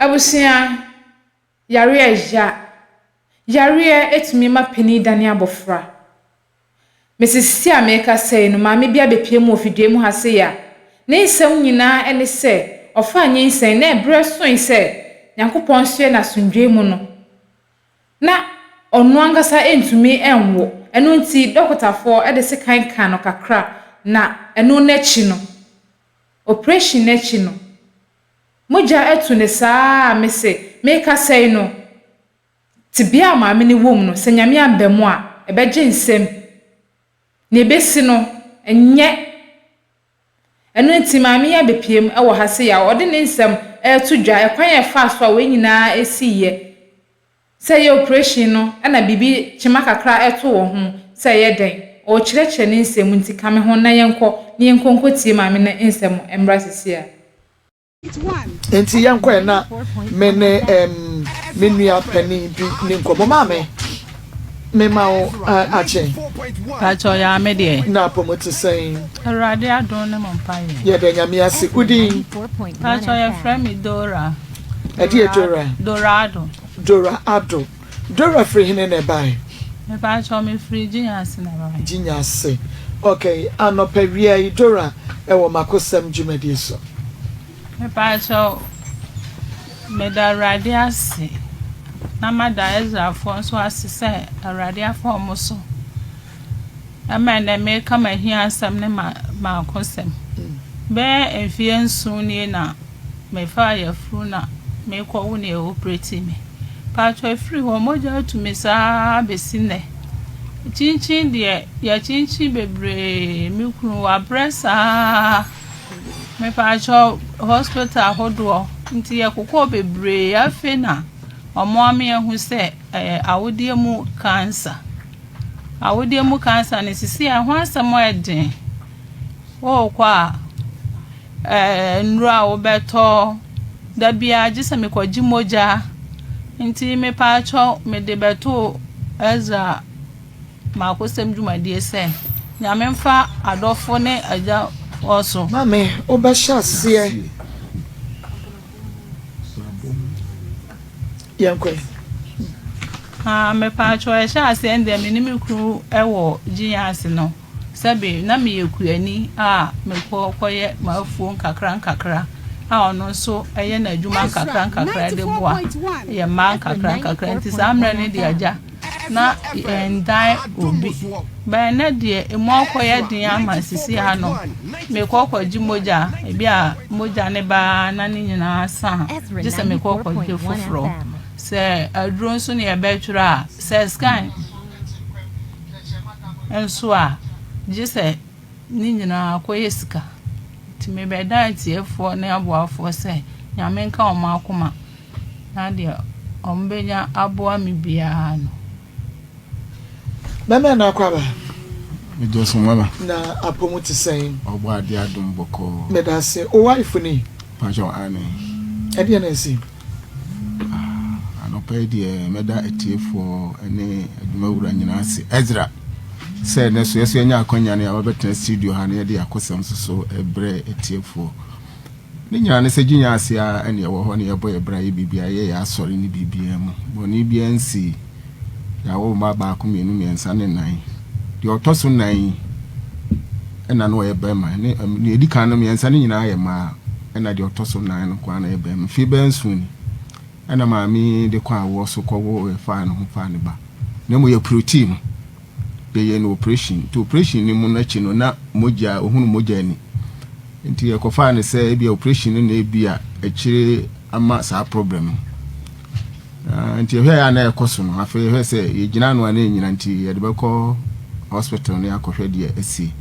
Abusua, yareɛ ya. Yareɛ tumi ma panin dane abɔfra. Mesisi a merekasa yi no, maame bi abɛpue mu wɔ fidua mu ha sei a, ne nsɛm nyinaa ne sɛ ɔfaa nyinsɛn na ɛberɛ soe sɛ Nyankopɔn nsoɛ no asomdwoeɛ mu no, na ɔno ankasa ntumi nwo. Ɛno nti, dɔkotafoɔ de sekan kaa no kakra, na ɛno no akyi no, operation no akyi no, mogya atu no saa ara a mese merekasa yi no, tebea a maame no wɔ mu no, sɛ Nyame amba mu a, ɛbɛgye nsam. Nea ebesi no, ɛnyɛ. Ɛno nti, maame yi abepue mu wɔ ha sei a ɔde ne nsɛm reto dwa, ɛkwan a ɛfaa so a wei nyinaa siiɛ. Sɛ ɛyɛ operation no na biribi kyema kakra to wɔ ho, sɛ ɛyɛ dɛn, ɔrekyerɛkyerɛ ne nsɛm mu nti ka me ho na yɛnkɔ na yɛnkɔ nkɔtie maame no nsɛm mmra seesei ara. Enti yɛnkɔ ɛ na me ne um, me nua panin bi ne nkɔmmɔ. Maame, mema wo akye. Pakyɛ ɔyɛ ame deɛ. Na apɔmu te sɛn? Awurade adom ne mo mpaeɛ. Yɛda Nyame ase. Wo din? Pakyɛ yɛfrɛ me Dora. Ɛdeɛ Dora? Dora Ado. Dora Ado. Dora firi hene na ɛbae? Mepakyɛ mefiri Gyinyase na ɛbae. Gyinyase. Okay, anɔpa wia yi Dora ɛwɔ Makosɛm dwumadie so. Mepakyɛ meda Awurade ase na mada Israelfoɔ nso ase sɛ Awurade afa wɔn so ɛma ɛnnɛ meka m'ahiasɛm ne m'akosɛm. Bɛyɛ mfeɛ 7 nie na mefaa yafunu na mekɔwo ne operate me. Pakyɛ efiri hɔ mogya atu me saa bɛsi nnɛ. Kyinkyin deɛ yɛkyinkyin bebree me kunu wabrɛ saa. Mepakyɛ hospital ahodoɔ nti yɛkokɔɔ bebree afei na ɔmo ama yɛahu sɛ ɛyɛ awodeɛ mu cancer. Awodeɛ mu cancer no sisi a ɛho asɛm ɛden. Wɔɔkɔ a nnuro a wobɛtɔ da biara gye sɛ mekɔgye mogya nti mepakyɛ mede bɛtoo Ezra Makosɛm dwumadie sɛ Nyame mfa adɔfo ne agyafoɔ so. Maame, wobɛhyɛ aseɛ. Yɛnkɔ yi. Ah, mepakyɛ ɛhyɛ aseɛ deɛ me ne me kunu ɛwɔ Gyinyase no. Sɛbe na meyɛ kuani a mekɔ kɔyɛ m'afuo nkakra nkakra a ɔno nso ɛyɛ n'adwuma nkakra nkakra de boa yɛ mmaa nkakra nkakra nti saa mmerɛ no de agya na yɛndan obi. Bɛn nɛ deɛ emu akɔyɛ den ama sisi ha no mekɔ kɔgye mogya ebi a mogya ne baa na ne nyinaa sa gye sɛ mekɔ kɔgye foforɔ sɛ aduro nso ne yɛbɛtwerɛ a sɛ scan nso a gye sɛ ne nyinaa kɔyɛ sika nti mebɛda atiefoɔ ne aboafoɔ sɛ Nyame nka wɔn akoma na deɛ wɔn bɛnya aboa me biara no. Mɛmɛ na akɔ aba. Medɔ so mama. Na apɔmu te sɛn? Ɔbɔ ade adom bɔkɔɔ. Meda ase. O wife ni? Pakyɛ ane. Ɛdeɛ na esi? Anɔpa yi deɛ mɛda atiefoɔ ne adwumawura nyinaa ase. Ezra sɛ ɛnɛ so yɛso yɛnya akwanya no yɛaba bɛtena studio ha na yɛde akosɛm so so ɛbrɛ atiefoɔ. Ne nyinaa ne sɛ Gyinya ase a ɛne ɛwɔ hɔ ne yɛbɔ yɛ bra yɛ biribiara yɛ yɛ asɔre ne biribiara mu. Bɔne biara nsi yɛawo mma 1, 2, 3 ne 4. Deɛ ɔtɔ so 4 yi ɛna no ɔyɛ bɛrima. Ne deɛ edi kan no 3 no nyinaa yɛ mmaa ɛna deɛ ɔtɔ so 4 no koraa na ɛyɛ bɛrima. Mfie bɛyɛ 7 ni ɛna maame de kɔ awoɔ so kɔwo ɛfaa ne ho faa ne ba. Na mmom yɛ protein no yɛyɛ no operation. Nti operation no mu no akyi no na mogya ohunu mogya ani. Nti yɛkɔfaa no sɛ ebi operation no na ebi a akyire ama saa problem no. Nti yɛhwɛ a na ɛkɔ so no afei yɛhwɛ sɛ yɛgyina ano a na ɛnyina nti yɛde bɛkɔ hospital no yɛakɔhwɛ deɛ asie.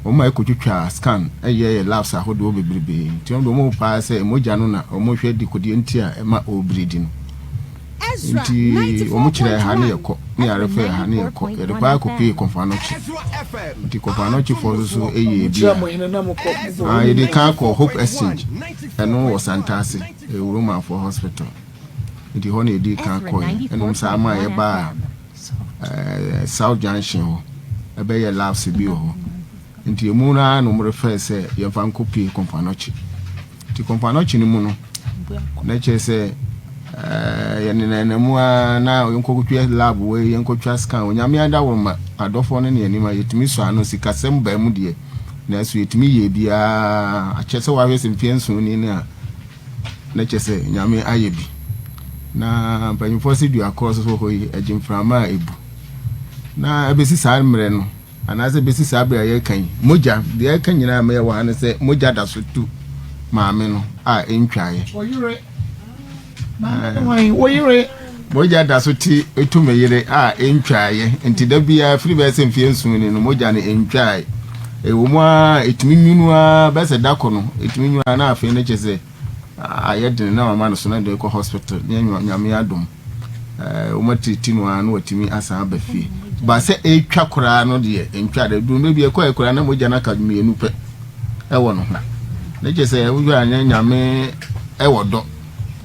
Wɔn a ɛkɔtwitwa scan ɛyɛ yɛ labs ahodoɔ bebrebe nti wɔn de wɔn paa sɛ mogya no na wɔn hwɛ de kodeɛ nti a ɛma ɔrebridi no. Nti wɔn kyerɛ ha ne yɛkɔ ne yɛarefɛ ha ne yɛkɔ yɛde kɔ akɔpie Kɔmfo Anɔkye. Nti Kɔmfo Anɔkyefoɔ nso so ɛyɛ ebi a yɛde kan kɔ Hope Exchange ɛno wɔ Santase ɛyɛ Romanfoɔ hospital. Nti hɔ na yɛdi kan kɔɛ ɛnom saa ama yɛbaa South Junction hɔ ɛbɛyɛ labs bi wɔ hɔ. Nti emu naa na wɔn refɛ sɛ yɛmfa nkɔ pie Kɔmfo Anɔkye. Nti Kɔmfo Anɔkye no mu no Na kyerɛ sɛ yɛnenam mu ara na yɛnkɔtwa lab wei, yɛnkɔtwa scan. Onyame adaworoma, adɔfoɔ no ne anim a yɛtumi sɔ ano, sikasɛm baa mu deɛ, nanso yɛtumi yɛ biara. Akyɛ sɛ wahwɛ sɛ mfeɛ 7 ni no a, na kyerɛ sɛ Nyame ayɛ bi. Na mpanyinfoɔ sɛ dua korɔ so hɔ yi, agye mframa a ebu. Na ɛbɛsi saa mmerɛ no, anaasɛ ɛbɛsi saa berɛ a yɛreka yi, mogya, deɛ yɛreka nyinaa meyɛ wɔ ha no sɛ mogya da so tu maame no a ɛntwaeɛ. Ɔyere. Maame no hwan? Wo yere. Mogya da so te tu me yere a ɛntwaeɛ. Nti da biara firi bɛyɛ sɛ mfeɛ 7 ni no, mogya no ɛntwaeɛ. Ɛwɔ mu ara, ɛtumi nwunu ara, bɛyɛ sɛ da ko no, ɛtumi nwunu ara na afei no kyerɛ sɛ ayɛ dene na mama no so na de kɔ hospital ne Nyame adom. Wɔn atiriti no ara na watumi asan aba fie. Ba sɛ ɛretwa koraa no deɛ ɛntwa da. Duru mmerɛ bi ɛkɔɛ koraa na mogya no aka mmienu pɛ ɛwɔ no ho. Ne kyerɛ sɛ wohwɛ a nyɛ Nyame ɛwɔ dɔ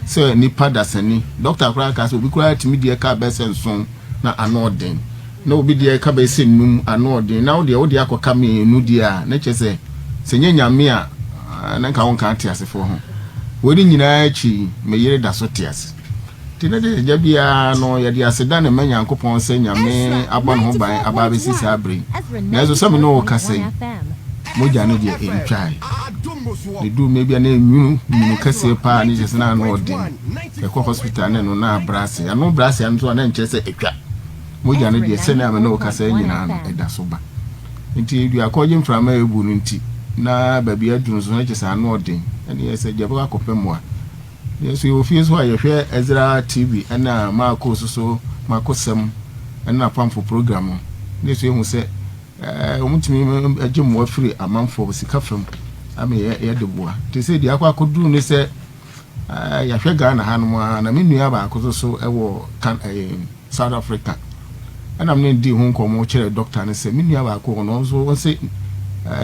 sɛ nipa dasani. Dɔkta koraa ka sɛ obi koraa tumi deɛ ka bɛyɛ sɛ 7 na ano ɔden. Na obi deɛ ka bɛyɛ sɛ 5 ano ɔden. Na wo deɛ wode akɔka 2 deɛ a ne kyerɛ sɛ sɛ nyɛ Nyame a na nka wonka ateasefoɔ ho. Wei ne nyinaa akyi me yere da so te ase. Nti na kyerɛ sɛ da biara no yɛde aseda na ɛma Nyankopɔn sɛ Nyame abɔ ne ho ban aba abɛsi saa bere yi. Nanso sɛ me ne wo kasa yi, mogya no deɛ ɛntwae. Ne duru mmerɛ bi a na ɛnwunu nwunu kɛseɛ paa ne kyerɛ sɛ na ano ɔden. Yɛkɔ hospital na ɛno na abrɛ ase. Ano brɛ ase nso a na ɛnkyerɛ sɛ ɛtwa. Mogya no deɛ sɛnea me ne wo kasa yi nyinaa no ɛda so ba. Nti duakɔgye mframa a ɛbu no nti na baabi aduru nso na kyerɛ sɛ ano ɔden. Ɛne yɛ sɛ gya bɛkɔ akɔpɛ mmoa. Yɛn nso yɛwɔ fie nso a yɛhwɛ Ezra TV ɛna Marko nso so Makosɛm ɛne n'apamfo program no. Ne nso yɛhu sɛ ɛɛ wɔtumi gye mmoa firi amanfoɔ sika fam ama yɛ yɛde boa. Te sɛ deɛ akɔ akɔduru ne sɛ ɛɛ yɛahwɛ Ghana hanom ara na me nua baako nso so ɛwɔ kan ɛɛ South Africa. Ɛna me ne no dii ho nkɔmmɔ kyerɛɛ dɔkta no sɛ me nua baako wɔ hɔ no, ɔno nso ɔse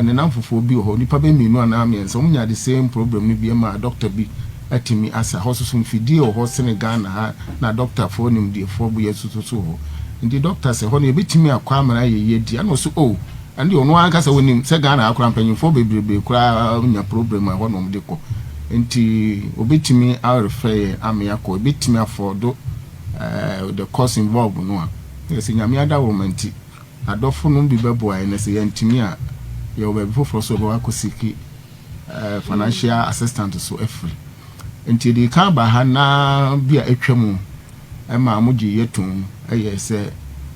ne nnamfofoɔ bi wɔ hɔ, nnipa bɛyɛ mmienu anaa mmiɛnsa, wɔn nyaa the same problem no bi ma dɔkta bi atumi asa. Hɔ nso so mfidie wɔ hɔ sene Ghana ha na dɔktafoɔ nimdeɛfoɔ bi nso so wɔ hɔ. Nti dɔkta sɛ hɔ no yɛbɛtumi akɔ amena ayɛ yie di? Ɛna ɔse oh, ɛno deɛ ɔno ankasa ɔnim sɛ Ghana ha koraa mpanyinfoɔ bebrebe koraa nya problem a ɛhɔ na wɔde kɔ. Nti ɔbɛtumi arefer yɛn ama yɛakɔ, yɛbɛtumi afɔɔdo the cost involved no a, na sɛ Nyame adaworoma nti, adɔfo nom bi bɛboa yɛn, na sɛ yɛantumi a, yɛwɔ baabi foforɔ so yɛbɛkɔ akɔ seeki financial assistance so afiri. Nti yɛdii kan baa ha nna bi a atwa mu ma mogye yɛ toom yɛɛ sɛ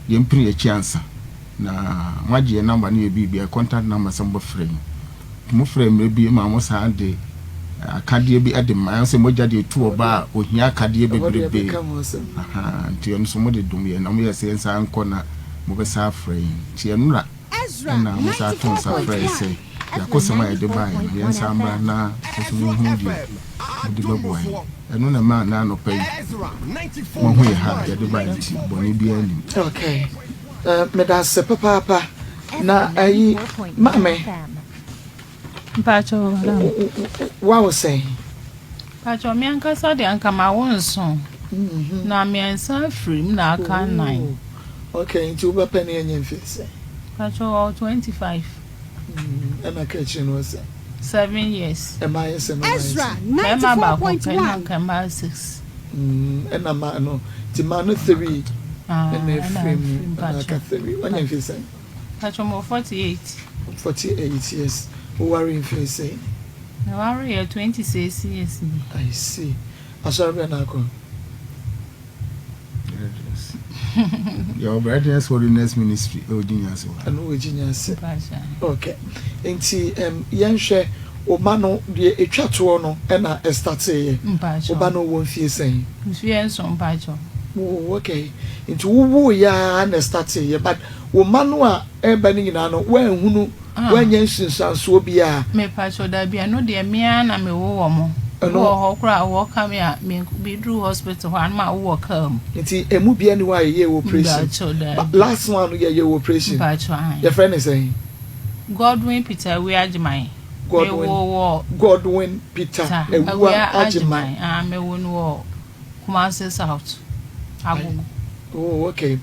yɛmpene yɛakyi ansa na moagye yɛn number ne yɛ biribiara, contact number sɛ mobɛfrɛ yɛn. Wɔfrɛɛ mmerɛ bi ma wɔsan de akadeɛ bi de mae sɛ mogya deɛ ɛtu ɔba a ɔhia akadeɛ bebrebe. Nti ɛno nso mode dom yɛn na moyɛɛ sɛ yɛnsan nkɔ na mobɛsan afrɛ yɛn. Nti ɛnora na mosan too nsa frɛɛ yɛn sɛ yɛakosɛm a yɛde baeɛ no yɛnsan mmra na mo nso monhunu deɛ mode bɛboa yɛn. Ɛno na ɛmaa nnɛ anɔpa yi moahu yɛn ha a yɛde baeɛ nti bɔne biara nnim. Okay. Meda ase papaapa. Na ayi maame. Mpacho madam. Wawo sɛn? Mpacho me ankasa de anka ma wo 7. Na 3 afiri mu na aka 4. Okay, nti wobɛpɛ ne anya mfie sɛn? Mpacho wɔ 25. Ɛna ka akyire no sɛn? 7 years. Ɛma yɛ sɛn? Ezra Bɛrima baako pɛ na nka mmaa 6. Ɛna maa no nti maa no 3 ɛna efiri mu ɛna aka 3. Wanya mfie sɛn? Mpacho mo 48. 48 years. Woware mfie sɛn? Meware yɛ 26 years ni. I see. Asɔre bɛn na akɔ? Yɛwɔ Brightness Holiness Ministry ɛwɔ Gyinyase hɔ. Ɛno wɔ Gyinyase. Okay. Nti yɛnhwɛ wo ba no deɛ ɛtwa toɔ no ɛna ɛstarteeɛ. Mpacho. Wo ba no wɔ mfie sɛn? Mfie 7 mpacho. Oh, okay. Nti wowoo yɛ ara na ɛstarteeɛ but wo mma no a ɛreba no nyinaa no woanhunu woanya nsunsuansoɔ biara? Mepacho dabi ɛno deɛ me ara na mewo wɔ mo. Ɛno wɔ hɔ koraa wɔka me a meduru hospital hɔ a na mawo wɔ kaa mu. Nti emu bia ni hɔ a yɛyɛ wɔ operation? Mpacho dabi. Last one no yɛyɛ wɔ operation? Mpacho ahan. Yɛfrɛ ne sɛn? Godwin Peter Awua Agyeman. Godwin Mewo wɔ Godwin Peter Awua Agyeman. Ah, mewo no wɔ Kumasi South. Agogo. Oh, okay.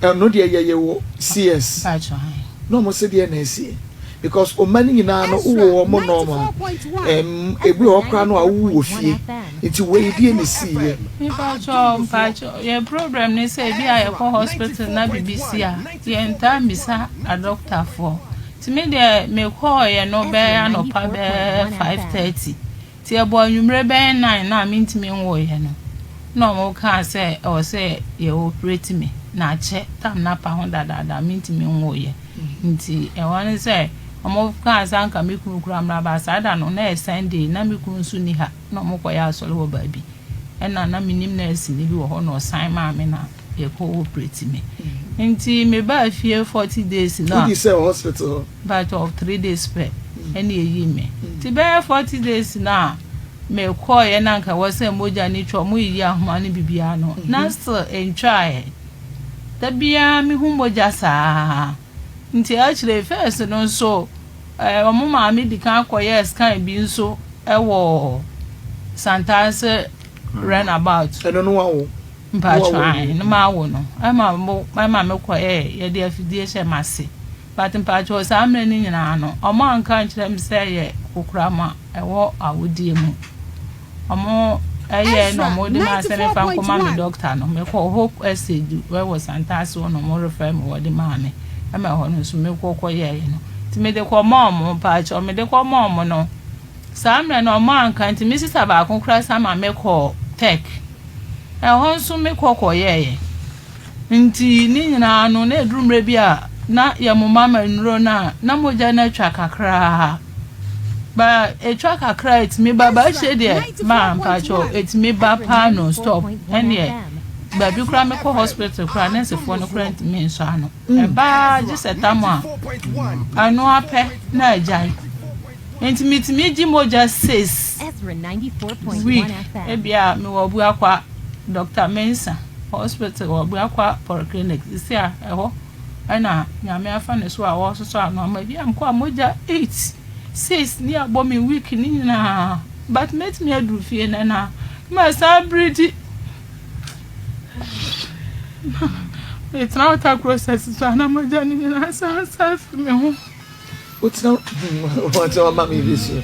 Ɛno deɛ yɛyɛ wɔ CS. Mpacho ahan. Na ɔmo se deɛ na esie. Because wo mma no nyinaa no wowɔ wɔn normal. Ɛm, ebi wɔ hɔ koraa no a wowu wɔ fie. Nti wei deɛ na esiiɛ. Mepakyɛw mpakyɛw yɛn problem ne sɛ ebi a yɛkɔ hospital na biribi si a yɛntaa mmisa adɔkotafoɔ nti me deɛ mekɔɔeɛ no bɛyɛ anɔpa bɛyɛ 5:30 nti ɛbɔ anwummerɛ bɛyɛ 9 na mentumi nwoeɛ no na wɔn kaa sɛ ɛwɔ sɛ yɛ operate me na akyɛ tam no apa ho dadaada mentumi nwoeɛ nti ɛhɔ ne sɛ wɔn kaa sɛ anka me kunu koraa mmra ba saa da no na ɛyɛ Sunday na me kunu nso ni ha na wɔkɔyɛ asɔre wɔ baabi ɛna na menim nɛɛseni bi wɔ hɔ na ɔsan maa me na yɛkɔ operate me nti mebaa fie 40 days na Wodi sɛ wɔ hospital hɔ? But of 3 days pɛ ɛna ɛyii me nti bɛyɛ 40 days na mekɔɔyɛ na anka ɛwɔ sɛ mogya no twa ɔmo yiyi ahoma no bibiara no na still ɛntwaeɛ da biara mehu mogya saa nti akyire first no nso Wɔn maame di kan kɔyɛɛ scan bi nso wɔ Santase runabout. Ɛno no wawo? Mpatsɔ ae, no mawo no. Ɛma mo ɛma me kɔyɛɛ yɛde afidie hyɛ m'ase. But mpatsɔ saa mmerɛ no nyinaa no, wɔn anka ankyerɛ me sɛ ɛyɛ kokoram a ɛwɔ awodeɛ mu. Ɔmo ɛyɛɛ na ɔmo de maa sɛ menfa nkɔma me doctor no. Mekɔɔ Hope Estate ɛwɔ Santase hɔ na ɔmo refer me hɔ de maa me. Ɛma ɛhɔ no nso mekɔ kɔyɛɛe no. Nti mede kɔmaa ɔmo, mpaakyɛw mede kɔmaa ɔmo no, saa mmerɛ no ɔmo anka nti me sista baako koraa san ma mekɔɔ Tech. Ɛhɔ nso mekɔ kɔyɛɛe. Nti ne nyinaa no, na ɛduru mmerɛ bi a na yɛmoma ma nnuro no a, na mogya no atwa kakraa. Ba ɛtwa kakra a ɛtumi ba, ba akyire deɛ ma mpakyɛw ɛtumi ba paa non stop. Ɛnneɛ baabi koraa mekɔ hospital koraa nɛɛsefoɔ no koraa ntumi nsɔ ano. Ɛbaa gye sɛ tam a ɛno apɛ na agyae. Nti metumi gye mogya 6 week ebia mewɔ Abuakwa Doctor Mensah. Hospital wɔ Abuakwa Polyclinic sisi a ɛhɔ ɛna Nyame afa ne so a wɔresosɔ ano ama bi a mekɔ a mogya 8 6 ne abɔ me week ne nyinaa but mɛtumi aduru fie nɛ na masan biridi metena water process so a na mogya no nyinaa san san fi me ho. Wotena wɔn ama me bi so.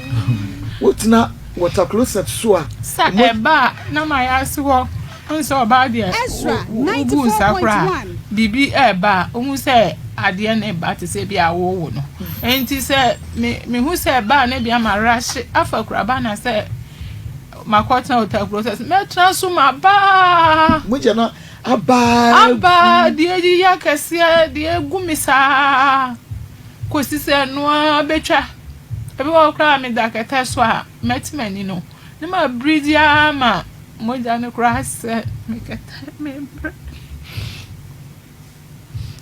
Wotena water closet so a. Sɛ ɛba a na mayɛ ase hɔ. Wohu sɛ ɔbaa deɛ wobu nsa koraa biribi ɛreba a wohu sɛ adeɛ no reba te sɛ bi a wowo no. Nti sɛ mehu sɛ ɛba a na bi ama rahye afa kuraba na sɛ makɔtena water closet mɛtena so ma baa. Mogya no abaa. Abaa deɛ ayiyi akɛseɛ deɛ egu me saa. Kosi sɛ ɛno ara betwa. Ebi wɔ hɔ koraa a meda kɛtɛ so a, mɛte m'ani no, na mabiridi ara ma mogya no koraa asɛ me kɛtɛ. Mebrɛ.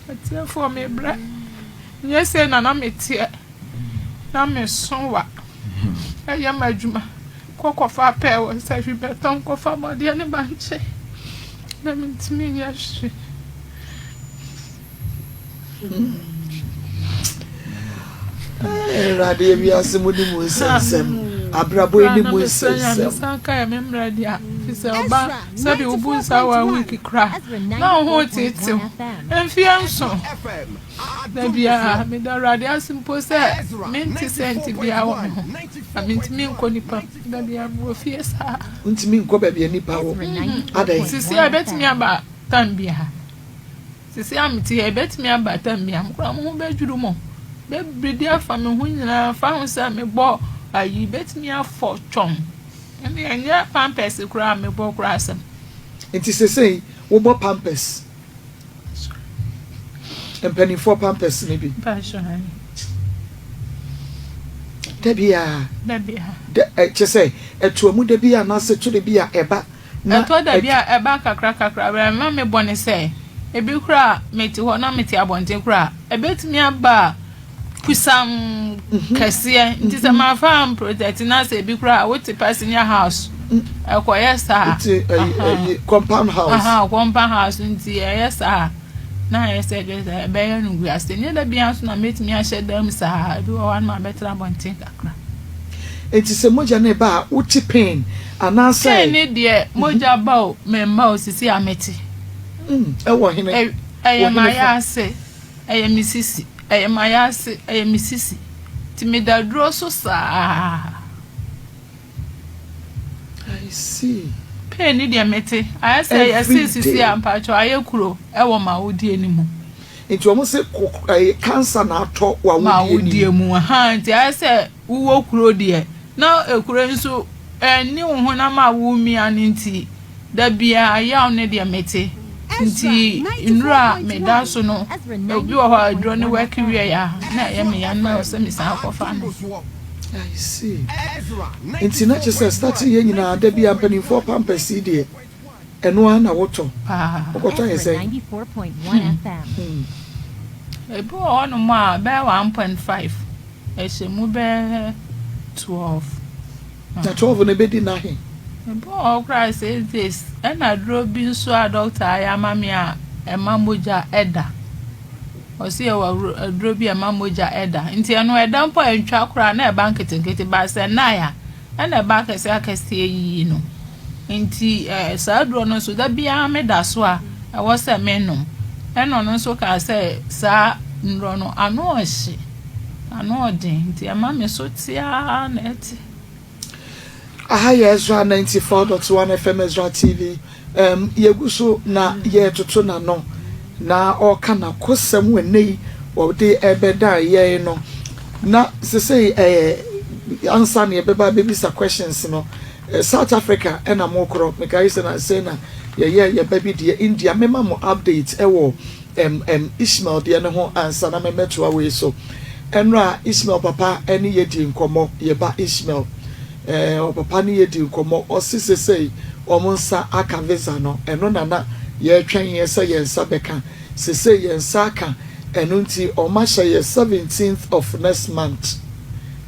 Atiefoɔ mebrɛ. Nyɛ sei na na meteɛ. Na meso wa. Ɛyɛ m'adwuma. Kɔ kɔfa pɛɛ wɔ sahwi bɛtɔn kɔfa bɔdeɛ ne bankye. Na mentumi nyɛ hwee. Awurade ewiase mu ne mu nsɛnsɛm abrabɔ yi ne mu nsɛnsɛm. San ka yɛ me mmerɛ deɛ a fi sɛ ɔba sɛbi wobu nsa one week kora na wo ho tetew mfeɛ nso da biara meda Awurade ase mpo sɛ mente sɛ nte biara wɔ me ho na mentumi nkɔ nipa da biara mewɔ fie saa. Wontumi nkɔ baabi a nipa wɔ adɛn? Sisi a ɛbɛtumi aba tam biara. Seesei a mete ha yi, ebetumi aba tam bi a, mo koraa mo ho bedwiriw mo. Bɛbridi afa me ho nyinaa, fa ho sɛ mebɔ ayi, betumi afɔ twɔn. Ɛnde ɛnyɛ pampers koraa a mebɔ koraa asɛm. Nti seesei wobɔ pampers? Mpanimfoɔ pampers no bi? Da biara? Da biara. Kyerɛ sɛ ɛtoa mu da biara anaasɛ ɛtɔ da bi a ɛba? Na Ɛtɔ da bi a ɛba kakrakakra. Bere a ɛma mebɔ ne sɛ, ebi koraa a mete hɔ na mete abɔnten koraa a, ebetumi aba kusam kɛseɛ. Nti sɛ mamfa amprotɛte na sɛ ebi koraa a wote passenger house, ɛkɔyɛ saa. Wote ɛyi ɛyi compound house. Aha, compound house nti ɛyɛ saa a, na ayɛ sɛ ɛkyerɛ sɛ ɛbɛyɛ no gu ase. Nyɛ da biara nso na metumi ahyɛ dan mu saa. Ebi wɔ hɔ a na mabɛtena abɔnten kakra. Enti sɛ mogya no reba a, wote pain anaasɛ. Pain ne deɛ mogya ba o, memma o, sisi a mete. Ɛwɔ hene? Ɛyɛ m'ayaase, ɛyɛ me sisi, ɛyɛ m'ayaase, ɛyɛ me sisi. Nti meda aduro so saa. I see. Pain ni deɛ mete. Ayɛ sɛ yɛse sisi a mpakyɛw ayɛ kuro ɛwɔ m'awodie no mu. Nti wɔn se ɛyɛ cancer na atɔ w'awodie no mu. Ahaa nti ayɛ sɛ wowɔ kuro deɛ na ekuro nso ɛnni wo honam a womia no nti da biara yaw no deɛ mete. Nti nnuro a meda so no obi wɔ hɔ a aduro no work wie a na ɛyɛ me ya na ɛwɔ sɛ mesan kɔfa no. I see. Nti na kyerɛ sɛ starting yɛ nyinaa da biara mpanimfoɔ pampers yi deɛ ɛno ara na wotɔ. Paa. Wokɔtɔ yɛ sɛn? Hmm. Ebi wɔ hɔnom a bɛyɛ 1.5 ɛhyɛ mu bɛyɛ 12. Na 12 no ɛbɛdi n'ahe? Ebi wɔ hɔ koraa 6 days ɛna aduro bi nso a doctor ayɛ ama me a ɛma mogya ɛda. Ɔsi yɛwɔ aduro bi a ɛma mogya ɛda. Nti ɛno ɛda mpo a ɛntwa koraa na ɛba nketenkete ba sɛ nnan a ɛna ɛba akɛseɛ akɛseɛ yiyi no. Nti ɛɛ saa aduro no nso da biara meda so a ɛwɔ sɛ menom. Ɛna ɔno nso kaa sɛ saa nnuro no ano ɔhye, ano ɔden nti ɛma me so te ara na ɛte. Aha yɛ Ezra 94.1 FM Ezra TV. Yɛgu so na yɛretoto n'ano na ɔreka n'akosɛm wɔ nnɛ yi wɔde ɛbɛdan yɛn no. Na sesei ɛyɛ ansa na yɛbɛba abɛbisa questions no. South Africa ɛna mokorɔ mekae sɛ na sɛ na yɛyɛ yɛba bi deɛ India mema mo update ɛwɔ Ishmael deɛ no ho ansa na mɛmɛtoa wei so. Ɛnora Ishmael papa ɛne yɛdi nkɔmmɔ yɛba Ishmael ɔpapa ne yɛdi nkɔmmɔ ɔse sesei wɔn nsa aka visa no ɛno na na yɛretwɛn yɛn sɛ yɛn nsa bɛka sesei yɛn nsa aka ɛno nti wɔn ahyɛ yɛ 17th of next month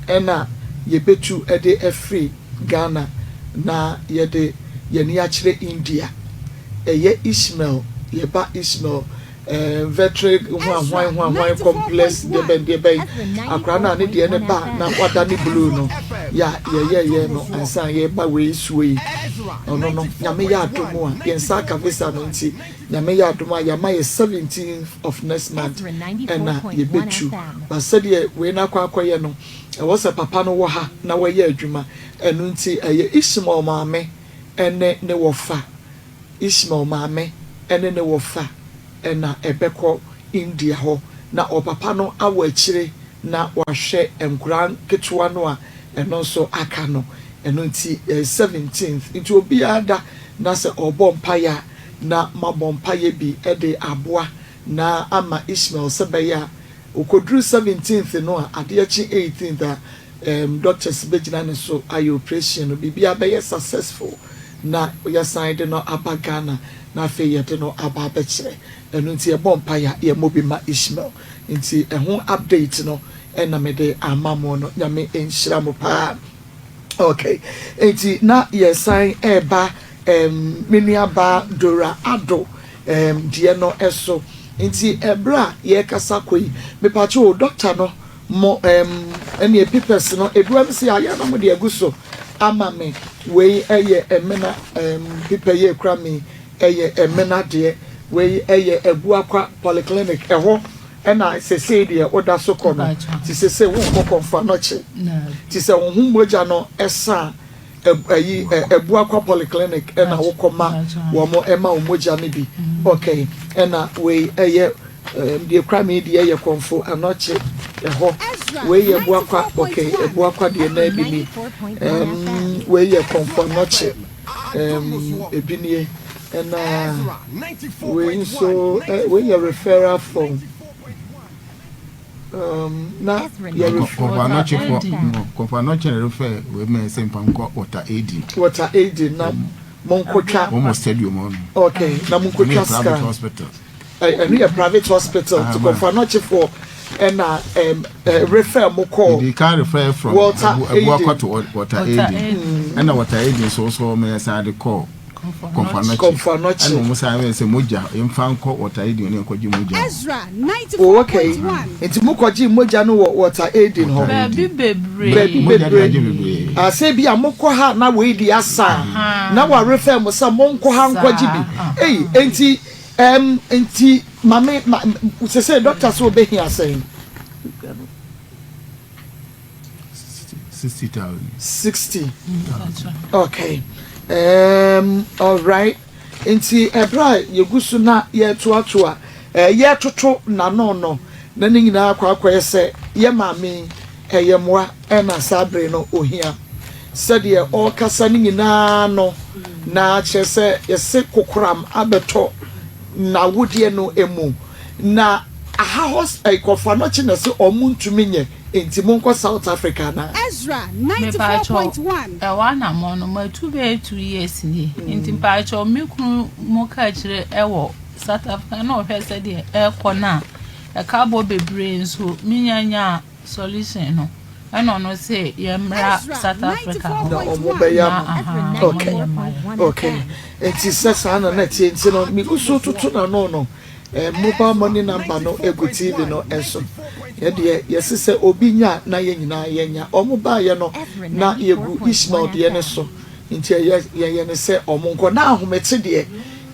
ɛna yɛbɛtu ɛde afiri Ghana na yɛde yɛn ani akyerɛ India. Ɛyɛ Ishmael yɛba Ishmael vetere hwan hwan hwan hwan complex deɛ bɛn deɛ bɛn akwaraa no a ne deɛ ne ba na wada ne blue no yɛ a yɛyɛyɛ no ansa yɛba wei suo yi ɔno no Nyame yɛ adom a yɛn nsa aka visa no nti Nyame yɛ adom a yɛama yɛ 17th of next month ɛna yɛbɛtu ba sɛdeɛ wei no akɔ akɔyɛ no ɛwɔ sɛ papa no wɔ ha na wɔyɛ adwuma ɛno nti ɛyɛ Ishmael maame ɛne ne wɔfa Ishmael maame ne ne wɔfa na ɛbɛkɔ India hɔ na ɔpapa no awɔ akyire na wahwɛ nkoraa nketewa no a ɛno nso aka no. Ɛno nti ɛyɛ 17th nti obiara da na sɛ ɔrebɔ mpaeɛ a na moabɔ mpaeɛ bi de aboa na ama Ishmael sɛ bɛyɛ a ɔkɔduru 17th no a adeɛ kye 18th a doctors bɛgyina ne so ayɛ operation no biribiara bɛyɛ successful na yɛsan de no aba Ghana na afei yɛde no aba abɛkyerɛ. Ɛno nti yɛbɔ mpaeɛ a yɛmmɔ bi ma Ishmael. Nti ɛho update no ɛna mede ama mo no. Nyame nhyira mo paa. Okay, nti na yɛsan ɛreba me nua baa Dora Addo deɛ no ɛso. Nti ɛberɛ a yɛrekasa kɔ yi, mepatwo o doctor no mo ɛne papers no ebi wɔ sɛ ayɛ na mo de agu so ama me. Wei ɛyɛ ɛmena paper yi ekura mi ɛyɛ ɛmena deɛ. Wei ɛyɛ Abuakwa Polyclinic ɛhɔ ɛna sesei deɛ woda so kɔ no. Ti sesei wonkɔ Komfo Anokye. Ti sɛ wo ho mogya no ɛsa ɛyi Abuakwa Polyclinic ɛna wokɔ ma wɔn ɛma wo mogya no bi. Okay, ɛna wei ɛyɛ deɛ kura mi deɛ yɛ Komfo Anokye ɛhɔ. Wei yɛ Abuakwa, okay, Abuakwa deɛ na ebi ni. Wei yɛ Komfo Anokye ebi nie. Ɛna wei nso wei yɛ referral form. Na yɛ Komfo Anokye fo Komfo Anokye na refer wei mɛ sɛ mfa nkɔ Water Aid. Water Aid na monkotwa. Wɔn wɔ stadium hɔ no. Okay, na monkotwa scan. Private hospital. Ɛno yɛ private hospital ti Komfo Anokye fo ɛna refer mo kɔ. They can refer from Walter Abuakwa to Water Aid. Ɛna Water Aid nso so mɛ san de kɔ Komfo Anokye. Komfo Anokye. Ɛna wɔn san sɛ mogya yɛmfa nkɔ Water Aid ne nkɔgye mogya. Oh, okay. Nti mo kɔgye mogya no wɔ Water Aid hɔ. Baabi bebree. Baabi Mogya de agye bebree. Bebree. Asɛ bi a mokɔ ha na wei di asa na wa refer mo sɛ monkɔ ha nkɔgye bi. Ei, nti maame ma sɛ doctor sɛ obɛhia sɛn? 60,000. 60. Okay. All right. Nti ɛberɛ a yɛgu so na yɛtoatoa yɛtoto n'ano no na ne nyinaa akɔ akɔyɛ sɛ yɛ maame yi ɛyɛ mmoa ɛna saa bere no ohia sɛdeɛ ɔrekasa no nyinaa no na kyerɛ sɛ yɛse kokoram abɛtɔ n'awodeɛ no mu na aha hɔ kɔfa no kye na sɛ ɔmo ntumi nyɛ nti monkɔ South Africa na. Ezra ninety four Mepaakyɛw, point one. ɛwɔ anammɔn no matu bɛyɛ 2 years nie, nti mpaakyɛw, me kunu mu ka kyerɛ ɛwɔ South Africa na ɔhwɛ sɛdeɛ ɛrekɔ no a ɛka bɔ bebree nso menya solution no, ɛna ɔno sɛ yɛmmra Ezra South Africa hɔ. Na ɔmo bɛyɛ Na ama. aha, Okay. ɔmo yɛ ma yɛn. Okay, nti sɛ saa na na tie nti no megu so toto n'ano no mobile money number no egu TV no ɛso. Yɛdeɛ yɛsi sɛ obi nya na yɛn nyinaa yɛnya. Ɔmo baayɛ no na yɛgu Ishmael deɛ ne so, nti yɛyɛ yɛyɛ ne sɛ ɔmo nkɔ na ahomete deɛ,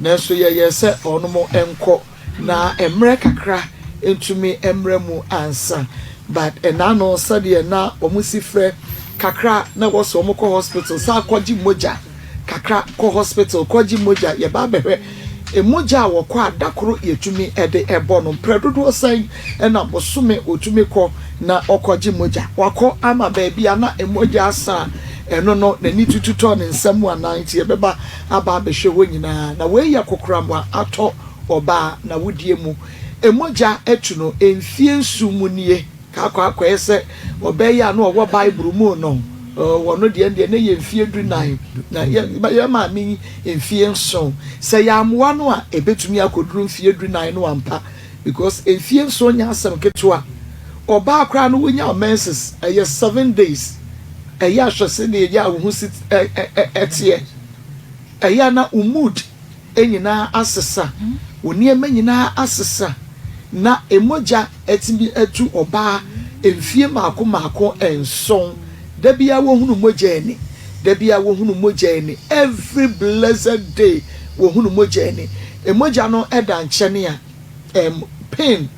nanso yɛyɛ sɛ ɔmo nkɔ na mmerɛ kakra ntumi mmerɛ mu ansa. But ɛna no sɛdeɛ na ɔmo si frɛ kakra na wɔ sɛ ɔmo kɔ hospital sɛ akɔgye mogya kakra, kɔ hospital kɔgye mogya. Yɛba abɛhwɛ emogya a wɔkɔ adakoro yɛtumi ɛde ɛbɔ no mprɛ dodoɔ sɛn ɛna bosome otumi kɔ na ɔkɔgye mogya. Wakɔ ama baabi a na emogya asa a ɛno no n'ani tutu tɔ ne nsam anan, nti yɛbɛba aba abɛhwɛ hɔ nyinaa. Na wei yɛ kokoram a atɔ ɔbaa na wodie mu, emogya atu no mfie 7 mu nie kakɔ akɔyɛ sɛ ɔbɛyɛ a na ɔwɔ Bible mu no wɔno deɛ ne yɛ mfie 14 na yɛ maame yi mfie 7. Sɛ yɛ amoa no a ebetumi akɔduru mfie 14 no ampa, because mfie 7 nyɛ asɛm ketewa. Ɔbaa koraa no wonya menses ɛyɛ 7 days. Ɛyɛ ahwɛ sɛ deɛ ɛyɛ a wo ho si ɛ ɛ ɛteɛ, ɛyɛ a na wo mood nyinaa asesa, wo nneɛma nyinaa asesa. Na emogya ɛtumi atu ɔbaa mfie mmaako mmaako 7, dabi a wohunu mogya ani, dabi a wohunu mogya ani, every blessed day wohunu mogya ani. Emogya no ɛda nkyɛn a pain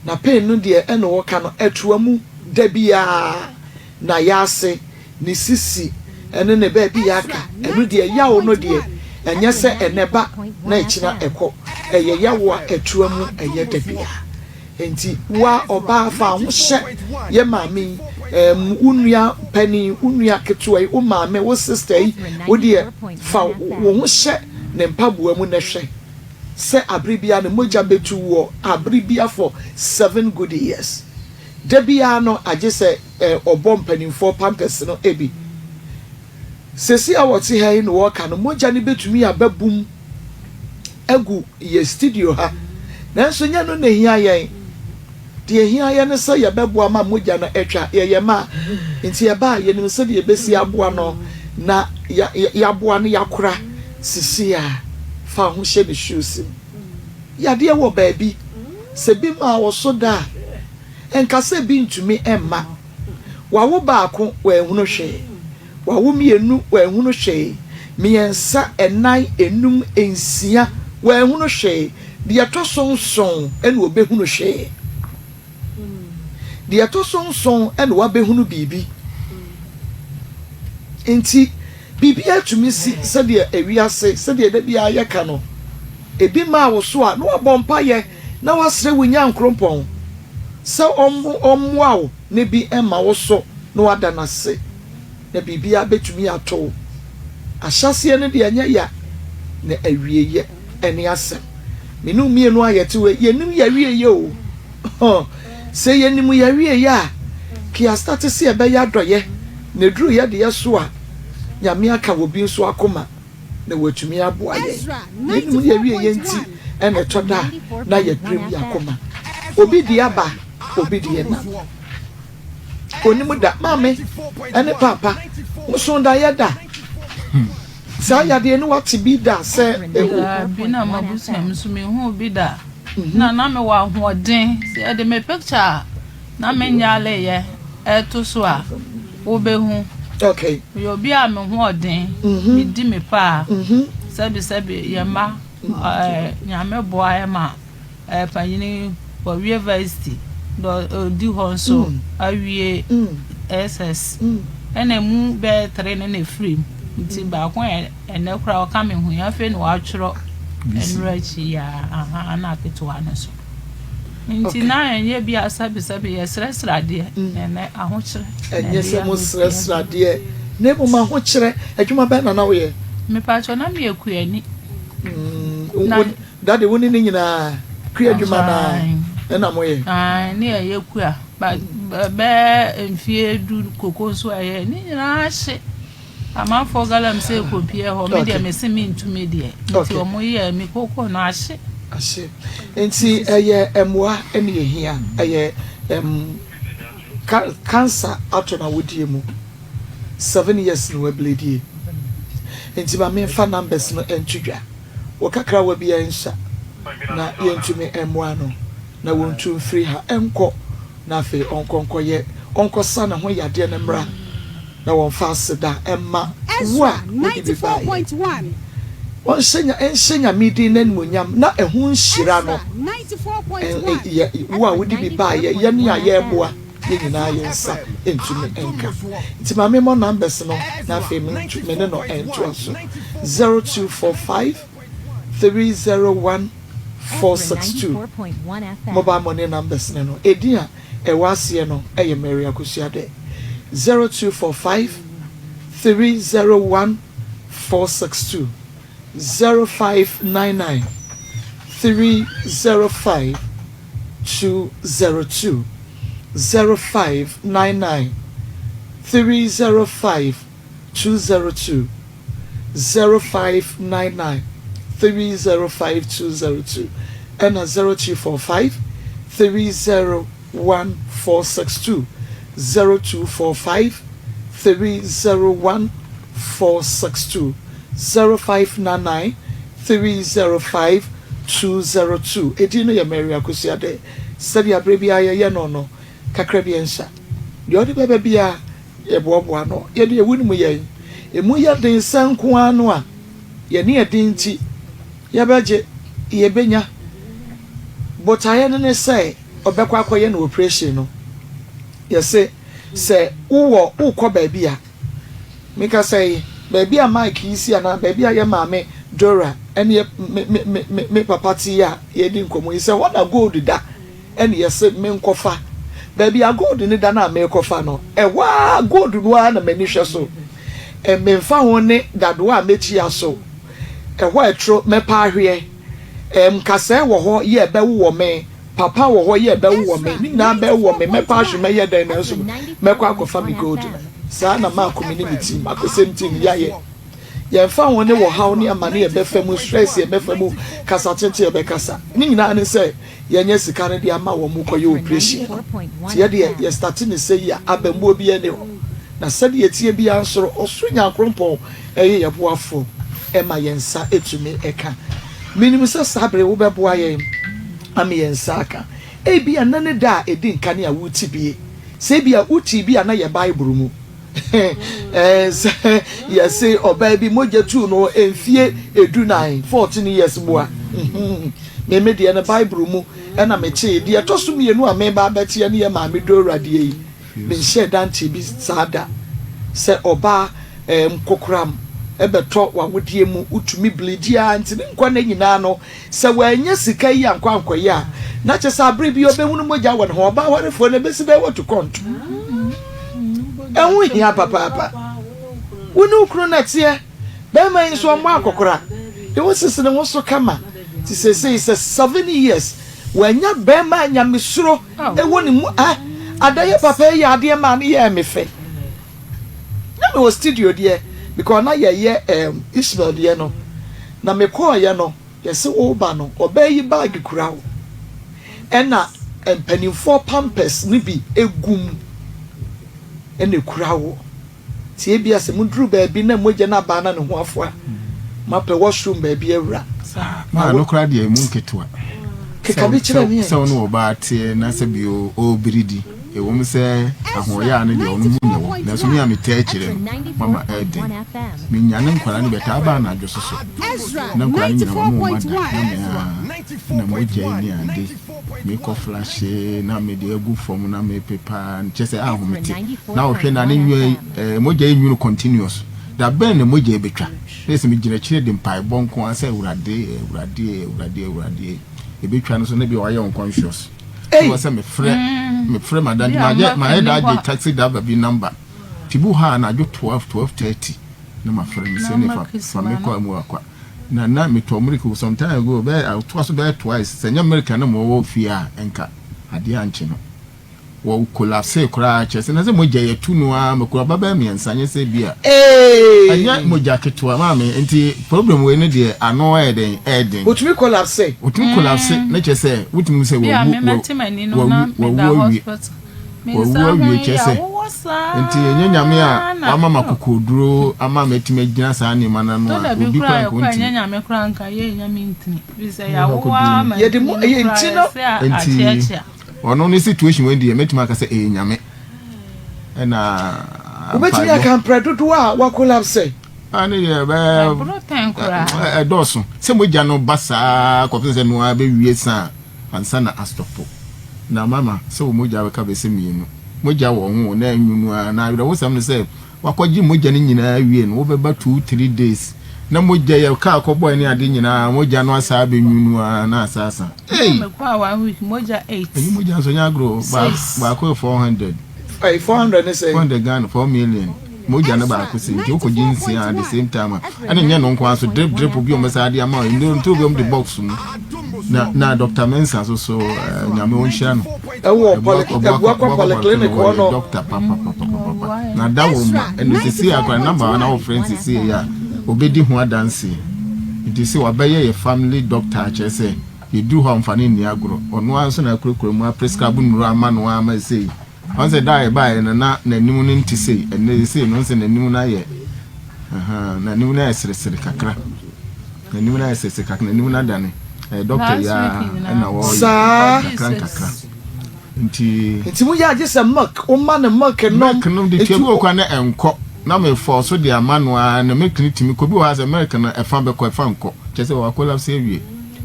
na pain no deɛ ɛna wɔka no ɛtoa mu dabi a na yaase ne sisi ɛne ne baabi yɛ aka. Ɛno deɛ yawo no deɛ ɛnyɛ sɛ ɛnɛ ba na ɛkyina ɛkɔ, ɛyɛ yawo a ɛtoa mu ɛyɛ dabi a. Nti wa ɔbaa fa ho hyɛ yɛ maame yi, wo nua panin, wo nua ketewa yi, wo maame, wo sister yi, wo deɛ fa wo ho hyɛ ne mpaboa mu na hwɛ sɛ abere bia ne mogya bɛtu wɔ abere bia for 7 good years. Da biara no agye sɛ ɔbɔ mpanimfoɔ pampers no ebi. Sesi a wɔte ha yi na wɔreka no, mogya no bɛtumi abɛbum agu yɛ studio ha, nanso nyɛ no na ehia yɛn. Deɛ ehia yɛn ne sɛ yɛbɛboa ma mogya no atwa. Yɛyɛ ma nti yɛba a yɛnim sɛdeɛ yɛbɛsi aboa no na yɛaboa no yɛakora. Sisi a fa ho hyɛ ne shoes mu. Yadeɛ wɔ baabi sɛ bi maa wɔ so da a nkasa bi ntumi mma wawo baako wɔahunu hwee, wawo mmienu wɔahunu hwee, mmiɛnsa, ɛnan, enum, nsia wɔahunu hwee. Deɛ ɛtɔ so 7 ɛna wɔbɛhunu hwee. Deɛ ɛtɔ so 7 ɛna wabɛhunu biribi. Nti biribi atumi si sɛdeɛ ewiase sɛdeɛ ɛda biara yɛka no ebi maa wo so a na wabɔ mpayɛ na wasrɛ wo Nyankorompɔn sɛ ɔmmoa wo ne bi ɛma wo so na wada n'ase na biribiara bɛtumi ato wo. Ahyɛseɛ no deɛ ɛnyɛ ya na awieyɛ ɛne asɛm. Mene mmienu a yɛte hɔ yɛnim yɛawieyɛ o. Sɛ yɛnim yɛawieyɛ a kia start sɛ yɛbɛyɛ adɔyɛ na eduru yɛ deɛ so a Nyame aka wɔ bi nso akoma na watumi aboa yɛn. Yɛnim yɛawieyɛ nti ɛna ɛtɔ da a na yɛpirim yɛ akoma. Obi di aba, obi di nam onim da. Maame ɛne papa nso da yɛ da saa yadeɛ no wate bi da sɛ ɛwɔ. Daabi, na mabusua mu nso mehu bi da na mewɔ ahoɔden sɛ yɛde me picture a na menyaleyɛ ɛto so a wobɛhu. Meyɛ obi a me ho ɔden, medi me paa. Sɛbisɛbi yɛ mma Nyame boa yɛ ma panyini wɔwie varsity, dɔ ɔdi hɔ nso awie. SS ɛna emu bɛyɛ tere no na efiri mu nti baako a ɛnɛ koraa ɔka me ho yi afei na watwerɛ nnura akyi yi a aha ana ketewa no so nti na ɛnyɛ bi a sɛbesɛbe yɛsrɛsrɛ adeɛ na ɛnɛ ahokyerɛ na Ɛnyɛ ɛde sɛ abɛpue. mosrɛsrɛ adeɛ na mmom ahokyerɛ. Adwuma bɛn na na woyɛ? Mepakyɛ na meyɛ kuani. Na Daddy wo ne ne nyinaa kua adwuma no ara ɛna moyɛ? Ae, ne yɛyɛ kua but bɛyɛ mfie du koko nso a ɛyɛ ne nyinaa hye. Amanfoɔ galamsey kɔpie hɔ, me deɛ mese mentumi deɛ nti wɔn yɛɛ me koko no ahye. Ahye. Nti ɛyɛ mmoa ɛna ɛhia, ɛyɛ cancer atɔ n'awodie mu. 7 years na wabledie. Nti ma menfa numbers no nto dwa. Wɔ kakrawa biara nsua na yɛntumi mmoa no na wɔntu mfiri ha nkɔ na afei ɔnkɔ nkɔyɛ ɔnkɔsa ne ho yadeɛ no mmra na wɔmfa aseda mma wo a Ezra wode bi baeɛ. 94.1. Wɔnhyɛ nya nhyɛ Nyame din no animuonyam na ɛho nhyira no Ezra 94.1. yɛ wo a wode bi baeɛ, yɛne a yɛreboa yɛn nyinaa yɛn nsa ntumi nka. Nti ma memmɔ numbers no na afei me me ne no ntoa so. 0245 301 462 mobile money numbers no no. Edin a ɛwɔ aseɛ no yɛ Mary Akosua Dɛ. 0245 301 462 0599 305 202 0599 305 202 0599 305 202 ɛna 0245 301 462 0245 301 462 0599 305 202. Edin no yɛ Mary Akosua Dɛ. Sɛdeɛ aberɛ biara yɛyɛ no no, kakra bi nsa. Deɛ ɔde bɛba biara, yɛboaboa ano. Yɛde awu no mu yɛn. Emu yɛ den sɛ nko ara no a, yɛn ani yɛ den nti, yɛbɛgye, yɛbɛnya. Botaeɛ no ne sɛ ɔbɛkɔ akɔyɛ no operation no. Yɛse sɛ wowɔ, wokɔ baabi a, Mekasa yi, baabi a mic yi si anaa baabi a yɛ maame Dora ne yɛ me me me me me papa te yi a yɛredi nkɔmmɔ yi, sɛ hɔ na gold da ɛne yɛse menkɔfa. Baabi a gold no da no a merekɔfa no, ɛhɔ ara gold no ara na m'ani hwɛ so. Memfa ho ne dadoa a mɛkyia so, ɛhɔ a ɛtoro mɛpa ahweɛ, nkasɛɛ wɔ hɔ yɛ ɛbɛwowɔ me. Papa wɔ hɔ yɛ bɛwowɔ me, ne nyinaa bɛwowɔ me, mɛpa ahwe mɛyɛ dɛn nanso mɛkɔ akɔfa me gold no. Saa na Mark me ne me team, Akosɛm team, yɛayɛ. Yɛmfa ho ne wɔhaw ne amane yɛbɛfa mu, stress yɛbɛfa mu, kasa tenten yɛbɛkasa. Ne nyinaa ne sɛ yɛnyɛ sika no de ama wɔn kɔyɛ operation no. Nti yɛdeɛ yɛ starte ne sɛ yi a, abammuo biara nni hɔ. Na sɛdeɛ ɛteɛ biara nso no, ɔsoro Nyankoropɔn yɛ yɛn boafoɔ ma yɛn nsa tumi ka. Menim sɛ saa bere yi wobɛboa yɛn ama yɛn nsa aka. Ebia nnɛ ne da a edi nkan a worete bi. Sɛ ebia wotee bi a na yɛ Bible mu. Ɛɛ, sɛ yɛse ɔbaa bi mogya tuu no mfie edunan, 14 years mua. Me me deɛ no Bible mu na metee. Deɛ ɛtɔ so mmienu a mereba abɛteɛ no yɛ Maame Dora deɛ yi. Menhyɛɛ da ntee bi saa da. Sɛ ɔbaa ɛɛm kokoram bɛtɔ w'awodeɛ mu, wotumi bleedi ara nti ne nkwa nna nyinaa no, sɛ wannya sika yi ankɔ ankɔyɛ a, na kyerɛ sɛ abere bi ɔbɛhunu mogya wɔ ne ho. Ɔbaa warefoɔ no, ɛbɛsi dɛn watu kɔnto? Ɛho hia papaapa. Wo ne wo kunu na ɛteɛ. Bɛrima yi nso ɔmmɔ akɔkora. Ne ho sisi ne ho so kama. Nti seesei sɛ 7 years Wanya bɛɛma a nyamesuro wɔ ne mu ah Adayɛ papa yi yɛ adeɛ maa no yɛɛ me fɛ Na me wɔ studio deɛ because na yɛyɛ ehm Ishmael deɛ no Na me kɔɔyɛ no yɛse wo ba no ɔbaa yi bag kura wo Ɛna mpaninfoɔ pampers no bi gu mu ɛna ekura wo. Nti ebia sɛ moduru baabi na mogya no aba na ne ho afo a, moapɛ washroom baabi awura. Maa no koraa deɛ emu nketewa. Keka bi kyerɛ me ɛ. Sɛ wo ne ɔbaa teɛ na sɛ bi ɔrebiridi. Ɛwom sɛ ahoɔyaa no deɛ ɔno mu na ɛwɔ, nanso me a metaa akyire no, mama ɛyɛ den. Menyane nkwadaa no bi, ɛtaa ba anadwo so so, na nkwadaa no nyinaa wɔn wɔn ada, na me ara na mogya yi ne ade, mekɔ flashe na mede agu fam na mepepa, kyerɛ sɛ ahomete. Na ɔhwɛ na ne nwa yi, eh, mogya yi nwunu continuous. Da bɛn na mogya yi bɛtwa? Na yɛ sɛ megyina akyire de mpaebɔ nko ara sɛ Awurade, Awurade, Awurade, Awurade. Ɛbɛtwa no so na bi a wayɛ unconscious. Ei! Wɔ sɛ mefrɛ, mefrɛ madam, mayɛ, mayɛ da agye taxi driver bi number. Nti bi wɔ hɔ a anadwo 12, 12:30 na mafrɛ no sɛ ne fa, fa me kɔ Amuakwa. Na na metɔ milk some time ago, bɛyɛ, atoa so bɛyɛ twice. Sɛ nyɛ milk a na mewɔ fie a, nka adeɛ ankye no. Wɔ collapse koraa kyerɛ sɛ na sɛ mogya yɛ tu no ara ma kura ba bɛyɛ mmiɛnsa nyɛ sɛ bi a ɛnyɛ mogya ketewa maame nti problem wei no deɛ ano ɛyɛ den ɛyɛ den. Otumi collapse. Otumi collapse ne kyerɛ sɛ wotumi sɛ wawu wawu wawu awie wawu awie kyerɛ sɛ nti ɛnyɛ nyame a wama ma kokoduro ama matumi agyina saa nneɛma no ano a obi kora nka ɔntumi. Yɛde mu ɛyɛ nti no. Nti. Ɔno ne situation wei deɛ mɛtumi aka sɛ ɛyɛ nyame ɛna Wobɛtumi aka mprɛ dodoɔ a wa collapse? Ah, ne deɛ bɛɛ ɛdɔɔso sɛ mogya no ba saa kɔpem sɛ noa bɛwie sa ansa na astɔpo na mama sɛ wɔ mogya bɛka bɛsɛ mmienu mogya wɔ ho na ɛnwunu a na awerɛhosɛm no sɛ Wakɔgye mogya no nyinaa awie no, wobɛba two, three days na mogya yɛ kaa kɔbɔe ne ade nyinaa, mogya no asaa abɛnwunu ara na asa asa. Ei! Mekɔ a one week, mogya eight. Ɛyi mogya nso nyɛ agorɔ o, baako yɛ 400. Ɛyi 400 ne sɛn? 400 Ghana, 4 million. Mogya no baako sei, nti wokɔgye nsia at the same time a, ɛna nyɛ no nko ara so, drip drip bi a wɔbɛsan de ama wo, nnuro nturo bi a wɔde box mu. Na na Dr. Mensah so so, eh, Nyame ɔnhyira no. Ɛwɔ poly Abuakwa polyclinic hɔ no. Doctor papapapapa. Na da wo ma ɛna sisi akora number na wo friend sisi yɛ a obedi ho adanse. Nti sɛ wabɛyɛ yɛ family doctor akyerɛ sɛ yɛduru hɔ a ɔmfa no nni agorɔ. Ɔno ara nso na akurakura mu aprescribe nnuro ama no ama sei. Ɔn sɛ da a yɛbaeɛ no na n'anim no nte sei, ɛnnɛ seesei no ɔn sɛ n'anim no ayɛ ahaa, n'anim no ayɛ seresere kakra, n'anim no ayɛ seresere kakra, n'anim no adane, ɛyɛ dɔkta yi ara ɛna wɔreyɛ Saa. kakra nkakra nti. Nti mo yɛ a gye sɛ milk, wo ma no milk nom. Milk nom de tua bi wɔ koraa na ɛnkɔ, na me force de ama no ara na milk no tumi kɔ, bi wɔ hɔ a sɛ milk no ɛfa bɛkɔ ɛfa nkɔ, kyerɛ sɛ wa collapse awie.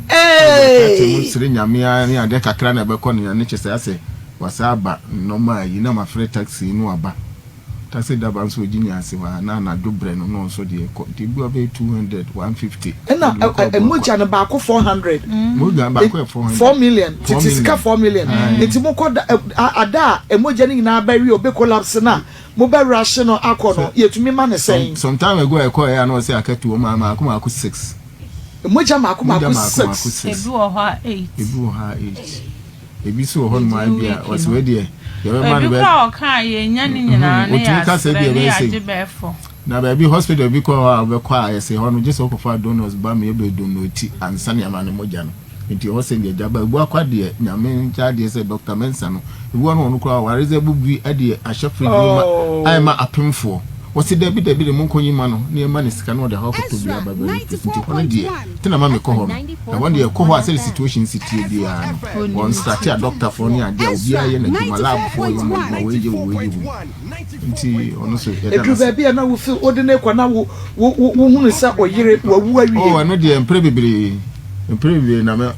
Ɛde mu Eeii. sere Nyame ara ne adeɛ kakra na ɛbɛkɔ no ne kyerɛ sɛ asɛ Wasan aba nnɔma yi na mafrɛ taxi no aba. Taxi driver nso ɔgye nyaase hɔ a na anadwo brɛ no na ɔnso deɛ kɔ nti ebi wɔ bɛyɛ 200, 150. Ɛna mogya no baako 400. Mogya no baako yɛ 400. 4 million tete sika 4 million nti mokɔ da ada a mogya no nyinaa bɛwe ɔbɛ collapse no a mobɛ rush no akɔ no yɛtumi ma no sɛn? Some time ago a ɛkɔɛ a na ɔsɛ aka tu wɔn maako maako 6. Mogya maako maako 6. Ebi wɔ hɔ a 8. Ebi wɔ hɔ a 8. Ebi nso wɔ hɔnom a ebia ɔsɛ wei deɛ yɛbɛma no Ebi bɛ. koraa ɔka a yɛnnya ne nyinaa ne Otumi ka sɛ yɛasrɛ ebia ne ɛbɛyɛ sei. yɛagye bɛyɛ fɔ. Na baabi hospital bi kɔ hɔ a wobɛkɔ a yɛsɛ hɔ no gye sɛ wokɔfa donors ba ma yɛbɛ donate ansa na yɛama no mogya no. Nti ɛhɔ sɛ deɛ gya ba ebu akwa deɛ Nyame nkyɛ adeɛ sɛ Doctor Mensah no ebi wɔ no ɔno koraa ɔware dze abu bi de ahyɛ fridge mu ma Oh. ayɛ ma apemfoɔ. Wɔse dabi dabi de monkɔ nyi ma no na yɛma no sika na ɔde akɔ akɔtɔ bi aba bɛ replace nti hɔ no deɛ nti na ma mekɔ hɔ no. Ɛhɔ deɛ ɛkɔ hɔ a sɛde situation si teɛ biara no wɔn starte a doctor foɔ ne adeɛ a obiara yɛ n'adwuma lab foɔ yɛ wɔn adwuma wei yɛ wei yɛ wei nti ɔno so yɛda Ɛduru n'ase. baabi a na wo feel wode no rekɔ na wo wo wo wohunu sɛ ɔyere wawu Oh awie. ɛno deɛ mpere bebree mpere bebree na mɛ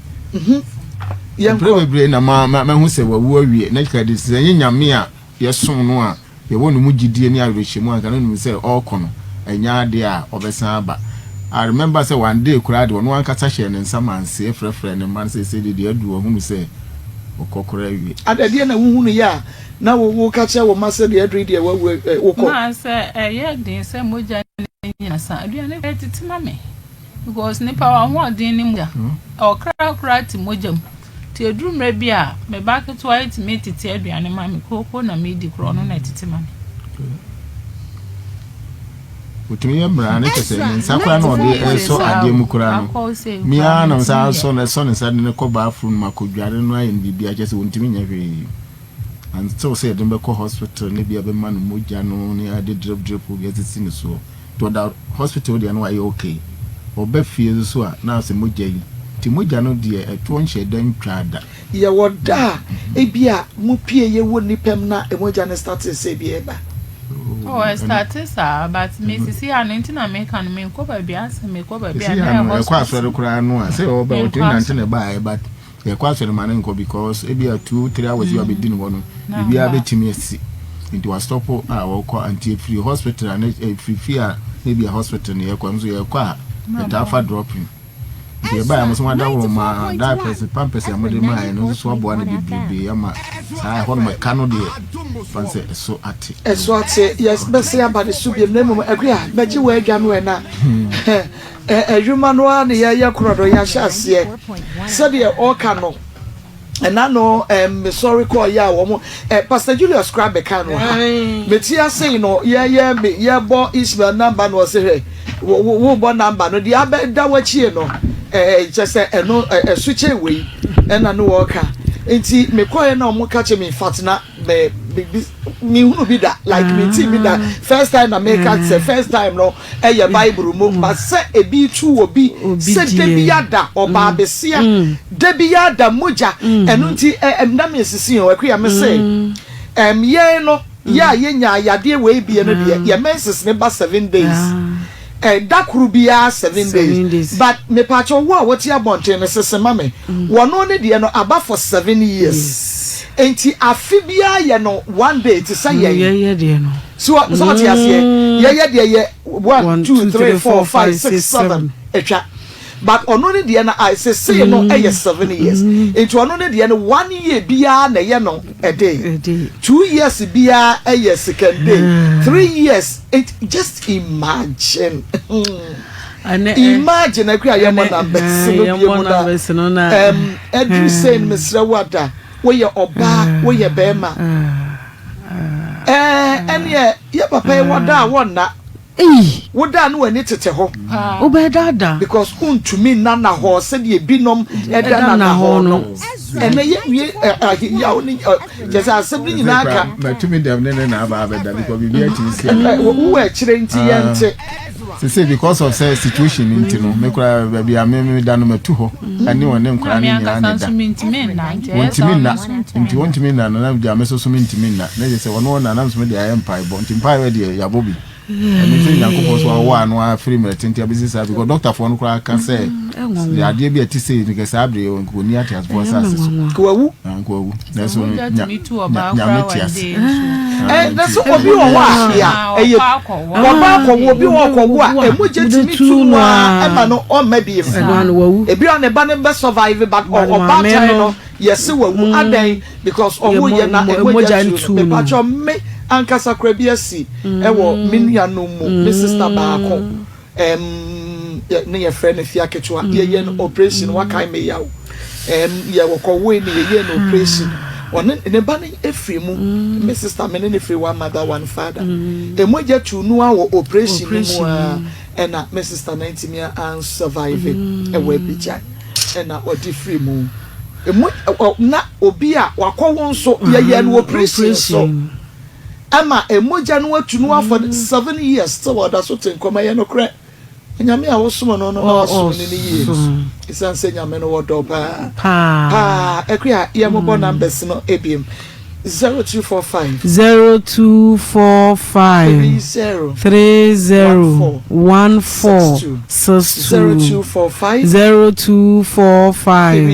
Yɛnkɔ. mpere bebree na ma ma mahu sɛ wawu awie na kyerɛ de sɛ ɛnyɛ Nyame a yɛsom no a yɛwɔ ne mu gyidie ne awerɛhyɛmu a anka na ɔnim sɛ ɔrekɔ no ɛnyɛ adeɛ a ɔbɛsan aba. I remember sɛ one day koraa deɛ ɔno ankasa hyɛɛ ne nsa manseɛ frɛfrɛɛ ne mma no sɛ seisei deɛ deɛ aduru wahunu sɛ ɔkɔ koraa awie. Ada deɛ na wohunuiɛ a na wo woka kyerɛ wo mma sɛ deɛ aduru yi deɛ wawu ɛ wokɔ? Maa sɛ ɛyɛ den sɛ mogya no nyina sa aduane koraa tete ma me because nipa w'ahoɔden ne mogya ɔkra koraa te mogya mu. Nti ɛduru mmerɛ bi a, me ba ketewa yi tumi tete aduane ma me, kooko na medi korɔ, ɔno na ɛtete ma me. Ɔtumi yɛ mmara no kyɛ sɛ ne nsa koraa na ɔde ɛsɔ adeɛ mu koraa no, me ara na nsa asɔ no ɛsɔ ne nsa de no kɔ bathroom ma kɔdware no ayɛ no biribi akyɛ sɛ ɔntumi nyɛ hwee until sɛ yɛde no bɛkɔ hospital ne bia bɛma no mogya no ne ade drip drip bi asisi ne soɔ. Nti ɔda hospital deɛ na wayɛ okay. Ɔba fie nso so a na asɛ mogya yi. Nti mogya no deɛ ɛtoɔ nhyɛɛ da ntwaa da. Yɛwɔ da a ebia mo pie yɛ wɔ nnipa mu na mogya no startee sɛ ebia ɛba. Oh, ɛstartee saa but me sisi ano nti na meka no menkɔ baabi asɛ mekɔ baabi a na ɛhɔ ɛkɔ asɔre koraa no a sɛ ɔba ɔtumi nante na ɛbaeɛ but yɛkɔ asɔre ma no nkɔ because ebia 2, 3 hours bi a bɛdi no hɔ no, biribiara bɛtumi asi, nti wastop a wɔkɔ. Nti ɛfiri hospital a ne ɛfiri fie a na ebia hospital no yɛkɔ nso, yɛkɔ a yɛtaa fa dropping. Nti yɛbaeɛ mo so wadaworo ma diapers, pampers a mode maaɛ no nso so aboa no bebrebe ama saa ɛhɔ nom ɛka no deɛ fan sɛ ɛso ate. Ɛso ate. Yes, bɛsɛ aba ne so biom na mmom akua bɛgye wɔ adwa no ɛna adwuma no ara ne yɛyɛ korɔ no yɛahyɛ aseɛ sɛdeɛ ɔka no ɛna no. Mesɔre kɔɔ yɛ a wɔn Pastor Julius kora bɛka no ha meti ase no, yɛyɛ me yɛbɔ Ismail number no, ɔsɛ hwɛ wo wobɔ number no deɛ abɛda w'akyie no, kyɛ sɛ ɛno ɛso kyɛn wei ɛna no wɔɔka. Nti mekɔɛ na ɔmo ka kyɛ me, in fact na me mehunu bi da, like me ti bi da, first time na meka sɛ first time no ɛyɛ Bible mu but sɛ ebi tu wɔ bi sɛ debi ada ɔbaa besia debi ada mogya ɛno. Nti ɛ ɛ na mi esisi yɛn ɔkuya mi sɛ yɛn no yɛ a yɛnya yadeɛ wei bie no deɛ, yɛ menses ne ba 7 days, da koro biara 7 days, but mepaakyɛw, wo a wɔte abɔnten no sese ma me, wɔno ne deɛ no aba for 7 years, nti afe biara yɛ no one day te sɛ yɛn. Yɛyɛ deɛ no. So ɔte aseɛ, yɛyɛ deɛ yɛ 1, 2, 3, 4, 5, 6, 7 atwa, but ɔno ne deɛ no a sese no ɛyɛ 7 years, nti ɔno ne deɛ no one year biara na ɛyɛ no a day, 2 years biara ɛyɛ second day, 3 years it, just imagine, imagine. Akua, yɛmɔ numbers no bie mu na ɛduru sɛ no mesrɛ wo ada, woyɛ ɔbaa, woyɛ bɛrima, ɛneɛ yɛ papa yi wɔda a wɔnna, woda no w'ani tete hɔ. Wobɛdada. Because wontumi nna na hɔ sɛdeɛ binom ɛda nana hɔ no. Ɛnɛ yɛwie aheyaw ne kyɛ sɛ asɛm no nyinaa ka. Matumi dɛm ne na aba abɛda because biribi atumi si. Wowɔ akyerɛ nti yɛnte. Sese because of sɛ situation nti no, me kora baabi a me da no matu hɔ ɛne wɔn ne nkora ne nyinaa ne da. Wɔntumi nna, nti wɔntumi nna no na gya me soso mentumi nna na yɛ sɛ ɔno ɔna nam so me de ayɛ mpaebɔ, nti mpaebɔ deɛ yɛabɔ bi. Ɛno nti Nyankopɔn so awɔ ano afiri mmerɛ tenten abɛsi saa, because dɔktafoɔ no koraa ka sɛ adeɛ bi a ɛte sei no kɛ saa bere ɔni ateasefoɔ asase so. Wawu. Nkawawu, nanso Nyame te ase. Na sɛ obi wɔ hɔ a yɛ ɛyɛ ɔba akɔwo, obi wɔ ɔkɔwo a emogya tumi tu no a ɛma no ɔmma bi mu, ebi a ne ba no bɛ survive, but ɔbaatan no yɛsi wawu adan because ɔwo yɛ na emogya tu no. Mepakyɛ me ankasa kora bi asi ɛwɔ me nuanom mu, me sister baako ne yɛfrɛ no fia ketewa, yɛyɛ no operation, wakae me yaw yɛ wɔkɔwoe ne yɛyɛ no operation, ɔne ne ba no efiri mu. Me sister, me ne ne firi one mother, one father. Emogya tu no a wɔ operation no mu a ɛna me sister na ntumi an survive ɛwɔ Abidjan, ɛna ɔde firi mu. Emu na obi a wakɔwo nso yɛyɛ no operation so ɛma emogya no atu no afɔ 7 years sɛ wɔda so te nkɔmɔ. Yɛ no korɛ, Nyame a wosom no na wasom no ne yie, ɛsiane sɛ Nyame no wɔdɔ paa paa. Akua, yɛmobɔ numbers no ebiem: 0245 0245 30 30 14 62. 0245 0245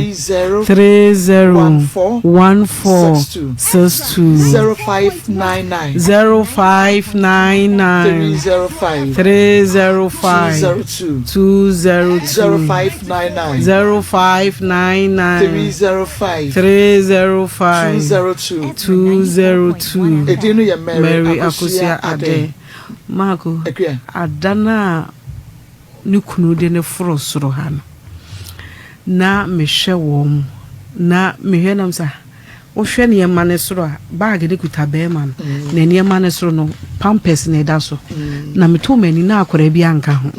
30 30 14 14 62. 62. 0599 0599 305 305 202. 202. 0599 0599 305 305 202. 202. Edin no yɛ Mary, Mary Akosua Akosua Ade. Ade Marco. Akua. Ada no a ne kunu de ne foro soro ha no na mehwɛ wɔn mu na mehwɛ nam sa wohwɛ nneɛma no soro a, bag ne kuta bɛrima no na nneɛma no soro no, pampers na ɛda so, na metoo m'ani na akwaraa bi anka ho,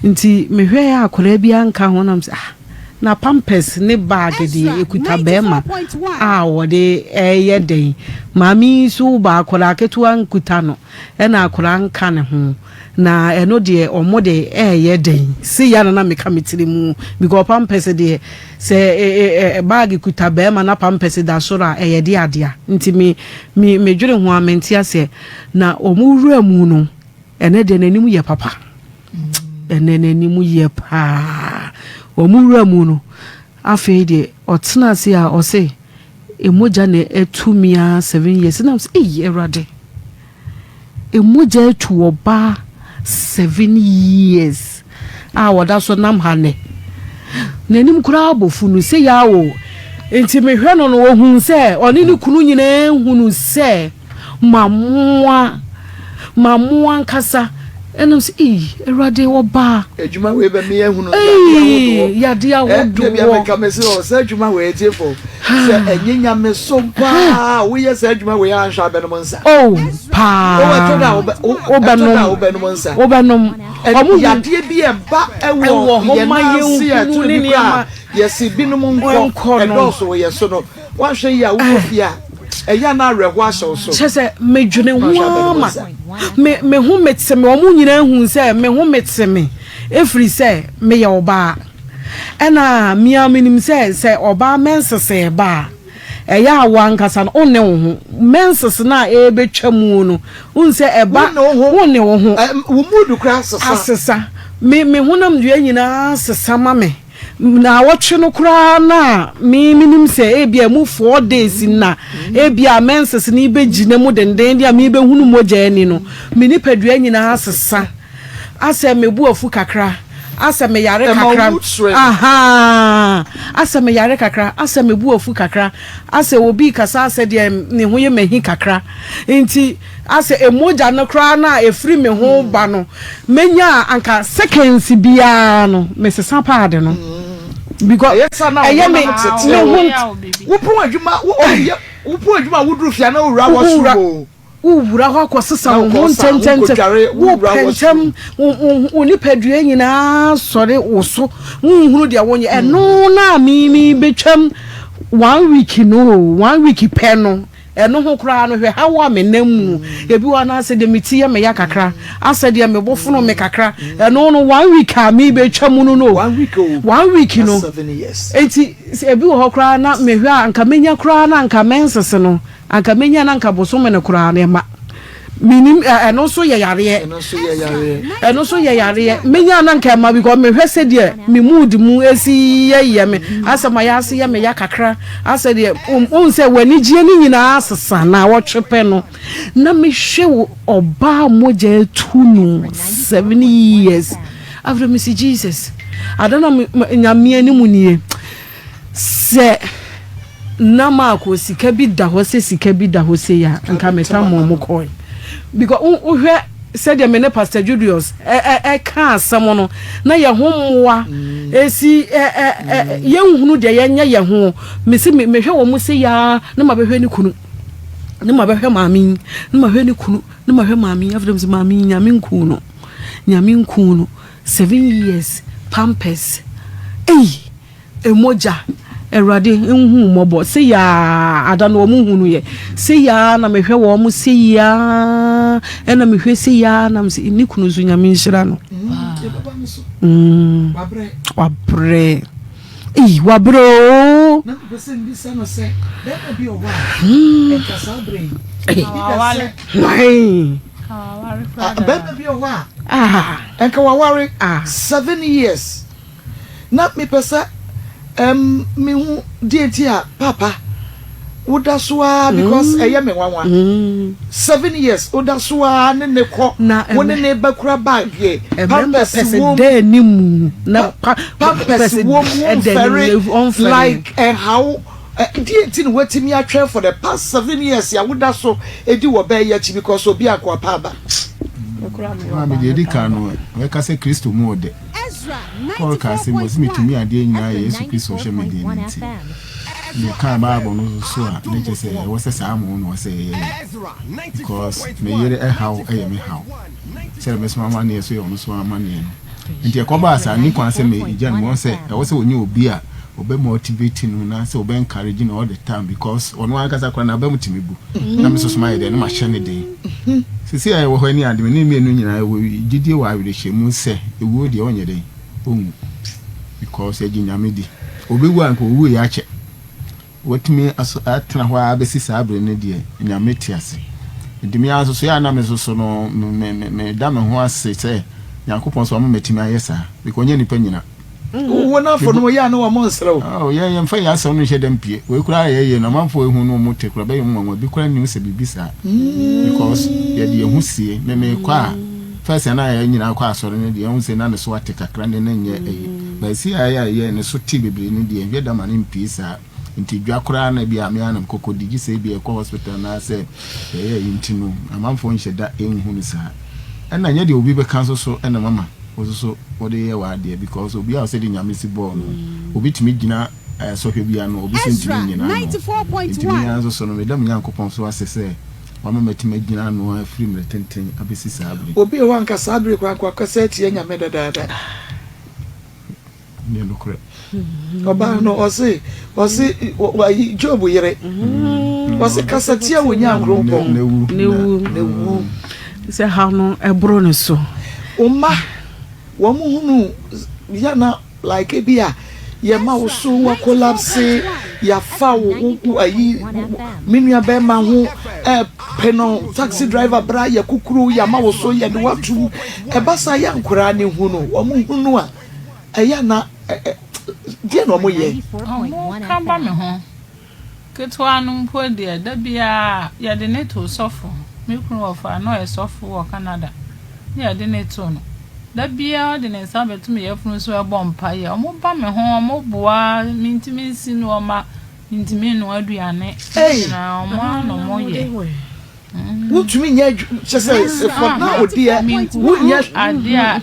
nti mehwɛ yɛ akwaraa bi anka ho nam sɛ, ah. Na pampers ne bag deɛ ɛkuta bɛrima a wɔde ɛyɛ dɛn? Maame yi nso ba akwadaa ketewa nkuta no ɛna akwadaa nka ne ho. Na ɛno deɛ ɔmo de ɛyɛ dɛn? Sei ara na na meka me tiri mu because pampers deɛ sɛ bag kuta bɛrima na pampers da soro a ɛyɛ de adea. Nti me me medwene ho a mente aseɛ. Na ɔmo wura mu no ɛnɛ deɛ n'anim yɛ papa. Ɛnɛ n'anim yɛ paa. Wɔn wura mu no, afei deɛ ɔtena ase a ɔse emogya na atu me ara seven years. Na sɛ eyi Awurade, emogya atu ɔbaa seven years a ɔda so nam ha nɛ. N'anim koraa abɔ funu sɛ yaa o. Nti mehwɛ no no ohun sɛ ɔne ne kunu nyinaa hunu sɛ Mamoa, mamoa ankasa. Ɛna sɛ, ei, Awurade, ɔbaa. Adwuma wei bɛ mi ehunu yadeɛ ahodoɔ. Ei, yadeɛ ahodoɔ. Ɛɛ, bia meka me sɛ, sɛ adwuma wei tie fo. Sɛ ɛnyɛ nyame so paa, woyɛ sɛ adwuma wei anhwɛ abɛnom nsa. Oh, paa. Oh, ɛtɔ da wobɛ, wobɛnom nsa. Wobɛnom. Ɔmo yadeɛ bi ɛba ɛwɔ yɛn nan ase ɛtɔ bi koraa. Yɛsi binom nkɔ, ɛdɔɔso wɔ yɛ so no. Woanhwɛ yie a wokɔ fie a, ɛyɛ a na awerɛhoɔ ahyɛ wo so. Kyerɛ sɛ, medwene ho ara ma me me ho mete me. Wɔn nyinaa hu sɛ me ho mete me, ɛfiri sɛ meyɛ ɔbaa. Ɛna me ara menim sɛ sɛ ɔbaa menses reba a, ɛyɛ a wo ankasa no wonne wo ho. Menses no a ɛrebɛtwa mu no, wohu sɛ ɛba wonne wo ho. Wo mood koraa asesa. Asesa. Me me honamdua nyinaa sesa ma me. Naawɔtwe no koraa no a me menim sɛ ebia emu four days na ebia menses no rebɛgyina mu dendeenden a merebɛhunu mogya ani no, me nipadua nyinaa asesa. Asɛ me bo afu kakra, asɛ meyare kakra, ahaa, asɛ meyare kakra, asɛ me bo afu kakra, asɛ obi rekasa asɛ deɛ ne ho yɛ m'ahi kakra. Nti Asɛ mogya no koraa no a ɛfiri me ho ba no, mɛnya a anka seconds biara no mesesa paade no. Because ɛyɛ me me ho. Wopɔn adwuma wopɔn adwuma a woduru fie a na wowura washroom o. Wowura hɔ akɔsesa wo ho ntɛntɛntɛm. Wopɛ ntɛm wo nipadua nyinaa sɔre wo so. Wonhunu deɛ wonyɛ. Ɛno na me me bɛtwam one week no one week pɛ no. Ɛno ho koraa no, hwɛ haw a menam mu. Ebi wɔ hɔ a na asɛ deɛ me ti yɛ me ya kakra, asɛ deɛ me bo fono me kakra. Ɛno no, one week a merebɛtwa mu no no. One week o. One week no. That's 7 years. Enti sɛ ebi wɔ hɔ koraa na mehwɛ a, anka menya koraa na anka menses no, anka menya na anka bosome no koraa no ɛma. Menim, ɛno nso yɛ yareɛ. Ɛno nso yɛ yareɛ. Ɛno nso yɛ yareɛ. Menya na nka ɛma because mehwɛ sɛdeɛ me mood mu esi yɛyɛ me. Asɛ ma yɛ ase yɛ me ya kakra. Asɛ deɛ wohu sɛ w'anigyeɛ no nyinaa sesa na wɔtwe pɛ no. Na mehwɛ ɔbaa mogya atu no 7 years. Afei mesi Jesus. Ada na Nyame anim nie. Sɛ na maakɔ sika bi da hɔ sɛ sika bi da hɔ sei a, nka metam wɔn kɔe. Because wohwɛ sɛdeɛ me ne Pastor Julius ɛka asɛm no, na yɛn ho mmoa ɛsi yɛnhunu deɛ yɛnyɛ yɛn ho. Mesi mehwɛ wɔn sei ara na mabɛhwɛ ne kunu, na mabɛhwɛ maame yi, na mahwɛ ne kunu, na mahwɛ maame yi. Afei mese maame yi Nyame nkuu no, Nyame nkuu no. 7 years pampers ei mogya awurade nhu mmɔbɔ sei aa ada no wɔn hunu yɛ sei aa na mehwɛ wɔn sei aa ɛna mehwɛ sei aa na mesɛ ne kunu nso Nyame nhyira no wabrɛ ei wabrɛ oo. Na mepɛ sɛ mbisa no sɛ bɛrima bi wɔ hɔ a ɛnka saa berɛ yi bi da sɛ Hwan? Bɛrima bi wɔ hɔ a nka waware 7 years na mepɛ sɛ um, mehu deɛ nti a papa woda so ara because ɛyɛ me nwanwa 7 years woda so ara ne ne kɔ wo ne ne ba kura bag yɛ pampers wom pampers wom womfɛre like ɛhaw deɛ nti na watumi atwɛn for the past 7 years a woda so edi wɔ bɛɛ yɛ akyi because obi anko apa aba. Maame deɛ edi kan no mɛka sɛ Kristo mu ɔdɛ. Paul kaa sɛ mo sɛ metumi adeɛ nyinaa yɛ Yesu Kristo ɔhyɛ me den no nti. Mekaa Bible no so a ne kyerɛ sɛ ɛwɔ sɛ saa mo na ɔsɛ ɛyɛ yɛ because me yere ɛhaw ɛyɛ me haw sɛ mesoma amanneɛ so yɛ ɔno so amanneɛ no nti ɛkɔbaa saa ni kwan sɛ megya no mu sɛ ɛwɔ sɛ ɔnyɛ obi a. Ɔbɛ motivate no na sɛ ɔbɛ encourage no all the time because ɔno ankasa koraa n'aba mu tumi bu na me nso so mayɛ dɛn na mahyɛ no den. Seesei a yɛwɔ hɔ yi ne ade me ne mmienu nyinaa yɛwɔ gyidie wɔ awerɛhyɛmu sɛ ewuo deɛ ɔnyɛ dɛn ɔnwu because yɛgye Nyame di. Ɔbɛwu a nka ɔwuiɛ akyɛ. Watumi aso atena hɔ ara bɛsi saa bere no deɛ, Nyame te ase. Nti me ara nso so, yɛ a na me nso so no, me, me, meda me ho ase sɛ Nyankopɔn nso wama matumi ayɛ saa, because ɔnyɛ nipa nyina. Wo nnamfo nom yɛ a na wɔn nsrɛ wo. Oh, yɛn, yɛmfa yɛn asɛm no nhyɛ da mpue. Wei koraa a yɛyɛ no, amanfoɔ ehu no wɔn te koraa, ɛbɛyɛ wɔn nwanwa. Bi koraa nnim sɛ biribi saa. Because yɛde yɛn ho sie. Me, mekɔ a, first a na yɛn nyinaa kɔ asɔre no deɛ, wohu sɛ na ne so ate kakra, ne na nyɛ ayi. But seesei a ɛyɛ a yɛ ne so te bebree no deɛ, nhwɛ da ma no mpue saa. Nti dwa koraa na ebia me ara na mekɔ kɔdi, gye sɛ ebia yɛkɔ hospital anaasɛ yɛyɛ ayi nti no, amanfoɔ nhyɛ da nhu no saa. Ɛna nyɛ deɛ obi bɛka nso so na mama wo nso so wode yɛ w'adeɛ because obiara wɔ sɛdeɛ Nyame si bɔɔ no. Obi tumi gyina sɔhwɛ bi ano, obi nso Ezra ntumi nnyina ano. Nti me 94.1. ara nso so no, meda me Nyankopɔn so ase sɛ wama matumi agyina ano afiri mmerɛ tenten abɛsi saa berɛ yi. Obi wɔ hɔ a anka saa bere yi koraa anka wakasa atia Nyame dadaada. Nyɛ nokorɛ. Ɔbaa no ɔse ɔse wayi Job yere. Ɔse kasa tia wo Nyankrompɔn. Na wu. Na wu. Na wu. Sɛ haw no ɛboro ne so. Wo mma wɔn hunu yɛ na like ebi a yɛ ma wo so wa collapse yafa wo wo ayi me nua bɛrima ho ɛpɛ no taxi driver bra yɛ kukuru yɛ ama wo so yɛ de watum ɛba saa yɛ nkoraa ne hunu wɔn hunu a. Ɛyɛ a na deɛn na wɔyɛ? Wɔka ba me ho. Ketewa no mpo deɛ, da biara yɛde no to sɔfo. Me kunu wɔfa a na ɔyɛ sɔfo wɔ Canada, na yɛde no to no. Da biara ɔde ne nsa bɛto me yafunu so bɔ mpaeɛ. Wɔba me ho, wɔboa, mentumi nsi nnoɔma, mentumi nnoa aduane. Ne nyinaa wɔn ara na wɔyɛ. Wontumi nyɛ adwuma kyɛ sɛ sɛ for now deɛ wonyɛ adeɛ a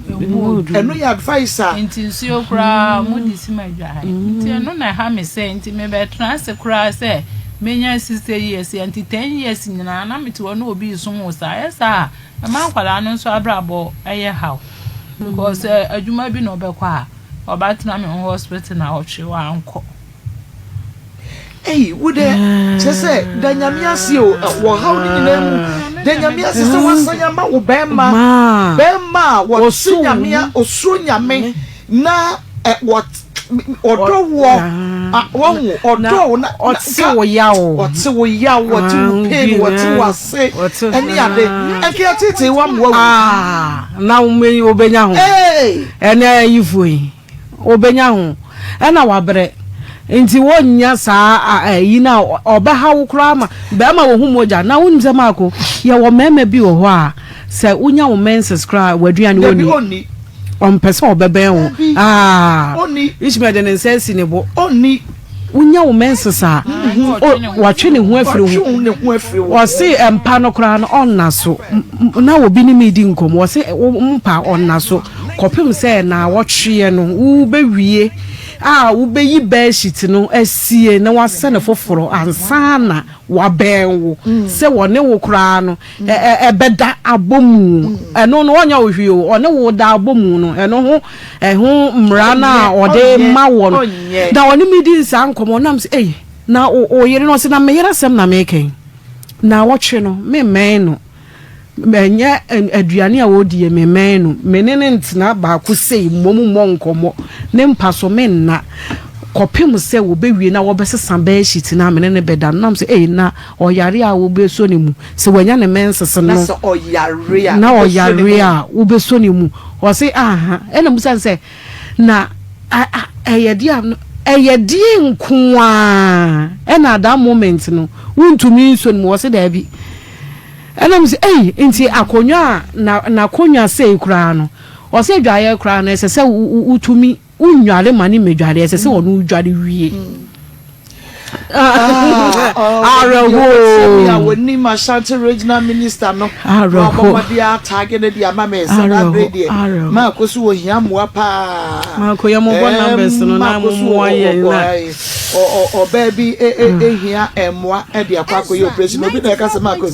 ɛmu odu. Ɛno yɛ advice a. Nti nsuo koraa mo de si ma dwae. Nti ɛno na ɛha me sɛ nti mebɛtena ase koraa sɛ menya 60 years yɛ nti 10 years nyinaa na mete hɔ na obi resom wo saa ɛyɛ saa a ɛma nkwadaa no nso abrabɔ ɛyɛ haw because adwuma bi na ɔbɛkɔ a ɔbɛtena me ho hospital na ɔtwe wankɔ. Ei, wo dɛ, kyerɛ sɛ, da Nyame ase o, wɔ haw no nyinaa mu, da Nyame ase sɛ wasan ama wo bɛrima, bɛrima a wɔte Nyame a, osuro Nyame, na ɔdɔ woɔ, wahu, ɔdɔ wo, na, ɔte wo yaw, ɔte wo yaw, ɔte wo pain, ɔte wo ase, ɛne ade, ɛnka yɛtetee wo ama wawu. Na wobɛnya ho, ɛne ayifoɔ yi. Obenya ho ɛna wabrɛ nti wonnya saa ayi no a ɔbɛha wo koraa ma bɛrima wɔ ho mogya na wonim sɛ maako yɛwɔ mmarima bi wɔ hɔ a sɛ wonya wo menses koraa w'aduane wɔnni ɔmpɛ sɛ ɔbɛbɛn wo aa Ishmael de ne nsa asi ne bo ɔnni wonya wo menses a watwe ne ho afiri ho ɔse mpa no koraa no ɔnna so na obi ne me di nkɔmmɔ ɔse mpa ɔnna so kɔpem sɛ naawɔtweɛ no wobɛwie a wobɛyi bedsheet no asie na wasɛ no foforɔ ansa na wabɛn wo sɛ wɔne wo koraa no ɛbɛda abɔ mu. Ɛno no ɔnyɛ wo hwee o, ɔne wo da abɔ mu no, ɛno ho ɛho mmara no a ɔde ma wɔ no. Na ɔne me di saa nkɔmmɔ nam sɛ, ei, na wo yere no, ɔse na me yere asɛm na meka yi. Na wɔtwe no, memmɛn no. Ɛnyɛ aduane a ɔdi yɛ memmɛn no. Me ne no ntena baako sei mmom mmɔ nkɔmmɔ. Ne mpa so menna. Kɔpem sɛ wɔbɛwie na wɔbɛsesa bedsheet no a me ne no bɛda no. Nam sɛ, ei, na Ɔyare a wobɛsɔ ne mu. Sɛ wanya ne menses no. Na sɛ ɔyare a na ɔyare a wobɛsɔ ne mu. Ɔse aha. Ɛna musa no sɛ na ɛyɛ deɛ a ɛyɛ deɛ nko ara ɛna at that moment no wontumi nsɔ ne mu. Ɔse daabi. Ɛna mo sɛ ei nti akonnwa a na n'akonnwa sei koraa no ɔse adwaeɛ koraa no ɛsɛ sɛ wotumi Wonnware ma ne mmedware, ɛsɛ sɛ ɔno dware wie. Awerɛhoɔ. A wɔnim Ashanti Regional Minister no. Awerɛhoɔ. Wɔabɔ mmɔden ataage no de ama me sɛ na abere deɛ. Maako so wɔ hia mmoa paa. Maako yɛ mo bɔ numbers no na mo mmoa yɛn na. Ɔbaa bi ehia mmoa de akɔ akɔyɛ operation. Obi na ɛka sɛ Maako.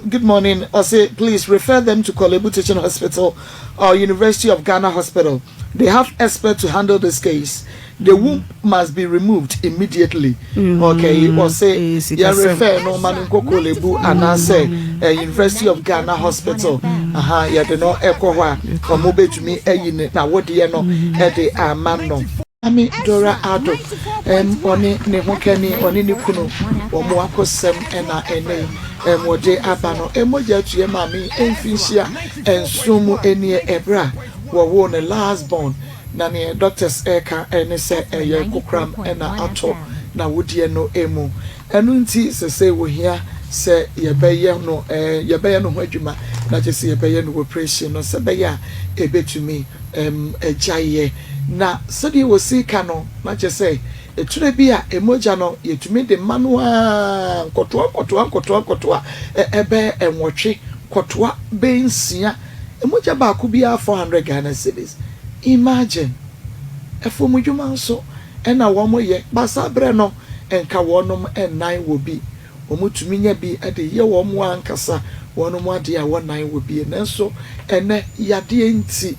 Good morning. Ɔse please refer them to Korle Bu Teaching Hospital or University of Ghana Hospital. They have expert to handle this case. The womb must be removed immediately. Okay, ɔse yɛ refer no ma no nkɔ Korle Bu anaasɛ eh, University of Ghana Hospital. Aha, yɛde no ɛkɔ hɔ a, wɔn bɛtumi ayi ne n'awodeɛ no ɛde ama no. Maame Dora Addo, ɛm, ɔne ne ho kani, ɔne ne kunu, wɔn akosɛm ɛna ɛnɛ yi, ɛm, wɔde aba no. Mogya atu yɛ maame yi mfinhyia nson mu nie ɛberɛ a wɔwoo ne last born. Na neɛ doctors ɛreka ne sɛ ɛyɛ kokoram na atɔ n'awodeɛ no mu. Ɛno nti sesei wɔhia sɛ yɛbɛyɛ no yɛbɛyɛ no ho adwuma na kyerɛ sɛ yɛbɛyɛ no operation no sɛ ɛbɛyɛ a ɛbɛtumi agyaeɛ. Na sɛdeɛ wɔsi ka no na kyerɛ sɛ ɛtire bi a mogya no yɛtumi de ma no ara nkɔtoa nkɔtoa nkɔtoa nkɔtoa ɛbɛyɛ nwɔtwe kɔtoa bɛyɛ nsia. Mogya baako biara 400 Ghana cedis. Imagine! Afuomdwuma nso na wɔn yɛ, but saa berɛ no nka wɔnom nnan wɔ bi. Wɔn tumi nya bi de yɛ wɔn ankasa wɔnom adeɛ a wɔnnan wɔ bi. Nanso ɛnɛ yadeɛ nti,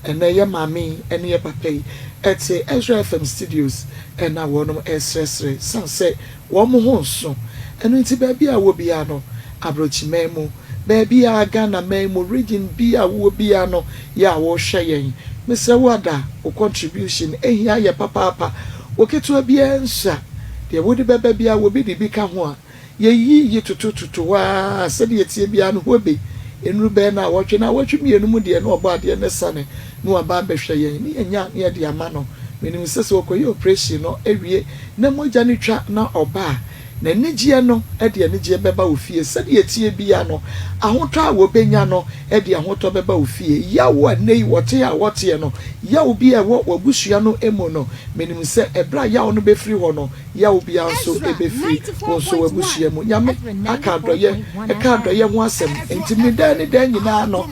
ɛnɛ yɛ maame yi ne yɛ papa yi te Ezra FM studios na wɔnom resrɛsrɛ sane sɛ wɔn ho nso. Ɛno nti baabi a wɔ biara no, abrokyiman mu, Baabiara, Ghana man mu, region biaa a wowɔ biaa no yɛ a wohwɛ yɛn. Mesrɛ wo ada, wo contribution hia yɛ papaapa. Wo ketewa biaa nsua. Deɛ wode bɛba biaa wobi de bi ka ho a, yɛyi yi toto toto hɔ ara sɛdeɛ ɛteɛ biaa no hɔ bi. Nnuru bɛyɛ naawɔtwe, naawɔtwe mmienu mu deɛ na ɔbɔ adeɛ ne sane na waba abɛhwɛ yɛn ne yɛnya na yɛde ama no. Menim sɛ sɛ ɔkɔyɛ operation no wie na mogya no twa na ɔba a, N'anigyeɛ no de anigyeɛ bɛba wo fie. Sɛdeɛ ɛteɛ biara no, ahotɔ a wɔbɛnya no de ahotɔ bɛba wo fie. Yaw a nnɛ yi wɔte a wɔteɛ no, yaw bi a ɛwɔ w'abusua no mu no, menim sɛ ɛberɛ a yaw no bɛfiri hɔ no, yaw biara nso bɛfiri wo nso w'abusua mu. Nyame aka adɔeɛ, ɛka adɔeɛ ho asɛm, enti me daa ne daa nyinaa no,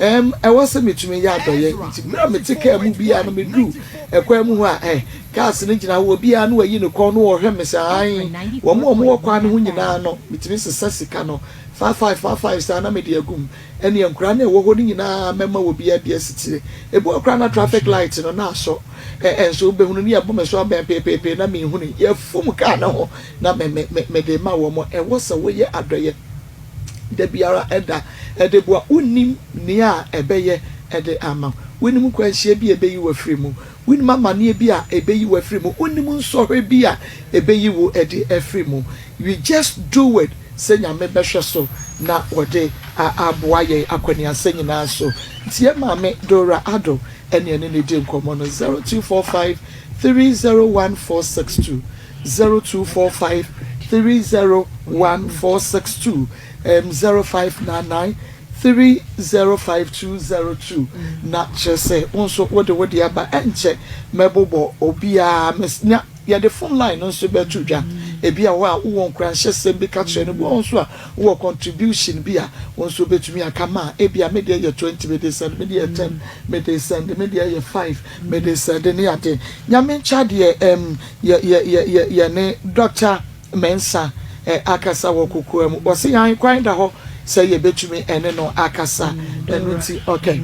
ɛm, ɛwɔ sɛ metumi yɛ adɔeɛ. Nti berɛ a mete kaa mu biara no, meduru ɛkwan mu hɔ a, ɛ, Cars no gyina hɔ, obiara na wayi ne kɔn na ɔrehwɛ me sɛ aane, wɔn a wɔwɔ kwan no ho nyinaa no, metumi sesa sika no, five five, five five saa na mede agu mu. Ɛnneɛ nkwadaa no a ɛwɔ hɔ no nyinaa mɛma obiara bi asitire. Ebi wɔ hɔ koraa na traffic light no na asɔ, ɛ nso wobɛhunu no yɛbɔ me so abɛn peepeepee na menhunu, yɛafum car no ho na me me me mede rema wɔn. Ɛwɔ sɛ woyɛ adɔeɛ da biara da de boa. Wonnim nea ɛbɛyɛ de ama wo, wonnim nkwanhyia bi a ɛbɛyi wo afiri mu, Wonnim amaneɛ bi a ɛbɛyi wo afiri mu, wonnim nsɔhwɛ bi a ɛbɛyi wo de afiri mu. We just do it sɛ Nyame bɛhwɛ so na ɔde aboa yɛn akɔneasa nyinaa so. Nti yɛn maame Dora Addo ɛne yɛne no di nkɔmmɔ no, 0245 301 462, 0245 301 462, 0599 305202 na kyerɛ sɛ wo nso wode wo deɛ aba ɛnkyɛ mɛbobɔ obiara mes na yɛde phone line no nso bɛto dwa ebi a wɔ a wowɔ nkuranhyɛsɛm bi ka kyerɛ no bi wɔ hɔ nso a wowɔ contribution bi a wo nso wobɛtumi aka ma ebi a me deɛ yɛ 20 mede send me deɛ yɛ 10 mede send me deɛ yɛ 5 mede send ne ade Nyame nkyɛ adeɛ ɛm yɛ yɛ yɛ yɛ yɛne Doctor Mensah akasa wɔ kokoa mu. Ɔse yan kwan da hɔ sɛ yɛbɛtumi ɛne no akasa. Ɛno nti ok.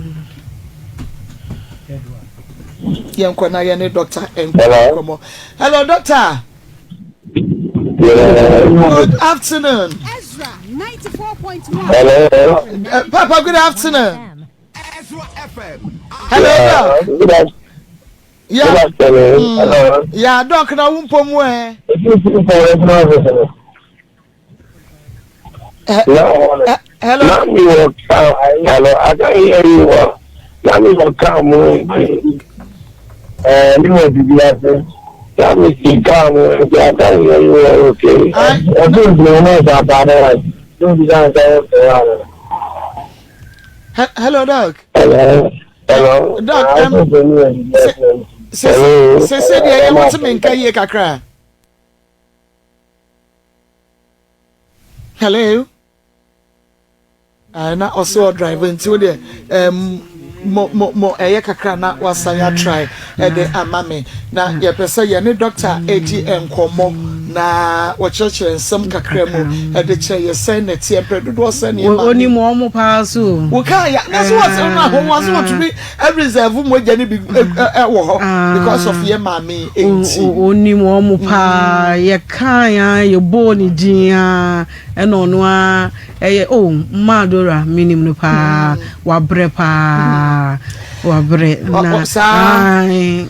Yɛnkɔ na yɛne doctor nkɔ nkɔmmɔ. Hello doctor. Good afternoon. Hello. Papa good afternoon. Hello doc. Yeah. Yeah, doc na wo mpo mu ɛ. Hello. Na mi wɔ kaa hello I can hear you well. Na mi wɔ kaa mu ɛɛ mi wɔ bibi ase. Na mi si kaa mu nti I can hear you well okay. Ɔtí ntina ɔmo ɛsɛ ataade wa. Ní obi sá nsa wɔ sɛ wa. Hello doc. Hello. Hello. Doc, sese deɛ yɛ wote me nka yie kakra. Hello. Ah, na ɔsɛ ɔdrive nti wo deɛ um, Mo mo mo ɛyɛ kakra na wasan atrae ɛde ama me. Na yɛpɛ sɛ yɛne dɔkta ɛdi nkɔmmɔ na wɔkyerɛkyerɛ nsɛm kakra mu ɛde kyerɛ yɛ sɛn na ɛteɛ mprɛ dodoɔ sɛn na yɛ maame. Onim wɔn paa so. Wokaa ya na so wɔsɛ no aho wɔn so wɔtumi reserve mogya no bi wɔ hɔ because of yɛ maame nti. Onim wɔn paa yɛkaa ya yɛbɔɔ ne din a ɛna ɔno a ɛyɛ oh mmaa Dora menim no paa wabrɛ paa wabrɛ na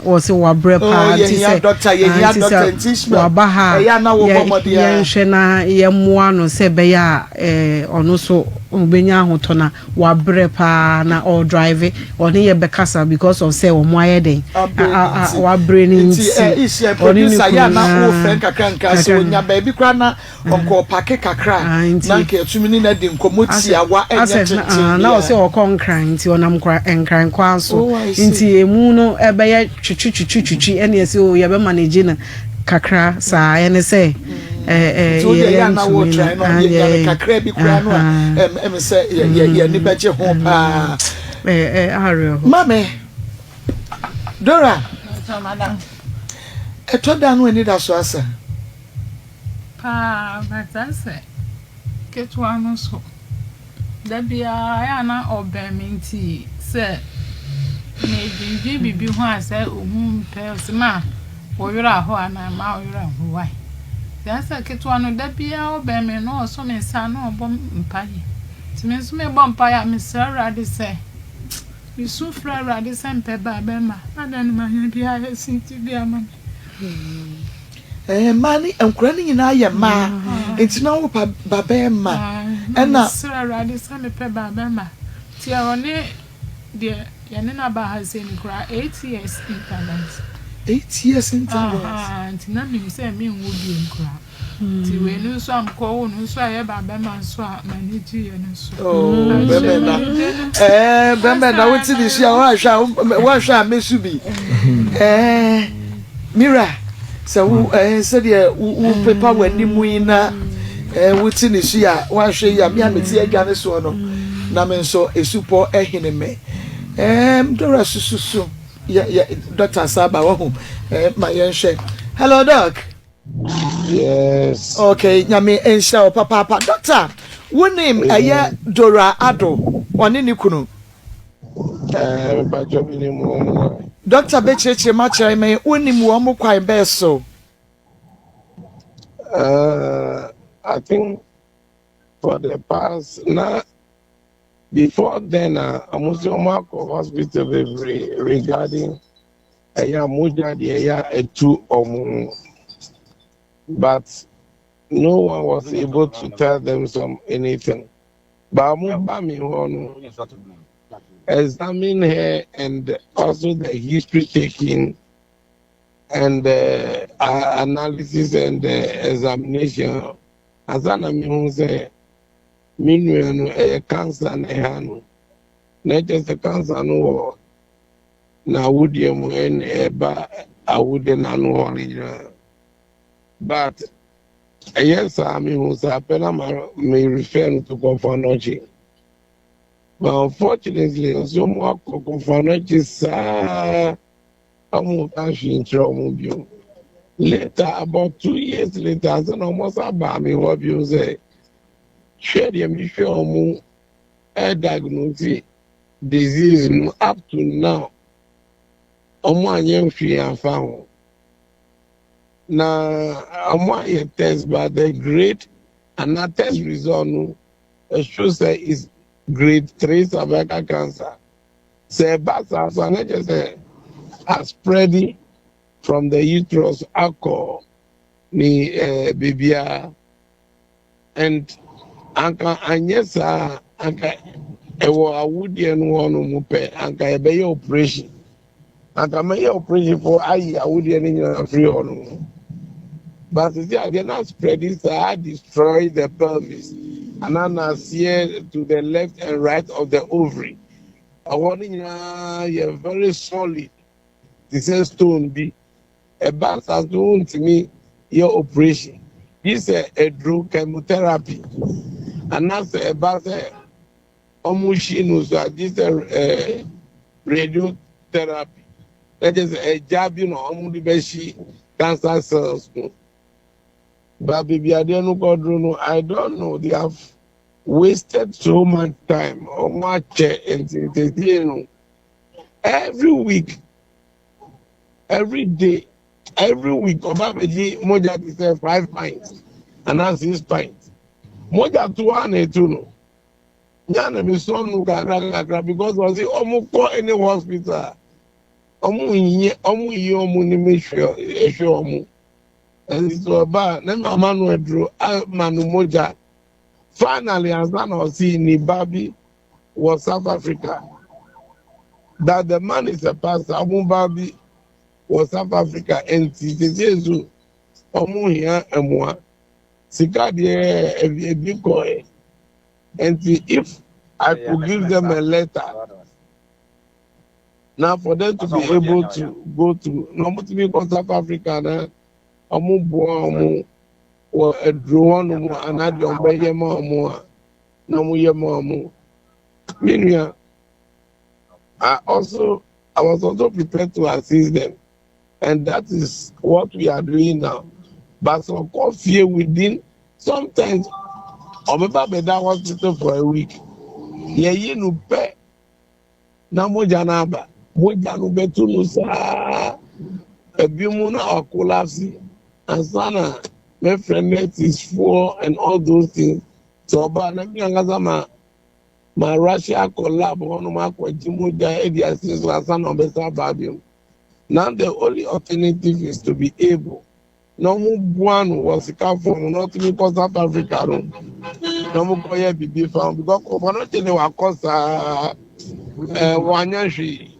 wɔsɛ wabrɛ paa nti sɛ nti sɛ waba ha yɛnhwɛ na yɛmmoa no sɛ ɛbɛyɛ a ɔno so ɔbɛnya ahotɔ na Wabrɛ paa na ɔredrive ɔne yɛ bɛkasa because of sɛ wɔn ayɛ dɛn wabrɛ ne nti ɔne ne kunu yɛ na wofrɛ nkakra nkra sɛ onya baabi koraa na ɔnkɔ ɔpake kakra na nka ɛtumi ne na di nkɔmmɔ tiawa ɛnyɛ tenten na ɔsɛ ɔkɔ nkran nti ɔnam nkran kwan so oh, nti emu no ɛbɛyɛ twitwi twitwi twitwi ɛne ɛsɛ o yɛbɛma ne gye no kakra saa ɛne sɛ nti wo deɛ yɛ ana wo try no yɛ no kakra bi koraa no a ɛm sɛ yɛ ani bɛgye ho paa mame Dora ɛtɔ da no ani da so asa paa bɛtɛ sɛ ketewa no so Da biara ɛyɛ a na ɔbɛn me nti sɛ medwendwen biribi ho a sɛ ohu mpɛ ɔse ma wo werɛ ahow anaa mma wo werɛ nho why? Nti ayɛ sɛ ketewa no da biara ɔbɛn me na ɔsɔ me nsa na ɔbɔ mpaeɛ nti me nso mebɔ mpaeɛ a mesrɛ Awurade sɛ mesu frɛ Awurade sɛ mpɛ ba bɛma adɛn na manya bi ayɛ senti bi ama me. Ɛɛ mmaa ne nkwadaa no nyinaa yɛ mmaa nti na wo ba ba bɛrima ɛna. Mesrɛ Awurade sɛ mepɛ ba bɛrima nti ɔne deɛ yɛne no aba ha sei no koraa 8 years intervals. 8 years intervals. Nti na menim sɛ menwo biom koraa nti wei no nso a mekɔwo no nso a ɛyɛ ba bɛrima nso a m'ani gyeeɛ no nso. Oh, bɛrima na ɛɛ bɛrima na wote ne su a woahwɛ a woahwɛ a mesu bi ɛɛ mira sɛ wo ɛɛ sɛdeɛ wo wo pepa w'anim yi na ɛɛ wote ne su a woahwɛ yi a me a mete adwa ne soɔ no na me nso esupɔ ɛhene me ɛɛ Dora susu so yɛ yɛ doctor Saba wahu ɛɛ ma yɛnhwɛ hello doc. Yes. Okay, nyame nhyira wo papaapa. Doctor, wonim ɛyɛ Dora Ado, ɔne ne kunu? Eh, mpakyɛ mi nim wɔn mu a. Doctor bɛkyerɛkyerɛ mu akyerɛ me, wonim wɔn mo kwan bɛɛ so? I think for the past na before then a wɔn nso wɔn akɔ hospital bebree regarding ɛyɛ a mogya deɛ ɛyɛ a ɛtu wɔn no but no one was able to tell them some anything but wɔn ba mi hɔ no examine her and also the history taking and the analysis and the examination ansa na mi hu sɛ me nua no ɛyɛ cancer na ɛha no na ɛkyɛ sɛ cancer no wɔ n'awodeɛ mu ɛna ɛba awodeɛ n'ano hɔ no nyinaa but ɛyɛ saa mi hu saa pɛ na ma me refer no to Komfo Anokye but unfortunately nso mo akɔ Komfo Anokye saa ɔmo ka hwee nkyerɛ ɔmo bio later about 2 years later ansa na ɔmo sa baa mi hɔ bio sɛ hwɛ deɛ mehwɛ ɔmo ɛdiagnose disease no up to now ɔmo anyɛ hwee afa ho na ɔmo ayɛ test but the grade ana test result no ɛshow sɛ is grade 3 cervical cancer. Sɛ ɛba saa so a na kyerɛ sɛ aspread from the uterus akɔ ne beebiara and anka anyɛ saa anka ɛwɔ awodeɛ no hɔ no mu pɛ anka yɛbɛyɛ operation anka mɛyɛ operation for ayi awodeɛ no nyinaa firi hɔ no mu but sisi adeɛ na spread saa destroy the pelvis anaa n'aseɛ to the left and right of the ovary ɛhɔ no nyinaa yɛ very solid te sɛ stone bi ɛba saa so ntumi yɛ operation yi sɛ eduro chemotherapy anaasɛ ɛba sɛ ɔmo hyi no so agye sɛ ɛɛ. Radiotherapy, na kyerɛ sɛ ɛgya bi na wɔde bɛhye cancer cells no. But baabi adeɛ no kɔduru no, I don't know, they have wasted so much time. Wɔn akyɛ nti ntesie no every week, every day, every week ɔba abɛgye mogya te sɛ 5 pints anaa 6 pints. Mogya to a na etu no. Nya na mi sɔn no kakra kakra because ɔsi ɔmo kɔ any hospital ɔmo nyɛ ɔmo yi ɔmo ni mi hwɛ ehwɛ ɔmo. Ɛnti sɛ ɔba na mama no aduro ama no mogya. Finally, ansa na ɔsi ne ba bi wɔ South Africa, that the man is a pastor. Ɔmo ba bi wɔ South Africa, nti sese nso ɔmo hia ɛmoa sika deɛ ebi ebi kɔɛ. Nti if I could give them a letter now for them to be able to go to na ɔmo ti bi kɔ South Africa na ɔmo boa ɔmo wɔ aduro hɔnom anaa deɛ ɔmo bɛyɛ ma ɔmo a na ɔmo yɛ ma ɔmo. Me nua, I was also prepared to assist them, and that is what we are doing now. But sɛ ɔkɔ fie within sometimes ɔbɛba bɛda hospital for a week, yɛyi no pɛ na mogya no aba, mogya no bɛtu no saa ebi mu na ɔcollapse ansa na mɛfrɛ nurses foɔ and all those things. Sɛ ɔba na mi ankasa ma rush akɔ lab hɔnom akɔgye mogya edi ase so ansa na ɔbɛsa aba abiem. Now the only alternative is to be able na ɔmo boa no wɔ sika fam na ɔtumi kɔ South Africa no na ɔmo kɔ yɛ bibi fam because kɔfɔ no kyerɛ wakɔ saa wanya hwee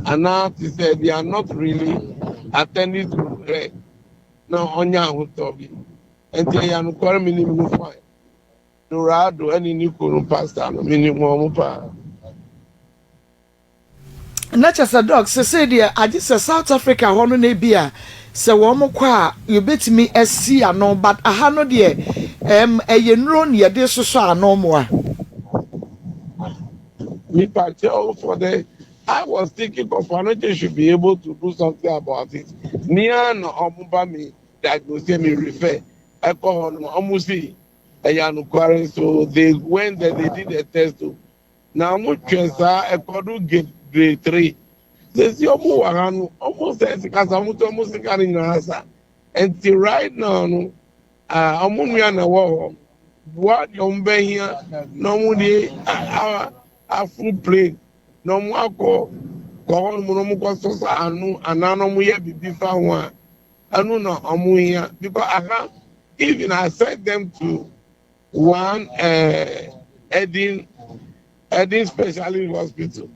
anaa te sɛ they are not really attending to her na ɔnya ahotɔ bi. Nti ɛyɛ anokware mi nim no fine. Dorado ɛne ne kunu pastor no, mi nim wɔn paa. Na kyɛ sɛ doc, sese deɛ agye sɛ South Africa hɔ no na ebi a sɛ wɔn kɔ a yɛbɛtumi asi ano, but aha no deɛ ɛyɛ nnuro na yɛde soso ano mu a. Nipa kyɛw for the I was thinking Komfo Anokye should be able to do something about it. Nia na ɔmo ba mi diagnose mi refer ɛkɔ hɔ no, ɔmo si ɛyɛ anokware, so they went there, they did the test o. Na ɔmo twɛn saa ɛkɔdo grade 3. Sisi ɔmo wɔ ha no, ɔmo sɛ sika sa ɔmo tɛ ɔmo sika no nyinaa sa. Nti right now no, ɔmo nua na ɛwɔ hɔ boa deɛ ɔmo bɛhia na ɔmo de aforo plane na ɔmo akɔ kɔ hɔ nom na ɔmo kɔ sɔsɔ ano anaa na ɔmo yɛ bibi fa ho a ɛno na ɔmo hia because aha even I sent them to one Eden Specialist Hospital,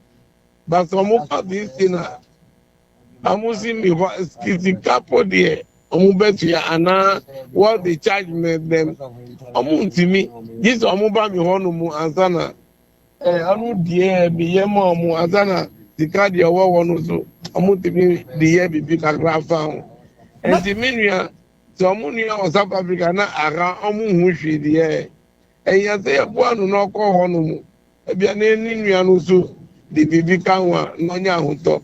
but ɔmo kɔ this thing a ɔmo si mi hɔ sika po deɛ ɔmo bɛtua anaa what they charge me them ɔmo ntumi gye sɛ ɔmo ba mi hɔ nom ansa na ɔno deɛ mi yɛ ma ɔmo ansa na sika deɛ ɔwɔ hɔ no so ɔmo tumi de yɛ bibi kakra fa ho. Nti mi nua, sɛ ɔmo nua wɔ South Africa na aha ɔmo hu hwee deɛ ɛyɛ sɛ yɛboa no na ɔkɔ hɔ nom ebia ne ne nua no so de biribi ka ho a na ɔnyɛ ahotɔ.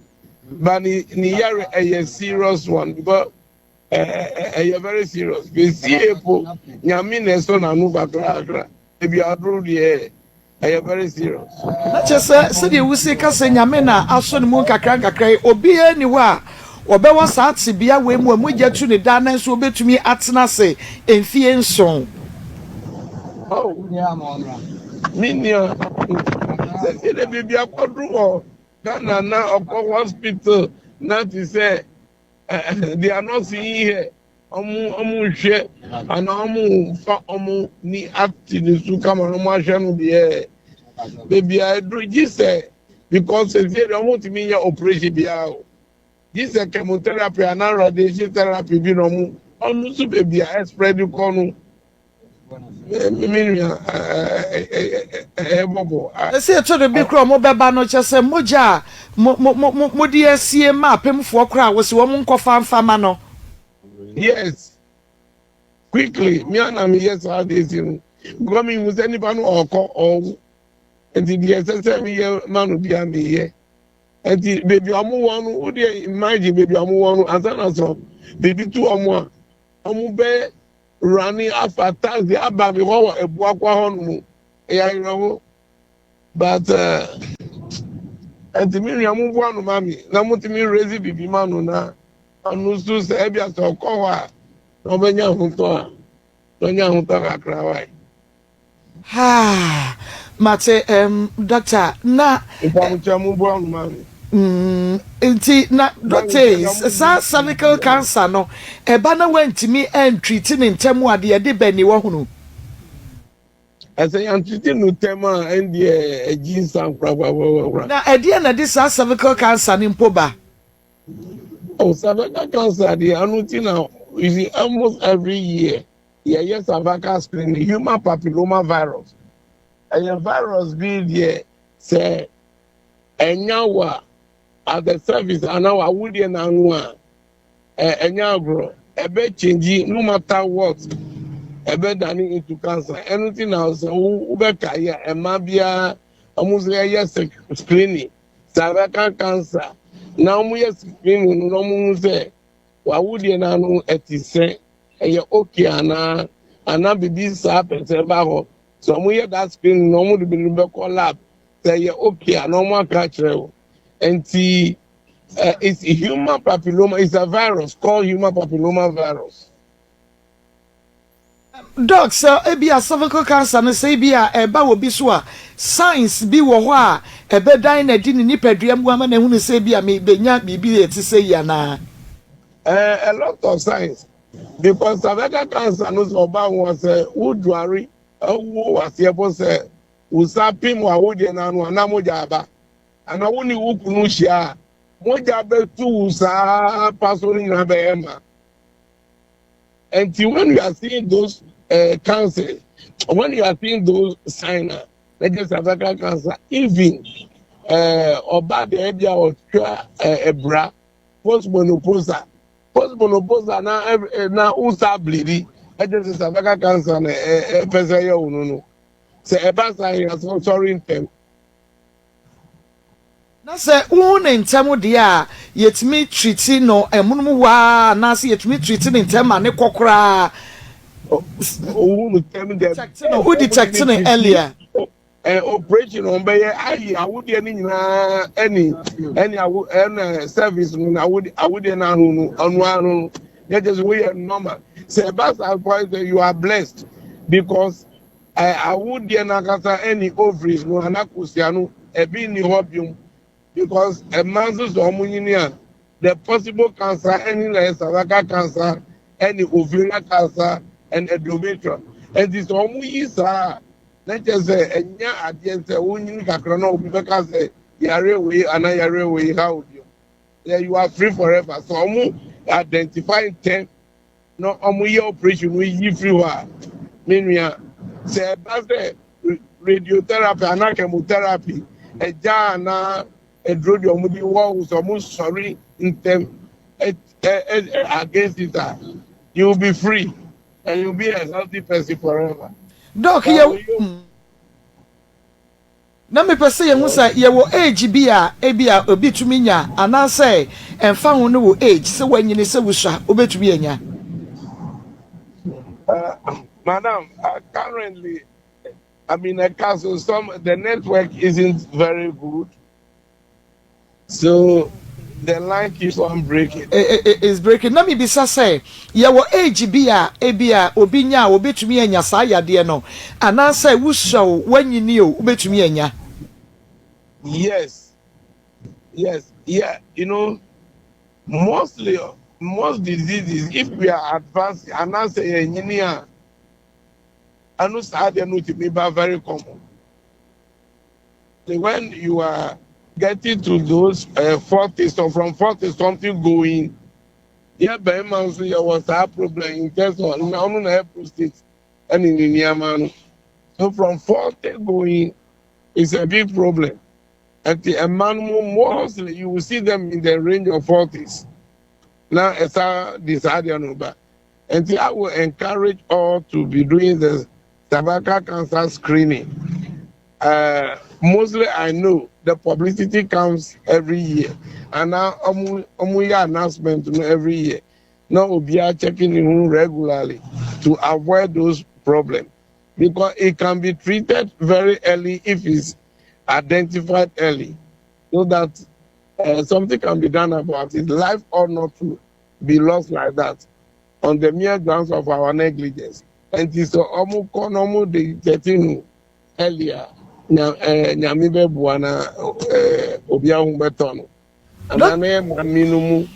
But ne yare ɛyɛ serious one because ɛyɛ very serious. Besi epo Nyame na ɛsɔ n'ano kakra kakra ebi aduro deɛ ɛyɛ very serious. Na kyerɛ sɛ sɛdeɛ wusi kasa Nyame na asɔ ne mu nkakra nkakra yi, obiara ni hɔ a ɔbɛwɔ saa tebea wei mu a mogya tu ne da na nso obetumi atena ase mfie 7. Oh, mi nua, sɛ de biribi akɔduru wɔ Ghana na ɔkɔ hospital na te sɛ they are not seeing here, ɔmo nhwɛ ana ɔmo fa ɔmo ni ati ne su kama na ɔmo ahwɛ no deɛ beebi a eduru gyi sɛ because esie deɛ ɔmo tumi yɛ operation biara o gyi sɛ chemotherapy ana radiation therapy bi na ɔmo nso beebi a ɛspread kɔ no, mi nua, ɛɛ bɔbɔ. Ɛsɛ eto de bi kura ɔmo bɛba no kyɛ sɛ mogya a mo mo mo mo de asie ma apemfoɔ kora a wɔsi wɔn nkɔfa nfama no. Yes, quickly mi ana mi yɛ saa de esi no because mi hu sɛ nipa no ɔkɔ ɔwu nti deɛ ɛsɛ sɛ mi yɛ ma no bia mi yɛ. Nti baabi a wɔn wɔ no, wo deɛ imagine baabi a wɔn wɔ no ansa na sɛ biribi to wɔn a, wɔn bɛ rane afa taxi aba mi hɔ wɔ Abuakwa hɔ nom. Ɛyɛ awerɛho. But uh, nti me nua mo boa no ma me na mo tumi raise biribi ma no na ɔno nso sɛ ebi asɛ ɔkɔ hɔ a na ɔbɛnya ahotɔ a na ɔnya ahotɔ kakra wae. Haa mate um, doctor na. Mpamokyɛ mo boa no ma me. Mm, nti na doctor yi saa cervical cancer no ɛba na wantumi antreat ne ntɛm a deɛ ɛde bɛn ni wahunu. Ɛsɛ yɛantreat no ntɛm a ɛndeɛ ɛgye nsa korakorakorakora. Na ɛdeɛ na ɛde saa cervical cancer no mpo ba? Oh, cervical cancer deɛ ɛno ti na you see almost every year yɛyɛ cervical screening human papilloma virus ɛyɛ virus bi deɛ sɛ ɛnya wo a at the cervix anaa w'awodeɛ n'ano a ɛnyɛ agorɔ ɛbɛ change no matter what ɛbɛ dane into cancer ɛno ti na sɛ wobɛka yɛ ɛma biara wɔn nso yɛyɛ screening cervical cancer na wɔn yɛ screening no na wɔn ho sɛ w'awodeɛ n'ano ɛte sɛ ɛyɛ okay anaa anaa biribi saa pɛ sɛ ɛba hɔ sɛ wɔn yɛ that screening na wɔn de bi bɛkɔ lab sɛ ɛyɛ okay a na wɔn aka akyerɛ wo nti it's human papilloma it's a virus called human papilloma virus. Doc, sɛ ebi a cervical cancer no sɛ ebi a ɛba wɔ bi so a signs bi wɔ hɔ a ɛbɛdan na di ne nipadua mu ama na ehunu sɛ ebi a mebenya biribi a ɛte sɛ yi anaa. A lot of signs because cervical cancer no sɛ ɔba ho sɛ wodware ɛwo waseɛ bɔ sɛ wosa pim wɔ awodeɛ n'ano anaa mogya aba anaa wo ne wo kunu hyia a mogya bɛtu wo saa pa so no nyinaa bɛyɛ ma nti when you are seeing those cancers when you are seeing those signs na na cervical cancer even ɔba deɛ ebi a ɔtwa ɛbra postmenopausal postmenopausal na ɛ na nsa bleedi ɛgye sɛ cervical cancer na ɛ ɛpɛ sɛ ɛyɛ wo no sɛ ɛba saa yɛ sɔre ntɛm. Na sɛ wohu ne ntɛm deɛ a yɛtumi treat no ɛmonom waa anaasɛ yɛtumi treat ne ntɛm ma ne kɔ koraa. Owu no ntɛm deɛ. Detect no, wo detect no earlier. Ɛ operation wɔn bɛyɛ ayi awodeɛ no nyinaa ɛne awo ɛna cervix no na awodeɛ no ano no ɔno ano no yɛ kyerɛ sɛ woyɛ normal sɛ ɛba saa point sɛ you are blessed because ɛ awodeɛ no ankasa ɛne ovaries no ana kosua no ɛbi ni hɔ biom because ɛmmaa nso sɛ ɔmo nyini a the possible cancer ɛne na yɛ cervical cancer ɛne ovarian cancer and endometrial ɛnti sɛ ɔmo yi saa na kyerɛ sɛ ɛnyɛ adeɛ sɛ wonyini kakra na obi bɛka sɛ yare wei anaa yare wei ha obi yeah, you are free forever so ɔmo identify ntɛm na ɔmo yɛ operation no yi firi hɔ a me nua sɛ ɛba sɛ radiotherapy anaa chemotherapy ɛgya anaa eduro deɛ ɔmo de wɔ sɛ ɔmo sɔre ntɛm ɛ ɛ ɛ against it a you will be free and you will be a healthy person forever. Doc yɛ na mepɛ sɛ yɛhu sɛ yɛwɔ age bi a ebi a obi tumi nya anaasɛ ɛmfa ho no wɔ age sɛ wanyini sɛ wusua wobɛtumi anya. Madam, currently, I'm in a castle. Some the network isn't very good, so the line keeps on breaking. Is breaking. Na mebisa sɛ yɛwɔ age bi a ebi a obi nya a obetumi anya saa yadeɛ no anaasɛ wusua o wanyini o wobɛtumi anya. Yes, yeah. Mostly most diseases, if we are advancing, anaasɛ yɛnyini a ɛno saa deɛ no tumi ba very common. When you are getting to those 40 so from 40 something going, yɛ bɛrima nso yɛ wɔ saa problem in terms of na ɔno na yɛ prostate ɛne ne nneɛma no. So from 40 going, it's a big problem. Nti mmaa no mu mostly you will see them in the range of 40s. Na ɛsa de saa deɛ no ba. Nti I will encourage all to be doing the cervical cancer screening. Uh, mostly I know the publicity comes every year and now ɔmo ɔmo yɛ announcement no every year na obiara checking ne ho regularly to avoid those problems because it can be treated very early if it's identified early so that uh, something can be done about it. Life ought not to be lost like that on the mere grounds of our negligence. Nti sɛ ɔmo kɔ na ɔmo de tɛti no earlier nya ɛɛ nyame bɛboa na ɛɛ obi aho bɛtɔ no. Anaa na yɛ maame no mu,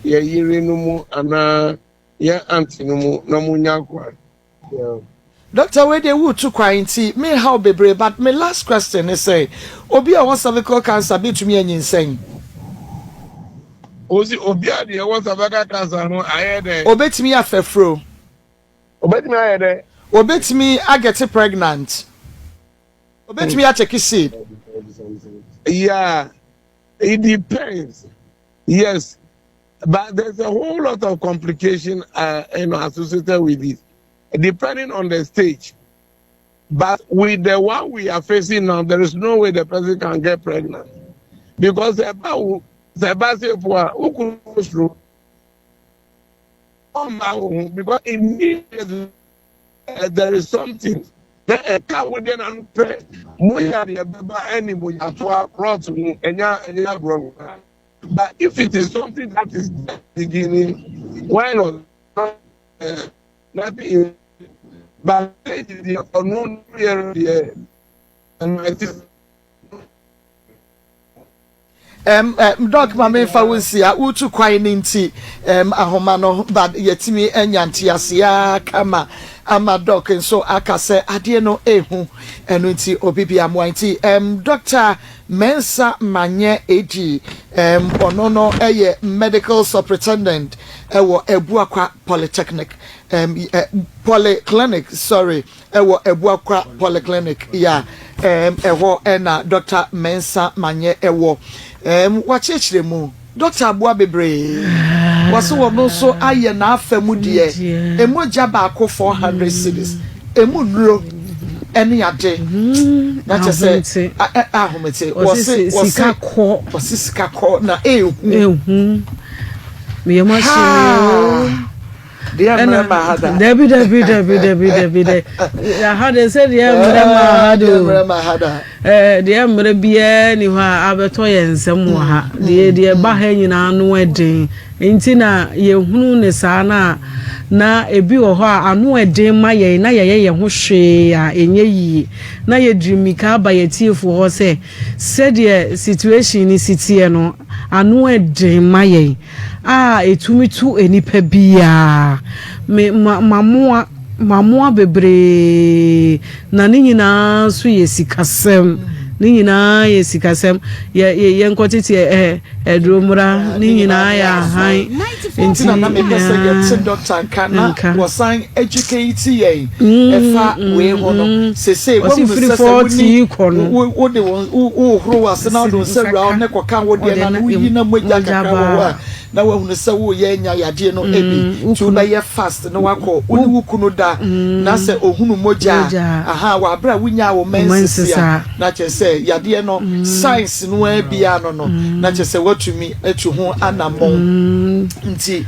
yɛ yere no mu anaa yɛ aunty no mu na ɔmo nya kwan. Yeah. Doctor wei deɛ woretu kwan nti me haw bebree but me last question ne sɛ obi a ɔwɔ cervical cancer betumi anyinsɛn? Osi obi a deɛ ɛwɔ cervical cancer no ayɛ dɛ. Obetumi afɛfuro. Obetumi ayɛ dɛ. Obetumi agɛte pregnant. Obetumi akyɛke seed. Yeah, it depends. Yes, but there's a whole lot of complication uh, you know, associated with it, depending on the stage. But with the one we are facing now, there is no way the person can get pregnant. Because the because immediately uh, there is something na ɛka wo deɛ na no pɛ mogya deɛ bɛba ɛne mogyatoa clot mu ɛnya ɛnya agorɔ but if it is something that is beginning why not uh, nothing is but stage deɛ ɔno yɛ deɛ ɛno ɛti. Um, um, Doc, ma memfa wo nsia wotu kwan no nti um, ahoma no but yɛtumi anya nteaseɛ kama ama Doc nso aka sɛ adeɛ no ehu ɛno nti obi bi amoa nti um, Dr. Mensa Manyɛ AG um, ɔno no ɛyɛ medical superintendent ɛwɔ Abuakwa Polytechnic um, uh, Polyclinic sorry ɛwɔ Abuakwa Polyclinic ya um, ɛhɔ ɛna Dr. Mensa Manyɛ ɛwɔ um, wakyerɛkyerɛ mu Dr. aboa bebree wɔse wɔn nso ayɛ n'afa mu deɛ emogya baako 400 cedis emu nnuro ɛne ade na kyɛ sɛ ahomete wɔse sika kɔ wɔse sika kɔ na ehu ehu meyɛ mo ahyɛ deɛ mmerɛ ma ha da dabi dabi dabi dabi dabi dabi aha de sɛ deɛ mmerɛ ma ha de o deɛ mmerɛ ma ha da ɛɛ deɛ mmerɛ biara ni hɔ a abɛtɔ yɛn nsam wɔ ha deɛ deɛ ba ha nyinaa no ɛden nti na yɛhunu ne saa no a na ebi wɔ hɔ a ano ɛden ma yɛn na yɛyɛ yɛn ho hwee a ɛnyɛ yie na yɛdiri mmirika aba yɛn tiefoɔ hɔ sɛ sɛdeɛ situation no si teɛ no ano ɛden ma yɛn a ɛtumi to nnipa biara me ma mamoa mamoa bebree na ne nyinaa nso yɛ sikasɛm ne nyinaa yɛ sikasɛm yɛ yɛ yɛnkɔtete ɛ ɛduro mmra ne nyinaa yɛ ahan nti na na mepɛ sɛ yɛte dɔkta nka na wɔsan educate yɛn ɛfa wei ho no sese wɔsi firi fɔɔti kɔ no wode wɔn wohoro w'ase na wode wo nsa wura wo ne kɔka wo deɛ na woyi na mogya kakra wɔ hɔ a na wahunu sɛ woreyɛ anya yadeɛ no bi mm, nti wobɛyɛ fast na wakɔ wo ne wo kunu da mm. na sɛ ohunu mogya a aha wɔ abere a wonyaa wo menses a na kyerɛ sɛ yadeɛ no mm. science no ara biara no no na kyerɛ sɛ watumi atu ho anammɔn nti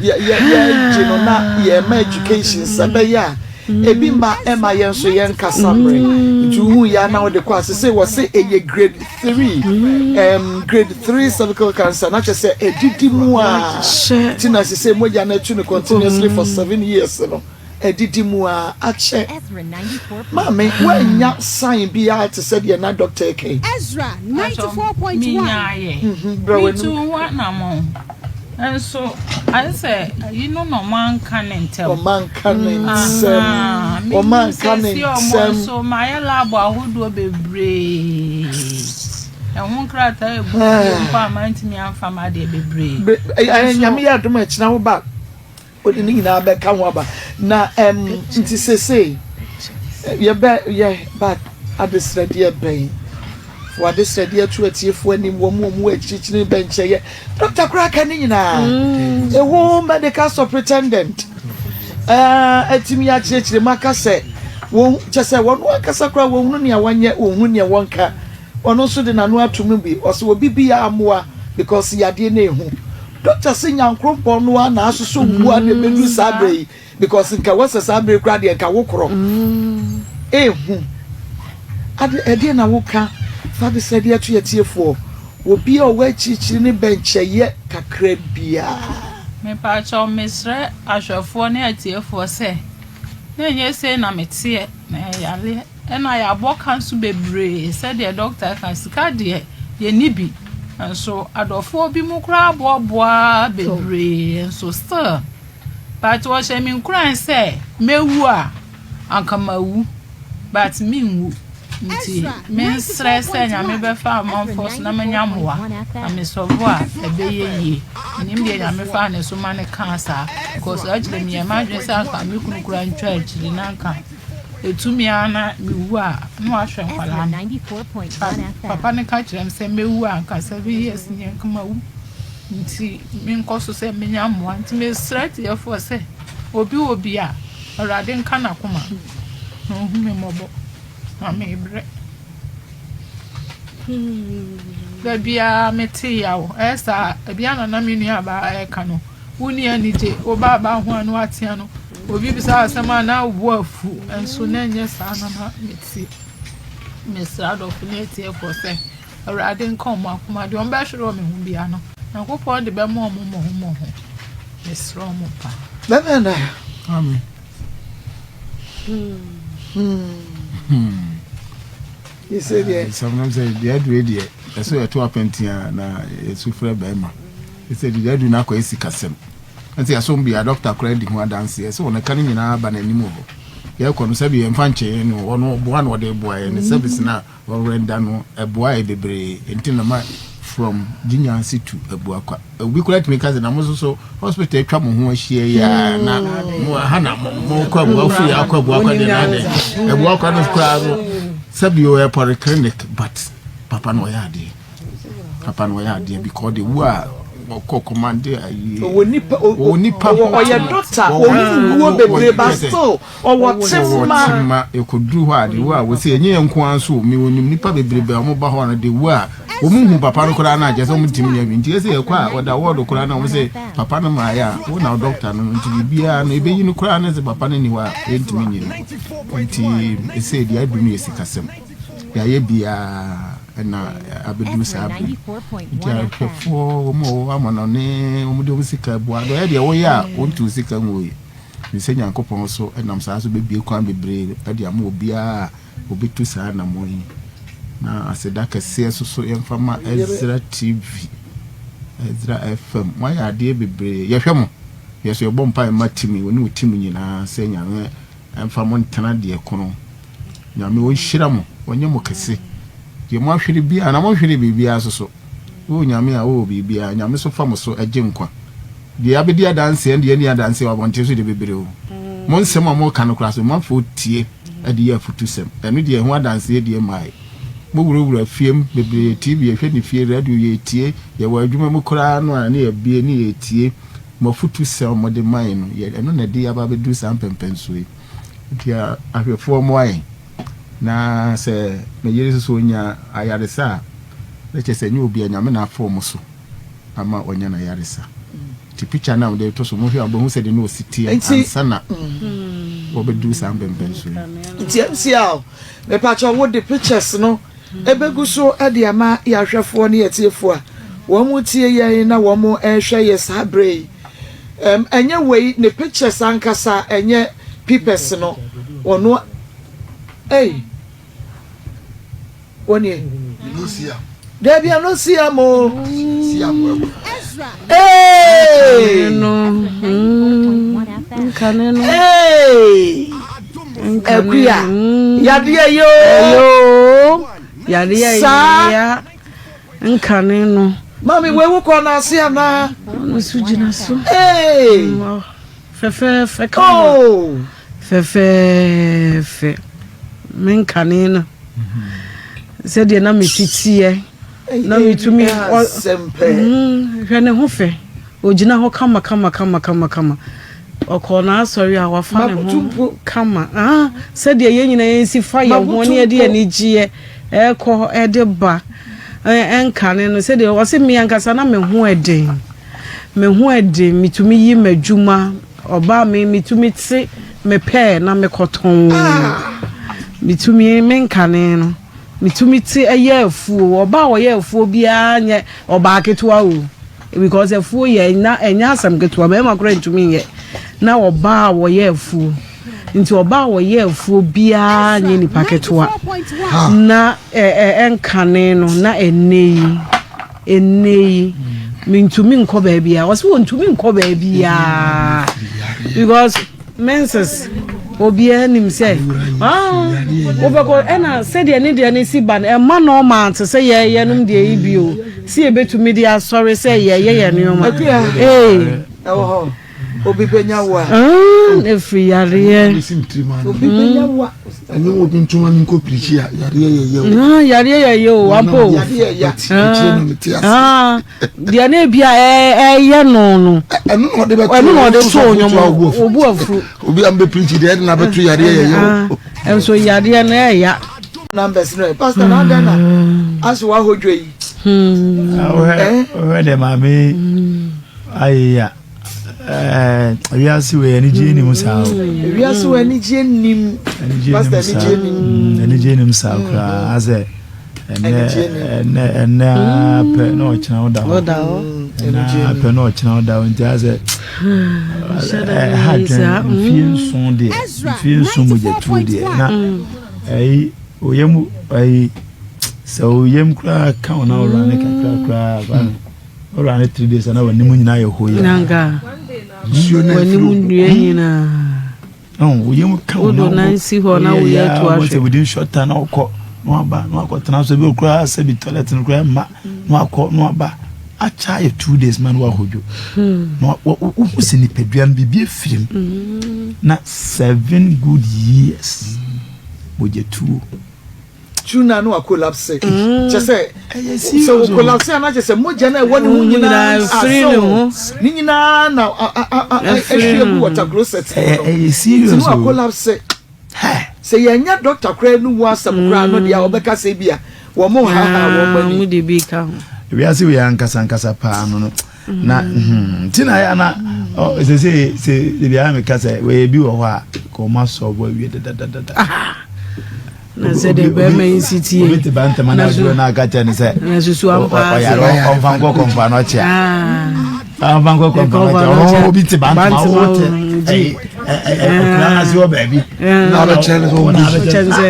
yɛgye no na yɛma education sɛ bɛyɛ a ebi mma ɛma yɛn nso yɛn nkasa mmerɛ nti wohu yɛ na wode kɔ ase sɛ wɔse ɛyɛ grade 3 um, grade 3 cervical cancer na kyerɛ sɛ ɛdidi mu a nti na sɛ sɛ mogya no atu no continuously for 7 years no ɛdidi mu a akyɛ maame woanya sign biara te sɛ deɛ na doctor ɛka yi Ezra 94.1 Menyaeɛ. brɛ Metuu w'anum ho anammɔn. Nso ayɛ sɛ ayi no na ɔmo anka ne ntɛm. Ɔmo anka ne nsɛm. Ɔmo anka ne nsɛm. Ɔmo nso mayɛ lab ahodoɔ bebree. Ɛho nkrataa egu fie mpo a mantumi amfa m'adeɛ bebree. Nyame yɛ adom a ɛkyena wo ba. Wode ne nyinaa bɛka ho aba. Na ɛm nti sesei yɛbɛ yɛ ba adesrɛdeɛ bɛn? Fo adesrɛdeɛ to atiefoɔ anim wɔn mu wɔn wɔ akyirikyiri bɛnkyɛyɛ. Dɔkta koraa ka ne nyinaa. Ewo medical superintendent ɛɛ atumi akyerɛkyerɛ mu aka sɛ Wɔn, kyerɛ sɛ wɔn ankasa koraa wɔnhunu nea wɔnyɛ, wɔnhunu nea wɔnka. Ɔno nso de n'ano ato mu bi. Ɔse obi biaa mmoa because yadeɛ no ehu. Doctor se Nyankoropɔn no ara na asosɔ wo mu ara na ɛbɛduru saa berɛ yi because nka wɔsɛ saa berɛ yi koraa deɛ nka wo korɔ. Ehu. Ade, ɛdeɛn na woka fa abisɛdeɛ to atiefoɔ? Obi a ɔwɔ akyirikyiri ne bɛnkyɛeɛ kakra biara. Mepakyɛw mesrɛ ahwɛfoɔ ne atiefoɔ sɛ, na ɛnyɛ sei na meteɛ, na ɛyɛ yareɛ, ɛna yɛabɔ ka nso bebree sɛdeɛ dɔkta ka, sika deɛ yɛnni bi, nso adɔfoɔ bi mu koraa aboaboa bebree nso still, but wɔhyɛ me nkuran sɛ mɛwu a, anka mawu but menwu nti mensrɛ sɛ Nyame bɛfa amanfoɔ so na manya mmoa na me sɔvo a ɛbɛyɛ yie. Menim deɛ Nyame faa ne so ma no kaa saa because akyire meyɛ m'adwene sɛ anka me kunu koraa ntwa akyire na anka ɛtumi ara na mewu a na wahwɛ nkwadaa no. But papa no ka kyerɛ me sɛ mɛwu a anka 7 years ni anka mawu nti menkɔ so sɛ menya mmoa nti mesrɛ atiefoɔ sɛ obi wɔ bi a Awurade nka n'akoma na ɔnhu me mmɔbɔ na mebrɛ. Da biara mete yaw. Ɛyɛ saa a, ebi a na na me nuabaa ɛreka no, wonni anigye, wo ba aba ho a na woatea no, obi bisa wo asɛm a na wo bo afu, nso na ɛnyɛ saa na na mete. Mesrɛ adɔfo ne atiefoɔ sɛ, Awurade nka wɔn akoma, deɛ wɔbɛhwere wɔ me ho biara no, Nyankopɔn de bɛma wɔn mmɔho mmɔho. Mesrɛ wɔn paa. Bɛmɛ na. Amen. Hmm. Sɛ deɛ. Nsɛm nom sɛ deɛ aduru deɛ ɛsɛ yɛto apɛntia na yɛsu frɛ bɛrima. Sɛ deɛ aduru no akɔyɛ sikasɛm. Nti ɛsom bia dɔkta koraa di ho adanseɛ sɛ wɔn ɛka no nyinaa ba n'anim wɔ hɔ. Yɛkɔ no sɛbi yɛmfa nkyɛn no ɔno ɔboa na ɔde boa yɛn ne service no a Ɔrenda no ɛboa yɛ bebree nti na ma from Gyinyase to Abuakwa. Obi koraa tumi ka sɛ na mo nso so hospital atwa mo ho ahyia yi a na mo ha na mo mo kɔ Abua firi akɔ Abuakwa deɛ na adɛn. Abuakwa no koraa no sɛbi ɔyɛ polyclinic but papa no ɔyɛ adeɛ. Papa no ɔyɛ adeɛ because de wu a ɔkɔ kɔmande ayi. Ɔwɔ nipa ɔwɔ nipa ho ɔyɛ doctor ɔhu wuo bebree but still Ɔwɔ Ɔwɔ tema. tema. Ɛkɔduru hɔ a, the way a wɔsi, ɛnyɛ yɛn nko ara nso o, mewɔ nim nnipa bebrebe a wɔba hɔ no, the way a wɔn hu papa no koraa no a, kyerɛ sɛ wɔn ntumi nyɛ hwee. Nti ɛsɛ yɛkɔ a, ɔda ward koraa na wɔn sɛ papa no maaeɛ a, wo na wo doctor no, nti biribiara no, ɛbɛyi no koraa no sɛ papa no nni hɔ a, yɛntumi nyi no. Nti ɛsei deɛ aduru no yɛ sikasɛm. Deɛ ayɛ biara na abɛduru saa berɛ yi. Nti ahwɛfoɔ, wɔn a wɔwɔ amanɔne, wɔn de wɔn sika boa, deɛ ɔyɛ deɛ woyɛ a, wɔntu sika nguo. Nim sɛ Nyankopɔn nso nam saa so bɛbue kwan bebree de ama obiara a ɔbɛtu saa anammɔn yi. Na aseda kɛseɛ nso so yɛmfa ma Ezra TV, Ezra FM. Moayɛ adeɛ bebree. Yɛhwɛ mo. Yɛ so yɛbɔ mpaeɛ ma team yi, wɔne wo team nyinaa sɛ Nyame mfa mo ntena deɛ kono. Nyame ɔnhyira mo, ɔnyɛ mo kɛse. Deɛ moahwere biara, na monhwere biribiara nso so. Wowɔ Nyame a, wowɔ biribiara. Nyame so fa mo so gye nkwa. Deɛ abɛdi adanseɛ ne deɛ ɛnni adanseɛ wɔ abɔnten so deɛ bebree o. Mo nsɛm a moka no koraa so, manfoɔ tie de yɛ afutusɛm. Ɛno deɛ ɛho adanseɛ deɛ mmaeɛ. Mo wurawura fie mu bebree, TV yɛhwɛ ne fie, radio yɛtie, yɛwɔ adwuma mu koraa no a ne yɛbue ne yɛtie mo afutusɛm a mode ma yɛn no, yɛ ɛno na ɛde yɛn aba abɛduru saa mpɛnpɛnsoɔ yi. Nti ahwɛfoɔ mmoa yɛn. Na sɛ me yere nso so ɔnya ayaresa a, na kyerɛ sɛ ɛnyɛ obiara, Nyame na afa wɔn so ama wanya n'ayaresa. Nti picture no a mede reto so, mohwɛ a mobɛhu sɛdeɛ na ɔsi teɛ ansa na wɔbɛduru saa mpɛnpɛnsoɔ yi. Nti MCL, mepakyɛw wode pictures no bɛgu so de ama yɛn ahwɛfoɔ ne yɛn atiefoɔ a wɔn tie yɛn na wɔn rehwɛ yɛn saa berɛ yi. Ɛm, ɛnyɛ wei ne pictures ankasa, ɛnyɛ pipɛs no, ɔno, ei. Wɔnie. Dabi ano siam o. Hey. Hey. Akuya. Yadeɛ yoo. Yadeɛ Saa. Nkane no. Mami wei wokɔ n'ase anaa? Ɔno nso gyina so. Hey. Fɛfɛɛfɛ kama. Oh. Fɛfɛɛfɛ. Me nkane no. Sɛdeɛ na me ti teɛ. Na metumi. Asɛmpɛ. Hwɛ ne ho fɛ. Ogyina hɔ kama kama kama kama kama. Ɔkɔɔ n'asɔre a wafa ne ho kama. Ah, sɛdeɛ yɛn nyinaa yɛn si fa yɛn ho ne yɛde anigyeɛ ɛkɔ ɛde ba ɛnkane no sɛdeɛ ɔse me ankasa na me ho ɛden me ho ɛden metumi yi m'adwuma ɔbaa me metumi te me pɛɛ na mekɔtɔn metumi menkane no metumi te ɛyɛ afuo ɔbaa ɔyɛ afuo biara nyɛ ɔbaa ketewa o. Because afuo yɛ ɛnya ɛnyɛ asɛm ketewa mmarima koraa ntumi nyɛ na ɔbaa a wɔyɛ afuo nti ɔbaa a wɔyɛ afuo biara nyɛ nipa ketewa na ɛ ɛnkane no na ɛnɛ yi ɛnɛ yi mentumi nkɔ baabi a wɔsɛ wɔntumi nkɔ baabi a because Menses, obiara nim sɛ ah, wobɛkɔ ɛna sɛdeɛ ne deɛ no si ba no ɛma normal te sɛ yɛyɛ nom deɛ yi bio sɛ yɛbɛtumi de asɔre sɛ yɛyɛ yɛ nneɛma ee ɛwɔ hɔ obi bɛnya wo a ɛfiri yareɛ obi bɛnya wo a ɛnyɛ obi ntoma no nkɔ pirikyi a yareɛ yɛyɛ o yareɛ yɛyɛ o ampo Deɛ na ebi a ɛyɛ no no. Ɛno na ɔde bɛto ɛno na ɔde to onyom obu afu. Obi a mbɛ pirikyi deɛ ɛde na bɛto yadeɛ yɛ yɛ o. Nso yadeɛ no ɛya. Numbers no pastor na adɛn na aso wahodwo yi. Wohwɛ deɛ maame ayɛ yi a wiase wei anigye nim saa o. Wiase wei anigye nim. Pastor anigye nim. Anigye nim saa koraa asɛ. Ɛnɛ ɛnɛ ɛnɛ ara pɛ na ɔkyena wo da hɔ. Ɛnɛ ara pɛ na ɔkyena wo da hɔ nti asɛ ɛha dwɛn mfie nson deɛ mfie nson mogya tuo deɛ na ɛyi oyam ɛyi sɛ oyam koraa ka wo na ɔwura ne kakra koraa ba ɔwura ne 3 days na w'anim nyinaa yɛ hɔ yi. Nanka w'anim nnua nyinaa. Ɔn, wo yam ka wo na Wode nan si hɔ na woyɛ atu ahwɛ. Sɛ within short time na wokɔ na waba na wakɔtena so ebi koraa sɛ bi toilet no koraa mma na wakɔ na waba akyɛ ayɛ 2 days ma na wahodwo. Na wohu sɛ nipadua no biribi afiri mu. Na 7 good years mogyatuo. Tuna no akolapse. Kyɛ sɛ sɛ okolapse a na kyɛ sɛ mogya no a ɛwɔ ne ho nyinaa asɛw ne nyinaa na ahwie agu water closet mu no. Ɛyɛ serious o. Nti no akolapse. Sɛ yɛnyɛ doctor koraa no mu asɛm koraa no deɛ a wɔbɛka sɛ bi a wɔn mo haha wɔn ani. Wɔn de bi ka ho. Wiase wei ankasa ankasa paa no no na nti na yɛ ana sɛ sɛ sɛ ebi a meka sɛ wɔyɛ bi wɔ hɔ a ka wɔn asɔ bɔ awie dadadada. Na sɛ deɛ bɛrima yi si tie. Obi te ba ntoma na aduro na aka kyerɛ ne sɛ. Na susu ampa ase. Ɔyare ɔnfa nkɔ kɔnfa no ɔkyea. Ɔnfa nkɔ kɔnfa no ɔkyea. Ɔno obi te ba ntoma ɔwɔ te ɛyi ɛkura n'ase wɔ baabi. Na abɛkyerɛ ne sɛ ɔwɔ bi. Sɛ.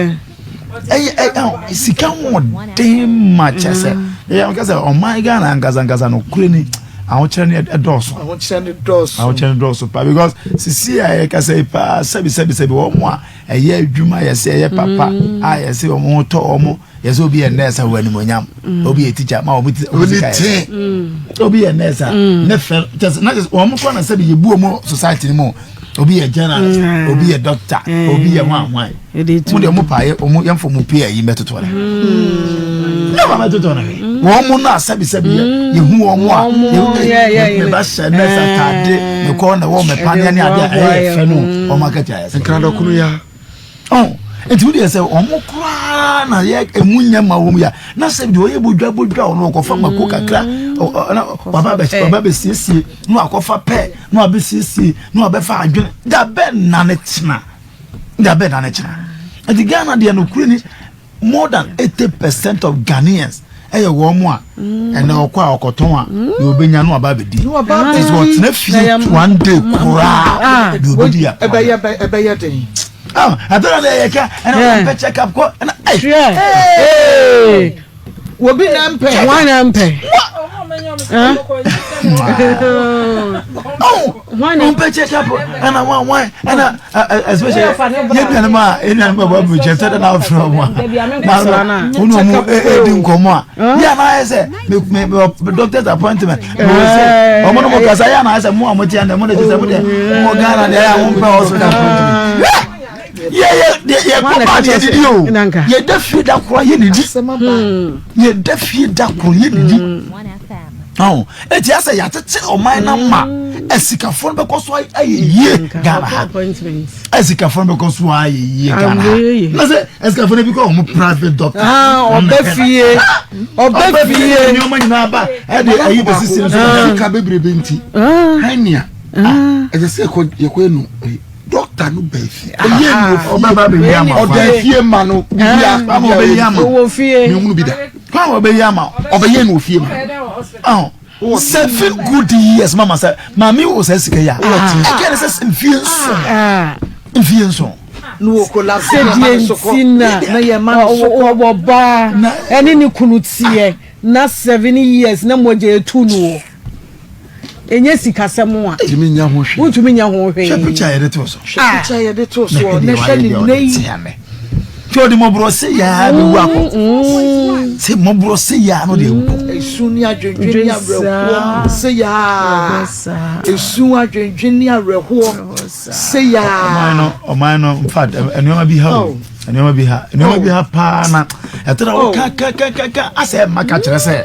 Ɛyɛ ɛ sika ho den ma kyɛ sɛ. Ɛyɛ ɔka sɛ ɔman Ghana ankasa ankasa no kure ni ahokyerɛ no ɛdɔɔso. Ahokyerɛ no dɔɔso. Ahokyerɛ no dɔɔso paa because sisi a yɛkasa yi paa sɛbi sɛbi sɛbi wɔn a ɛyɛ adwuma yɛsɛ ɛyɛ papa a yɛsɛ wɔn ho tɔ wɔn yɛsɛ obi yɛ nurse a wɔ animonyam obi yɛ teacher ma wɔn ti wɔn sika yɛ obi yɛ nurse a ne fɛ kyɛsɛ na kyɛsɛ wɔn kɔ na sɛbi yɛ bu wɔn society mu obi yɛ journalist obi yɛ doctor obi yɛ hwan hwan mo deɛ mo pa yɛ wɔn yɛn fɔ mo pay ayi mɛtotɔ ne ne ma mɛtotɔ ne wɔn mo na sɛbi sɛbi yɛ yɛ hu wɔn a yɛ mɛ ba hyɛ nurse ataade mɛ kɔ na wɔn mɛ paneɛ ne adeɛ a ɛyɛ fɛ no wɔn akatua yɛ sɛ. Nkradɔkono ya. Ɔn nti wo deɛ sɛ wɔn koraa na yɛ emu nyɛ ma wɔn ya na sɛ deɛ ɔyɛ bodwa bodwa ɔno ɔkɔfa mako kakra na waba bɛ waba bɛ siesie na wakɔfa pɛ na wabɛ siesie na wabɛfa adwene dabɛ na ne kyena dabɛ na ne kyena nti Ghana deɛ no kure ni more than 80% of Ghanaians ɛyɛ wɔn mu a ɛnna ɔkɔ a ɔkɔtɔn a deɛ ɔbɛnya no aba abɛdi nti sɛ ɔtena fie one day koraa deɛ ɔbɛdi yɛ ɛbɛyɛ ɛbɛyɛ den. Ɛtɔrɔ de yɛ ka ɛna wɔn mpɛ check up kɔ ɛna ɛy. Obi na mpɛ. Wɔn na mpɛ. Wɔn mpɛ check up ɛna wɔn wɔn ɛna especially yɛ nuanom a yɛ nuanom a wɔabu kyɛ sɛ dana afrɛ wɔn a na wɔn wɔn mu edi nkɔmɔ a yɛ ana ayɛ sɛ me me me doctor's appointment me wɔ sɛ wɔn no mo kasa yɛ ana ayɛ sɛ mo a mo ti ɛnna mo de kyɛ sɛ mo deɛ mo Ghana deɛ yɛ a mo mpɛ hospital appointment yɛ yɛ yɛ yɛ kɔ baa yɛ didi o yɛ da fie da koro yɛ didi yɛ da fie da koro yɛ didi. Ɔn eti asɛ yɛatete ɔman no ma asikafoɔ no bɛkɔ so ayɛ yie Ghana ha. Asikafoɔ no bɛkɔ so ayɛ yie Ghana ha. Na sɛ asikafoɔ no bi kɔ wɔn private doctor. Ɔbɛ fie ɔbɛ fie. Nneɛma nyinaa ba ɛde ayi bɛsisi no so. Sika bebrebe nti hernia ɛsɛ sɛ yɛkɔ yɛ no dɔkta no baa fie ɔyɛ no wɔ fie ɔda fie ma no bibia bibia mehunu bi da kwan wɔ bɛyɛ ama ɔbɛyɛ no wɔ fie ma ɔn seven good years mama sɛ maame wɔ sɛ sika yi a ɛkɛ ne sɛ mfie nson mfie nson sɛdeɛ nti na wɔwɔ baa ɛne ne kunu teɛ na 7 years na mogya etu no o ɛnyɛ sikasɛm a ntumi nya ho hwee wontumi nya ho hwee. Hwɛ picture yɛde to so. Hwɛ picture yɛde to so na hwɛ ne nne yi. Tí o di mɔborɔ se yaa bi wu akɔ se mɔborɔ se yaa no de ewu kɔ. Esu ni adwendwen ni awerɛhoɔ se yaa esu adwendwen ni awerɛhoɔ se yaa. Ɔman no ɔman no in fact nneɛma bi ha o nneɛma bi ha nneɛma bi ha paa na ɛtɛrɛ o ka ka ka ka ka asɛ ɛma ka kyerɛ sɛ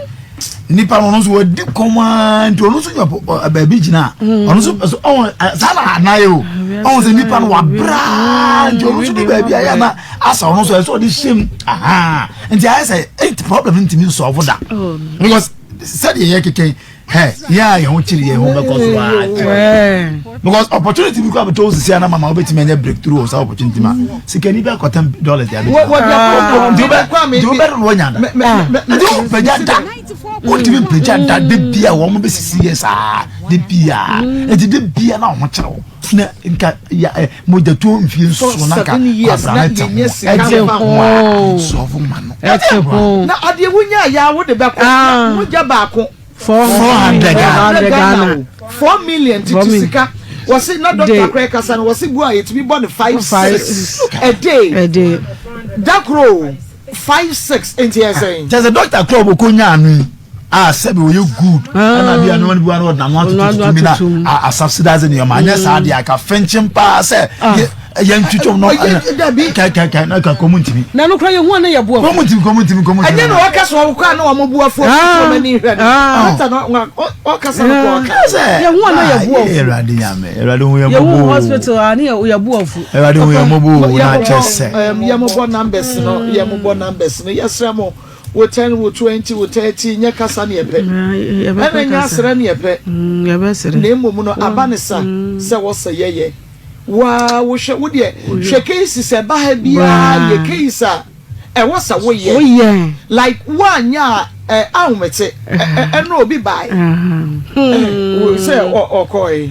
nipa no nso wadi kɔm aa nti ɔno nso nya baabi gyina ɔno nso pɛ so ɔwɔ saa na anan yɛ o ɔwɔ sɛ nipa no wabra nti ɔno nso do baabi ayɛ na asa ɔno nso ɛsɛ ɔde hyɛ mu ahan nti ayɛ sɛ eight problem ntumi nsɔfo da because sɛdeɛ yɛ keke hɛ yɛ a yɛn ho kyiri yɛn ho bɛkɔ so aa because opportunity bi kɔ abɛtɔ wo sisi anam ama wobɛtumi anya breakthrough wɔ saa opportunity ma sikani bi akɔ $10 de abɛgyina nti wobɛ nti wobɛ no wɔnya da nti wompagya da wontumi mpagya da de bia wɔn bɛsisi yɛ saa de bia nti de bia na wɔn kyerɛ wo na nka ya ɛ mogyatuo mfie nson na nka kwabra ne te ho ɛte ho a sɔfo ma no ɛte ho na adeɛ wonya yɛ a wode bɛkɔ mogya baako 400 Ghana Ghana 4 million titi sika wɔsi na dɔkta akora kasa no wɔsi bu a yɛtumi bɔ ne five six a day a day dakoro five six nti yɛ sɛn. Kyɛ sɛ dɔkta kora ɔbɔkɔ nya ano yi a sɛbi ɔyɛ good ɛna bi a nneɛma no bi wa no ɔde n'ano atoto mi na a subsidize nneɛma anyɛ saa deɛ aka fɛnkyɛn paa sɛ yɛn twitwam no kɛkɛkɛ na ka kɔmu ntumi. Na no kora yɛ hu a na yɛ bu afu. Kɔmu ntumi kɔmu ntumi kɔmu ntumi. Ɛnyɛ na ɔka so ɔkɔ a na wɔn bu afu ɔmo ani hwɛ no dɔkta no ɔkasa no kɔ ɔka. Yɛ hu a na yɛ bu afu. Ɛwurade nyame Ɛwurade hu yɛ mɔbɔ. Yɛ hu hospital a ne yɛ bu afu. Ɛwurade hu yɛ mɔbɔ na kyɛ sɛ. Yɛ mo bɔ numbers no yɛ mo bɔ numbers no yɛsrɛ mo wo 10 wo 20 wo 30 nyɛ kasa ne yɛpɛ ɛna nyɛ asrɛ ne yɛpɛ na mmom no aba ne sa sɛ wɔsɛ yɛyɛ waa wohwɛ wo deɛ hwɛ case sɛ ɛba ha biara yɛ case a ɛwɔ sɛ woyɛ like woanyɛ a ɛ ahomete ɛno obi bae sɛ ɔkɔe